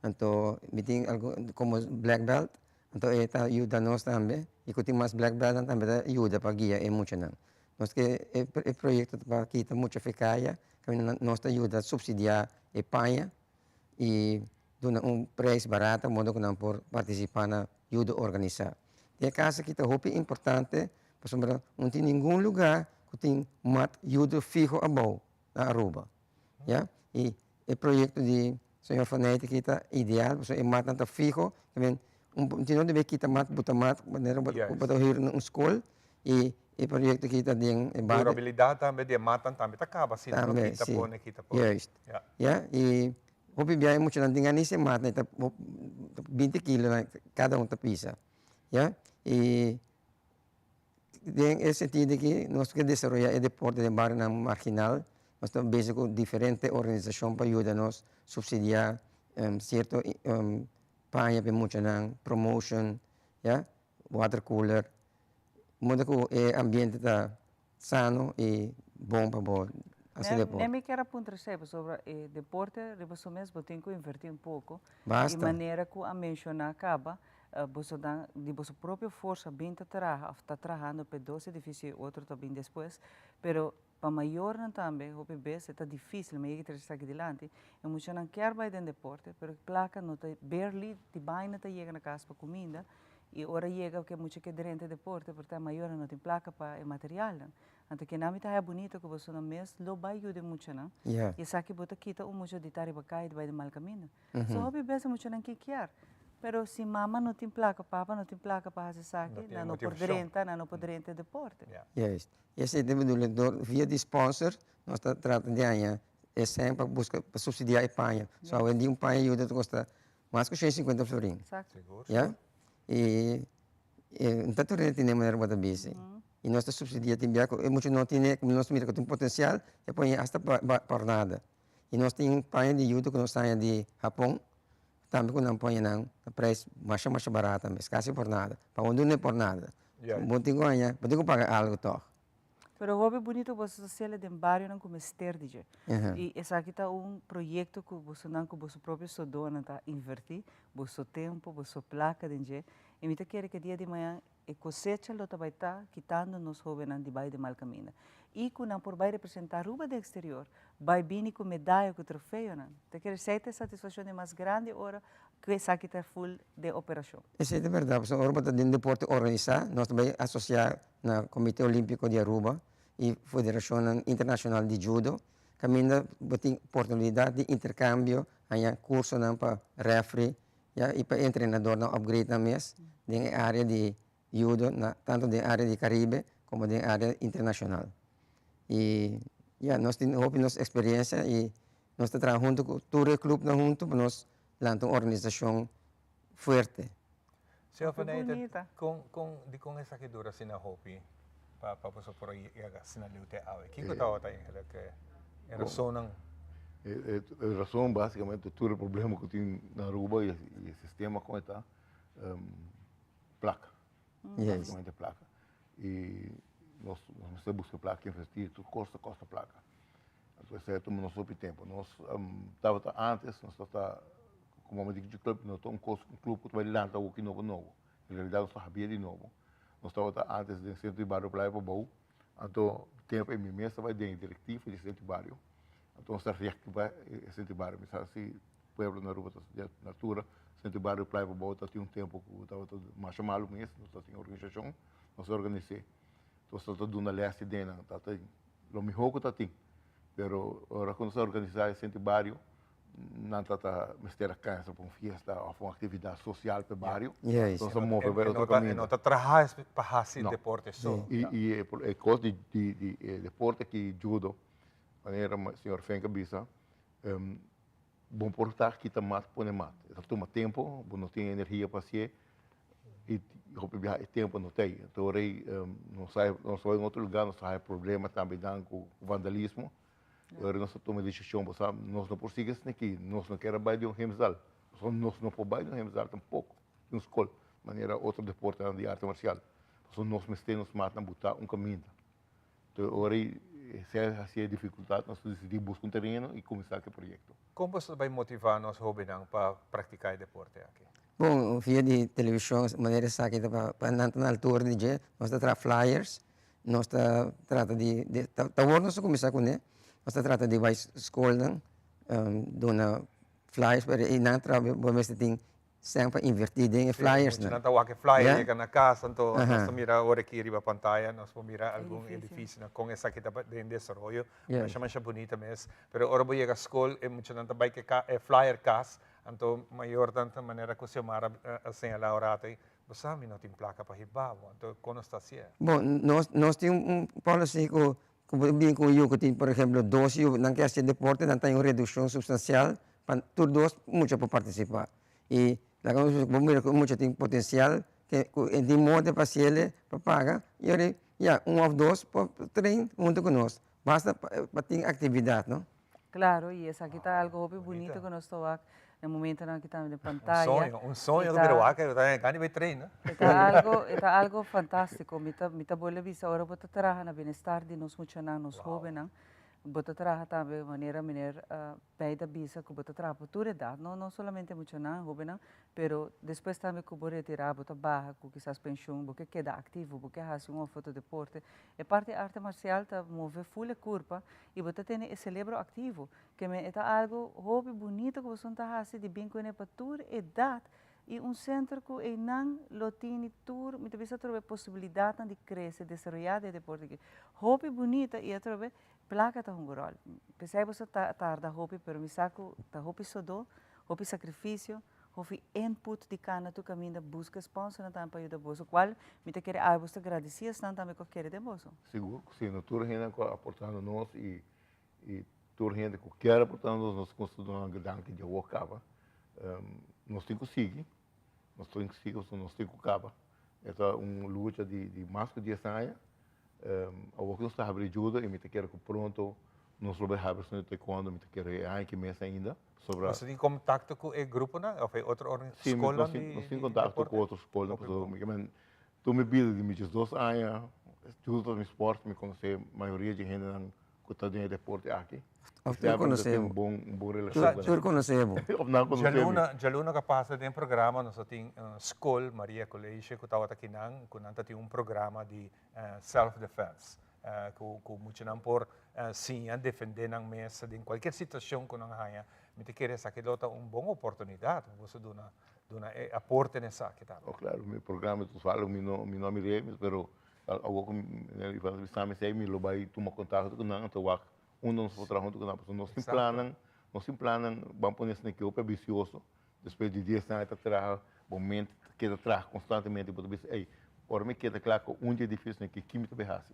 anto mi tin algun komo black belt, Anto e ta yuda nos tambe y cu tin mas black beltnan tambe ta yuda pa guia e muchanan. Nos ke e proyecto ta pa kita mucha fe caya caminda nos ta yuda subsidia e paña y duna un prijs barata modo cu nan por participa na yuda organisa. Den e caso aki ta hopi importante pasobra no tin ningun lugar cu tin mat yuda fiho abou na Aruba ya y E proyecto di señor Van Eyck aki ta ideal pasobra e matnan ta fiho, ta un no debe kita mat buta mat manera bo ta huur na un skol y e proyecto aki ta den e barrio. Durabilidad tambe di e matnan tambe ta caba si no kita pone kita pone. Juist, ya y hopi biaha e muchanan tin gana hisa e matnan ta binti kilo cada un ta pisa ya y Den e sentido aki nos ke desaroyá e deporte den barionan marginal. Nos ta bezig ku diferente organisashon pa yuda nos supsidiá sierto paña pa e muchanan, promotion, ya, water cooler. Modo ku e ambiente ta sano i bon pa bo hasi deporte. Ne mi kier a puntra esei pasobra e deporte riba su mes bo tin ku invertí un poko. Basta. Di manera ku a menshoná kaba Boso dan di boso propio forsa bin ta traha of ta trahando p'e dos edifisio y otro ta bin despues, pero pa mayornan tambe hopi bes e ta dificil, mi yega trece esaki dilanti, e muchanan kier bay den deporte, pero e placa no ta barely di baina ta yega na cas pa cuminda y ora yega cu e mucha ke drenta e deporte por ta mayornan no tin placa pa e materialnan. Anto kinan mi ta haya bunito cu bosonan mes lo bay yuda e muchanan y esaki bo ta kita un mucha di ta riba caya di bay den mal caminda. So hopi bes e muchanan ke kier, pero si mama no tin placa, papa no tin placa pa haci esaki, nan no por drenta, nan no por drenta e deporte. Juist. Y esey ta bedoel door via di sponsor nos ta trata di haña e cen pa busca pa subsidia e paña. So awendia un paña yuda ta costa mas cu 150 florin. Exacto. Ya. Y no ta tur hende tin e manera bo ta bisti. Y nos ta subsidia tin bia cu e mucha no tine, como nos mira cu tin potencial, e pone hasta por nada. Y nos tin paña di yuda cu nos haña di Japon, tambe cu nan poña nan na prijs masha masha barato tambe, es casi por nada. Pa bo duna e por nada. Bo tin cu haña, bo tin cu paga algo tog. Pero hopi bunito boso ta sele den barionan cu mester di dje. Y esaki ta un proyecto cu bosonan cu boso propio sodonan ta inverti, boso tempo, boso placa den dje. Y mi ta kere cu e dia di mañan e cosecha lo ta bay ta kitando nos hobennan di bay den mal caminda. y cu nan por bay representa Aruba den exterior, bay bini cu medaya, cu trofeonan. Ta kere esey ta e satisfaccion di mas grandi ora cu esaki ta full den operacion. Esey ta berdad, pasobra ora bo ta den deporte organisa, nos ta bay asocia na Comite Olimpico di Aruba y Federacionnan Internacional di Judo, caminda bo tin oportunidad di intercambio, haña cursonan pa referee, ya, y pa entrenadornan upgrade nan mes den e area di judo na tanto den area di Caribe como den area internacional. Y ya nos tin hopi nos experiencia y nos ta traha hunto cu tur e clubnan hunto pa nos lanta un organisacion fuerte. Señor Van Eyten, con con dicon esaki dura asina hopi pa pa boso por a yega asina leu te awe? Kico tabata eigenlijk e razonnan? E razon basicamente tur e problema cu tin na Aruba y e sistema con e ta, placa. Yes. Básicamente placa. Y nos, nos mester busca placa, invertir, tur cos ta costa placa. Anto esei a tuma nos hopi tempo. Nos um, tabata antes, nos tabata, como mi di club, no ta un cos, un club cu ta bai lanta awoki nobo nobo. En realidad nos ta habia di nobo. Nos tabata antes den centro di barrio Playa Pabou. Anto tempo ei mi mes tabata den e directiva di centro di barrio. Anto nos ta reactiva e centro di barrio. Mi sa si pueblo na Aruba ta di altura, centro di barrio Playa Pabou ta tin un tempo cu tabata masha malo mes, nos ta tin organisacion, nos a organise. Nos ta duna les di den nan, ta ta lo miho cu ta tin. Pero ora cu nos a organisa e centro di bario, nan ta ta mester a cansa pa un fiesta of un actividad social pa e bario. Nos a move bay otro caminda. E no ta traha pa haci deporte so. Y e cos di e deporte aki, judo, manera señor Fenk a bisa, Bo por ta kita mat pone mat. E ta tuma tempo, bo no tin energia pa hacié y hopi biaha e tempo no ta ei. Anto ora ei nos a nos a bai un otro lugar, nos a haya problema tambe nan cu vandalismo. Y ora nos a tuma e decision, bo sa, nos no por sigui esaki aki, nos no kier a bai den un gymzaal. Pasobra nos no por bai den un gymzaal tampoco, den un scol, manera otro deportenan di arte marcial. Pasobra nos mester nos matnan buta un caminda. Entonces ora e se haci e dificultad nos a decidi busca un tereno y cuminsa cu e proyecto. Con boso ta bay motiva nos hobennan pa practica e deporte aki? Bon, via di television manera esaki ta pa pa nan ta na altura di dje, nos ta traha flyers, nos ta trata di ta awor nos a cuminsa cune, nos ta trata di bay scolnan duna flyers pero e nan traha bo mester tin Sèn pa invertí den e flyers nan. Muchanan ta wak e flyer yega na kas, anto nos ta mira ora aki riba pantaya nos por mira algun edifisionan kon esaki ta den desaroyo. Masha masha bunita mes. Pero ora bo yega skol e muchanan ta bai ku e flyer kas, anto mayornan ta manera ku Xiomara a señalá un rato ei, bo sa mi no tin plaka pa hiba bo, anto kon nos ta hasié? Bon, nos nos tin un policy ku ku bo bin ku un yu ku tin por ehemplo dos yu nan ke hasi deporte nan ta un redukshon supstansial Pa tur dos mucha por partisipá. I laga nos bo mira ku e mucha tin potensial ke ku e tin moda pa hasiel pa paga i ora ya un òf dos por train huntu ku nos. Basta pa tin aktividat no. Claro, y esaki ta algo hopi bunito cu nos ta wak na momentonan aki tambe den pantaya. Un soño, un soño cu mira wak, ta gana di bay train no. E ta algo, e ta algo fantastico. Mi ta, mi ta bolbe bisa ora bo ta traha na bienestar di nos muchanan, nos hobennan, Bo ta traha tambe manera meneer Pei ta bisa ku bo ta traha pa tur edat, no no solamente muchanan, hobennan, pero despues tambe ku bo retirá bo ta baha ku kisas penshun, bo ke keda aktivo, bo ke hasi un of otro deporte. E parti arte marsial ta move ful e kurpa i bo ta tene e selebro aktivo. Ke men e ta algu hopi bunito ku boso ta hasi di bin kuné pa tur edat i un sentro ku einan lo tini tur, mi ta bisa atrobe posibilidatnan di krese, desaroyá den e deporte aki. Hopi bunita i atrobe plaka ta hunga ròl. P'esei boso ta tarda hopi, pero mi sa ku ta hopi sodó, hopi sakrifisio, hopi input di kana tur kaminda buska sponsornan tambe pa yuda boso, kual mi ta kere awe boso ta gradisí esnan tambe ku a kere den boso. Sigur ku si, no tur hende ku a aportá na nos i I tur hende ku kier aportá nos, nos konsiderá nan danki di awor kaba. Nos tin ku sigui, nos tin ku sigui pasobra nos tin ku kaba. E ta un lucha di di mas ku dies aña. Awor ku nos ta habri judo i mi ta kere ku pronto nos lo bai habri esnan di taekwondo, mi ta kere e aña ki mes ainda. Pasobra. Boso tin kontakto ku e gruponan òf e otro skolnan di deporte? Si, nos tin kontakto ku otro skolnan pasobra mi ke men tur mi bida di mi diesdos aña judo ta mi sport, mi konosé mayoria di hendenan Ku ta den e deporte aki. Of tur konosé bo. Un bon relashon ku nan. Tur konosé bo. Of nan konosé mi. Djaluna, djaluna ku a pasa den programa nos a tin skol Maria College ku tabata kinan ku nan ta tin un programa di self defense. Ku ku muchanan por siña defendé nan mes den kualkier situashon ku nan haña. Mi ta kere esaki lo ta un bon oportunidat pa boso duna duna e aporte na esaki tambe. Oh claro, mi programa ta toevallig mi no mi no a mir'é pero awor ku Ivan ta bisa mi esei mi lo bai tuma kontakto ku nan anto wak unda nos por traha huntu ku nan pasobra nos tin plannan nos tin plannan ban pone esei ki hopi ambisioso Despues di dies aña ta traha, bo mente ta keda traha konstantemente, bo ta bisa, ey, ora mi keda kla ku un di e difísilnan aki, ki mi ta bay hasi?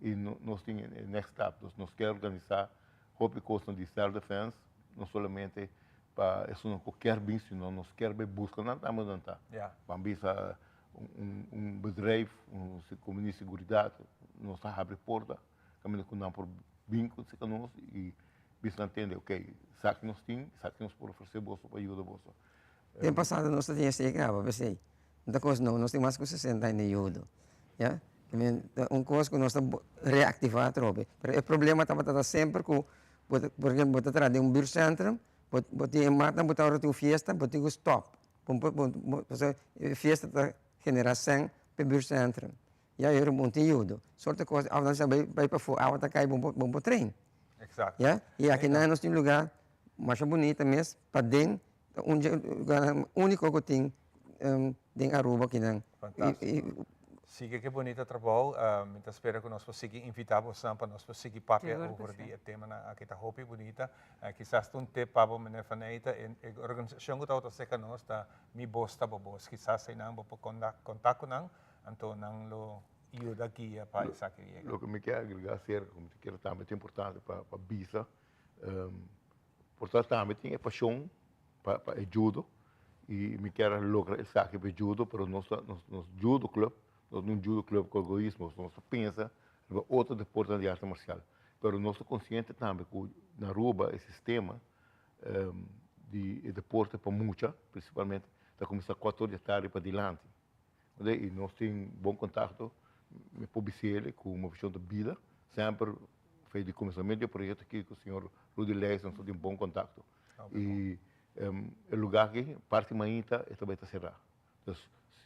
I nos tin e next stap, dus nos kier organisá hopi kosnan di self defense, no solamente pa esunnan ku kier bin, sino nos kier bay buska nan tambe unda nan ta. Ban bisa un bedrijf, un kompania di seguridat, nos ta habri porta kaminda ku nan por bin ku nos i Bisa nan tende, ok, esaki nos tin, esaki nos por ofresé boso pa yuda boso. Den pasado nos ta tin esei graba p'esei. No ta kos no, nos tin mas ku sesenta aña di yudo, ya. Ta un kos ku nos ta reaktivá atrobe. Pero e problema tabata ta semper ku bo ta, por ehempel, bo ta traha den un buurtcentrum, bo bo tin e matnan bo ta ora tin un fiesta, bo tin ku stòp. Pasobra e fiesta ta generá sèn p'e buurtcentrum. Ya yo bo tin yudo. Sorte kos awa nan sa bai bai pafó awa ta kai bo bo por train. Exacto. Ya y aki nan nos tin lugar masha bunita mes paden ta un dje lugarnan úniko ku tin den Aruba akinan. Fantástiko. Sigui ke bunita trabou. Mi ta spera ku nos por sigui invitá bosnan pa nos por sigui papia over di e temanan aki. Ta hopi bunita. Kisas ta un tip pa bo meneer Van Eijten, e organisashon ku tabata serka nos ta Mi Bos Ta Bo Bos. Kisas einan bo por kontak ku nan Anto nan lo yuda guia pa esaki yega. Loke mi ke agregá aserka ku mi ta kere tambe ta importante pa pa bisa, por ta tambe tin e pashon pa pa e judo i mi kier a logra esaki pa e judo pero nos ta nos nos judo club nos no un judo club ku egoismo nos ta pensa riba otro deportenan di arte marsial pero nos ta konsiente tambe ku na Aruba e sistema di e deporte pa mucha prinsipalmente ta kuminsá kuater or di tardi padilanti. I nos tin bon kontakto, mi por bis'el ku Movishon ta Bida, semper for di kuminsamentu di e proyekto aki ku señor Rudy Leijs nos ta tin bon kontakto. I e lugá aki parti mainta e ta bai ta será. Dus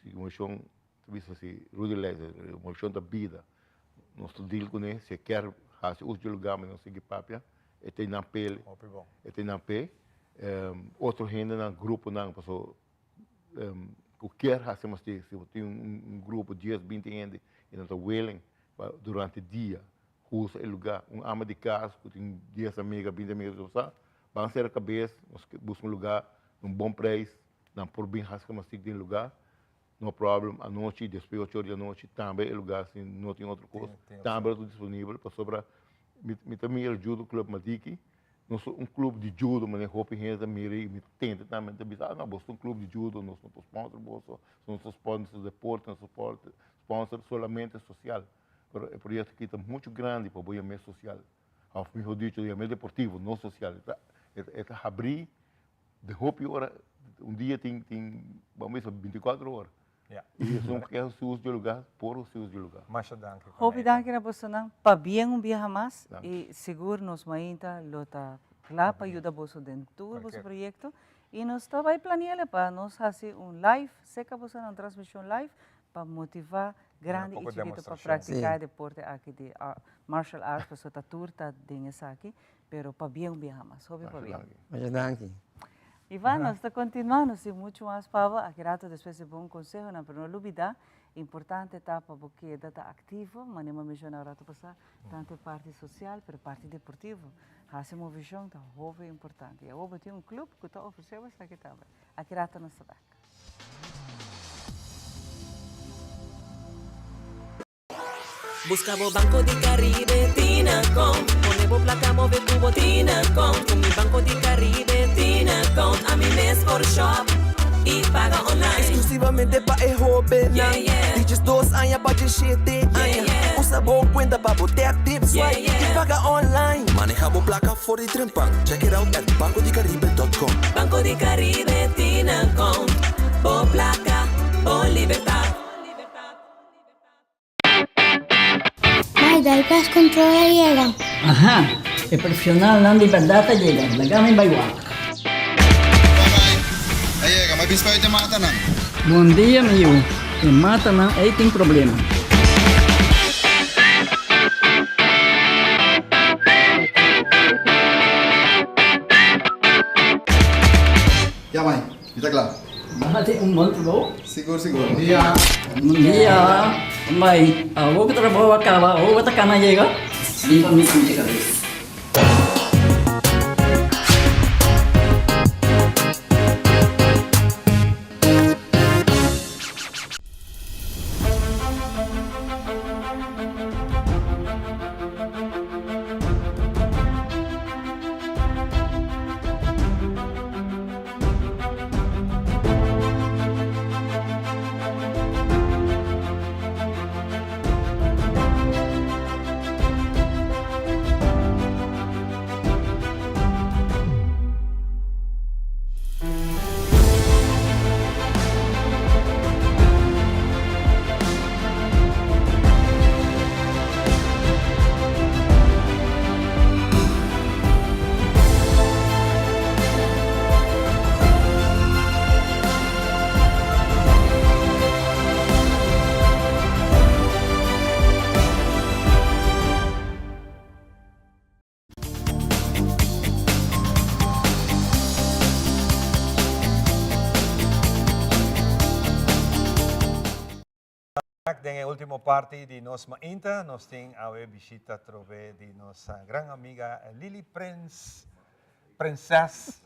si Movishon ta bisa si Rudy Leijs, Movishon ta Bida, nos ta deal kuné, si e kier hasi uso di e lugá mi nos sigui papia, e ta nan p'el, e ta nan p'e. Otro hendenan, gruponan, pasobra ku kier hasi mester si bo tin un grupo dies binti hende i nan ta willing pa durante dia usa e luga un ama di kas ku tin dies amiga binti amiga ta sa ban sera kabes nos buska un luga na un bon preis nan por bin hasi mastik den e luga no problem anochi despues ocho or di anochi tambe e luga si no tin otro kos tambe lo ta disponibel pasobra mi ta mira judo club Madiki Nos ta un club di judo, manera hopi hende ta mira y mi tenta tambe ta bisa, ah no, boso ta un club di judo, nos no por sponsor boso, nos ta sponsor deporte, nos ta sponsor solamente social. Pero e proyecto aki ta mucho grandi pa bo yam'é social, of mihor dicho, yam'é deportivo, no social. E ta habri den hopi ora, un dia tin, tin, bo a bisa binticuatro ora. Y esun ku ke hasi uso di e lugar, por hasi uso di e lugar. Masha danki. Hopi danki na bosonan. Pabien un biaha mas y sigur nos mainta lo ta kla pa yuda boso den tur boso proyecto y nos ta bay planeale pa nos haci un live seca bosonan un transmision live pa motiva grandi y chikito pa practica e deporte aki di martial arts pasobra ta tur ta den esaki pero pabien un biaha mas. Hopi pabien. Masha danki. Ivan, nos ta continua, nos tin mucho mas pa bo, aki rato despues di bon consehonan, pero no lubida, importante ta pa bo keda ta activo, manera mi a menciona rato pasa, tanto e parti social, pero parti deportivo, haci movecion ta hopi importante, y awor bo tin un club cu ta ofrece bo esaki tambe. Aki rato nos ta bek. Buska bo Banco di Caribe Tinacom Pone bo plaka move ku bo Tinacom Ku mi Banco di Caribe Tinacom Ami mes por shop i paga online Exclusivamente pa e hobennan Di diesdos aña pa diesshete aña Usa bo cuenta pa bo tap, tip, swipe i paga online Maneha bo plaka for di trempan Check it out at bancodicaribe dot com. Banco di Caribe Tinacom Bo plaka, bo libertad. Mai, dal pest control a yega. Aha, e profesionalnan di berdad a yega, laga mi bai wak. Bye bye, a yega, mi a bin spuit e matanan. Bon dia mi yu, e matanan ei tin problema. Ya mai, mi ta kla. Nan tin un bon trabou. Sigur, sigur. Bon dia. Bon dia. Mai, awor ku trabou a kaba, awor bo ta kana yega? Bin pa mi pincha kabes. Bek den e ultimo parti di nos mainta, nos tin awe bishita atrobe di nos gran amiga Lily Prins, Prinses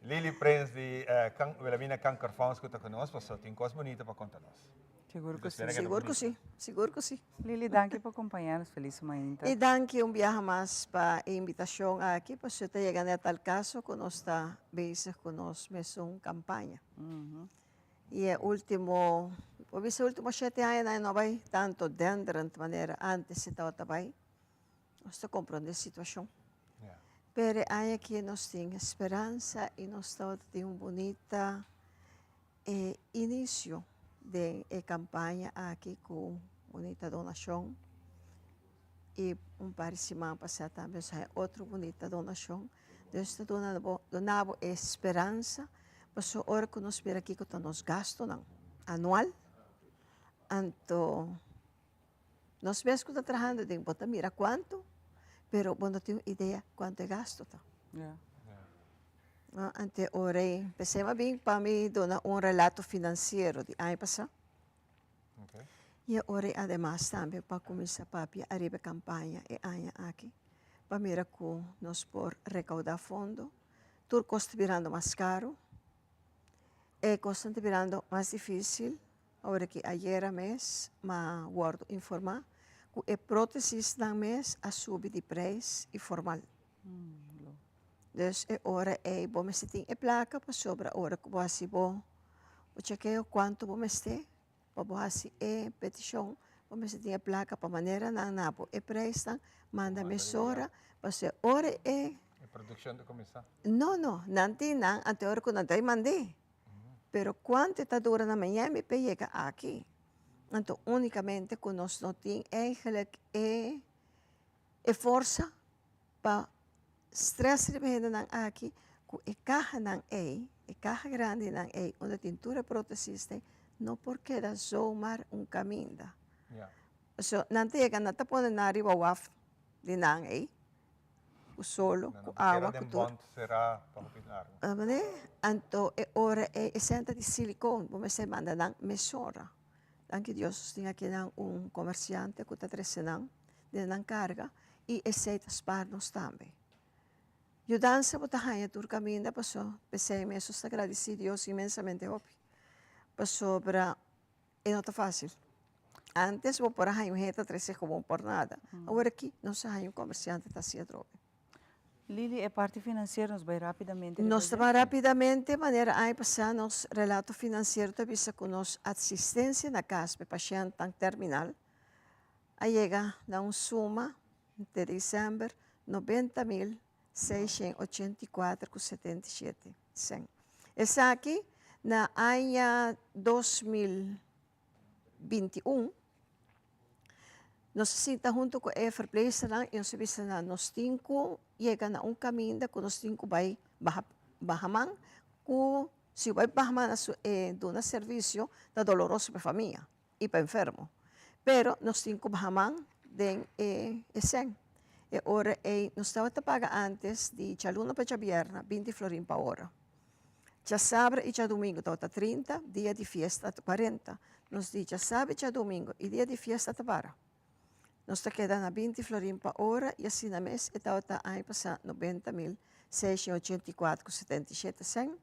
Lily Prins di Wilhelmina Kankerfonds ku ta ku nos, pasobra tin kos bunita pa konta nos. Sigur ku si. Sigur ku si, sigur ku si. Lily, danki pa kompaña nos, felis mainta. I danki un biaha mas pa e invitashon aki, pasobra ta yega net al kaso ku nos ta bezig ku nos mesun kampaña. I e ultimo, por bisa e ultimo shete añanan e no bai tanto denderend manera antes e tabata bai. Nos ta comprende e situacion. Pero e aña aki nos tin speransa i nos tabata tin un bunita e inicio den e campaña aki cu bunita donacion. I un par di siman pasa tambe nos haña otro bunita donacion. Dios ta duna bo, duna bo e speransa, pasobra ora ku nos mira kiko ta nos gastunan anual, anto nos mes ku ta trahando den bo ta mira kuantu, pero bo no tin un idea kuantu e gastu ta. Anto e ora ei, p'esei mi a bin pa mi duna un relato finansiero di aña pasá. I e ora ei ademas tambe pa kuminsá papia ariba e kampaña e aña aki pa mira ku nos por rekaudá fondo. Tur kos ta birando mas karu, e kosnan ta birando mas difísil. Ora ki ayera mes m'a wòrdu informá ku e prótesisnan mes a subi di preis i formal. Dus e ora ei bo mester tin e plaka pasobra ora ku bo hasi bo bo chekeo kuantu bo mester pa bo hasi e petishon bo mester tin e plaka pa manera nan na bo e preisnan manda mesora pasobra e ora e E produkshon ta kuminsá? No no nan tin nan anto e ora ku nan ta mand'é pero kuantu e ta dura na Miami pa e yega aki anto unikamente ku nos no tin eigenlijk e e forsa pa stress riba e hendenan aki ku e kahanan ei, e kaha grandinan ei unda tin tur e protesisnan no por keda zomaar un kaminda. Pasobra nan ta yega nan ta pone nan riba waf di nan ei ku solo, ku awa, ku tur. Anto e ora ei e senta di silikon bo mester manda nan mesora. Danki Dios nos tin akinan un komersiante ku ta trese nan den nan karga i esei ta spar nos tambe. Yudansa bo ta haña tur kaminda paso p'esei mes nos ta gradisí Dios inmensamente hopi pasobra e no ta fásil. Antes bo por a haña un hende ta trese gewoon por nada. Awor aki nos a haña un komersiante ta hasi atrobe. Lili, e parti finansiero nos bai rápidamente riba Nos ta bai rápidamente, manera aña pasá nos relato finansiero ta bisa ku nos asistensia na kas pa e pashèntnan terminal a yega na un suma di desèmber 90.684 ku 77 sèn. Esaki na aña 2021 nos a sinta huntu ku e verpleegsternan i nos a bisa nan nos tin ku yega na un kaminda ku nos tin ku bai baha baha man ku si bai baha man na su e duna servisio ta doloroso pa e famia. i pa enfermo. Pero nos tin ku baha man den e e sèn. E ora ei nos tabata paga antes di djaluna pa djabierna binti florin pa ora. Djasabra i djadumingu tabata 30, dia di fiesta ta 40. Nos di djasabra i djadumingu i dia di fiesta ta para. Nos ta keda na 20 florin pa ora i asina mes e tabata aña pasá 90.684 ku 77 sèn.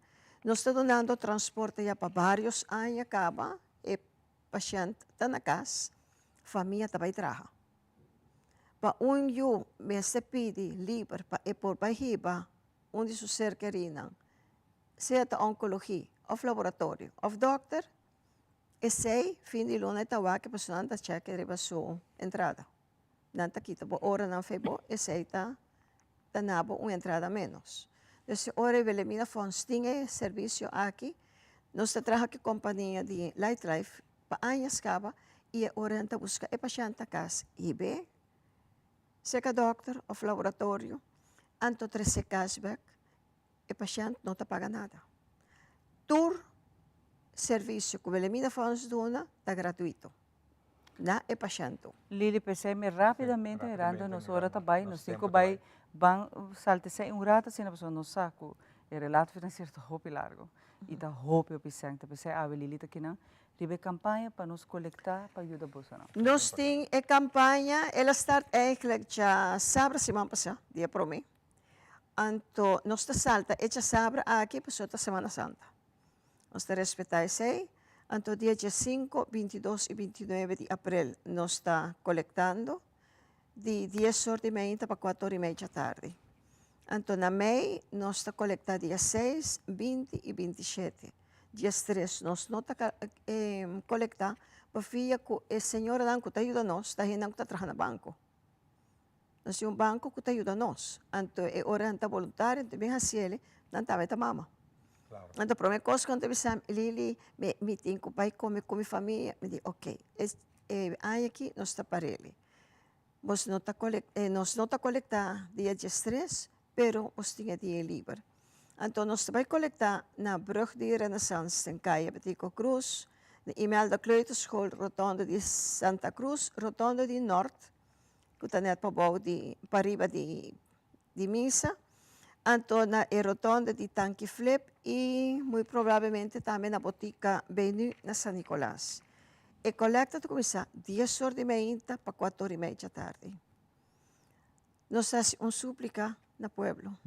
Nos ta dunando transporte ya pa vários aña kaba, e pashènt ta na kas, famia ta bai traha. Pa un yu mester pidi liber pa e por bai hiba un di su ser kerinan, sea ta onkologi òf laboratorio òf dòkter, esei fin di luna e ta wak e personanan ta chèk riba su entrada. Nan ta kita bo oranan fei bo, esei ta ta na bo un entrada ménos. Dus e ora e Wilhelmina Fonds tin e servisio aki, nos ta traha ku e kompania di Light Life pa añas kaba i e ora nan ta buska e pashènt na kas hib'é Serka dòkter òf laboratorio, anto trese kas bèk, e pashènt no ta paga nada. Tur servisio ku Wilhelmina Fonds duna ta gratuito na e pashènt. Lili, p'esei mi rápidamente mirando nos ora ta bai, nos tin ku bai ban salta esei un rato asina pasobra nos sa ku e relato finansiero ta hopi largo i ta hopi hopi sèn. Ta p'esei awe Lili ta kinan Riba e campaña pa nos colecta pa yuda bosonan. Nos tin e campaña, el a start eigenlijk djasabra siman pasá, dia promé. Anto nos ta salta e djasabra aki pasobra ta Semana Santa. Nos ta respetá esei. Anto dia diesinko, bintidos i bintinuebe di aprel nos ta colectando di dies or di meinta pa kuater or i mei djatardi. Anto na mei nos ta colecta dia seis, binti i bintishete. Diestres nos no ta colecta pafia cu e señoranan cu ta yuda nos ta hendenan cu ta traha na banco. Nos tin un banco cu ta yuda nos, anto e ora nan ta boluntario nan ta bin haciele, nan tambe ta mama. Anto prome cos cu nan ta bisa mi, Lily mi tin cu bay come cu mi famia, mi di ok, e aña aki nos ta parele. Bos no ta nos no ta colecta dia diestres, pero bos tin e dia liber. Anto nos ta bai kolektá na Brug di Renaissance den Kaya Betico Cruz, na Imelda Kleuterschool, rotonde di Santa Cruz, rotonde di Nort, ku ta nèt pabou di pariba di di misa, anto na e rotonde di Tanki Flip i muy probablemente tambe na Botica Benu na San Nicolas. E kolekta ta kuminsá dies or di meinta pa kuater or i mei djatardi. Nos ta hasi un súplika na pueblo.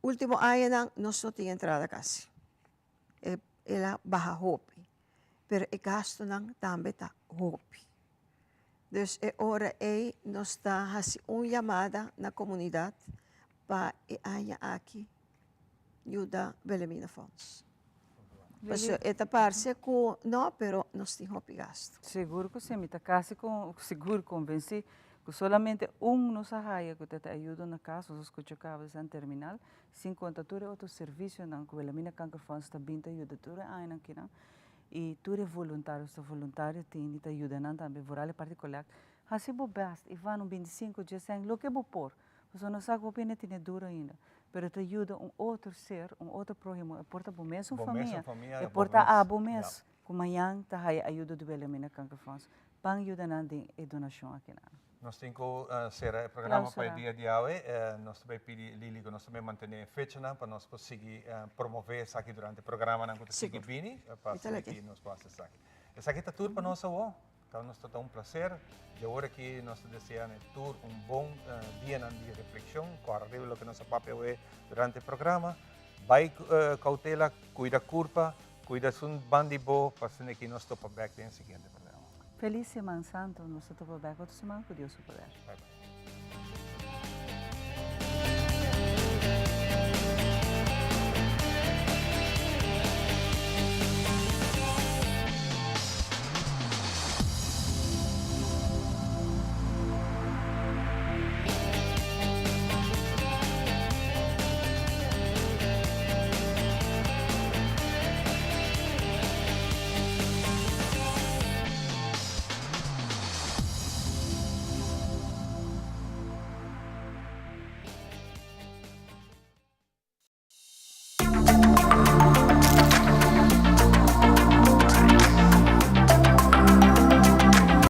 Último añanan nos no tin entrada kasi. E el a baha hopi, pero e gastunan tambe ta hopi. Dus e ora ei nos ta hasi un yamada na komunidat pa e aña aki yuda Wilhelmina Fonds. Pasobra e ta parse ku no, pero nos tin hopi gastu. Sigur ku si, mi ta kasi sigur konvensí ku solamente un nos a haya ku ta ta ayudo na kas, nos a skucha kaba di San Terminal, sin konta tur e otro servisionan ku Wilhelmina Kankerfonds ta bin ta yuda tur e añanan kinan i tur e voluntario, ta voluntario tin i ta yuda nan tambe, vooral e parti kolèkt. Hasi bo bèst, Ivan, un bintisinko, diesèn, loke bo por. Pasobra nos sa ku hopi hende tene duro ainda, pero ta yuda un otro ser, un otro próhimo, e por ta bo mesun famia, e por ta abo mes, ku mañan ta haya ayudo di Wilhelmina Kankerfonds. Ban yuda nan den e donashon akinan. Nos tin ku sera e programa pa e dia di awe. Nos ta bay pidi Lily ku nos ta bay mantene e fechanan pa nos por sigui promove esaki durante e programanan ku ta sigui bini, pa asina ki nos por hasi esaki. Esaki ta tur pa nos awo. Ta nos ta ta un placer. Di awor aki nos ta desea na e tur un bon dianan di reflexion. Corda riba loke nos a papia awe durante e programa. Bai cautela, cuida curpa, cuida esun ban di bo, pa asina aki nos topa bek den e siguiente programa. Feliz Siman Santo. Nos ta topa bek otro siman cu Dios su poder. Bye bye.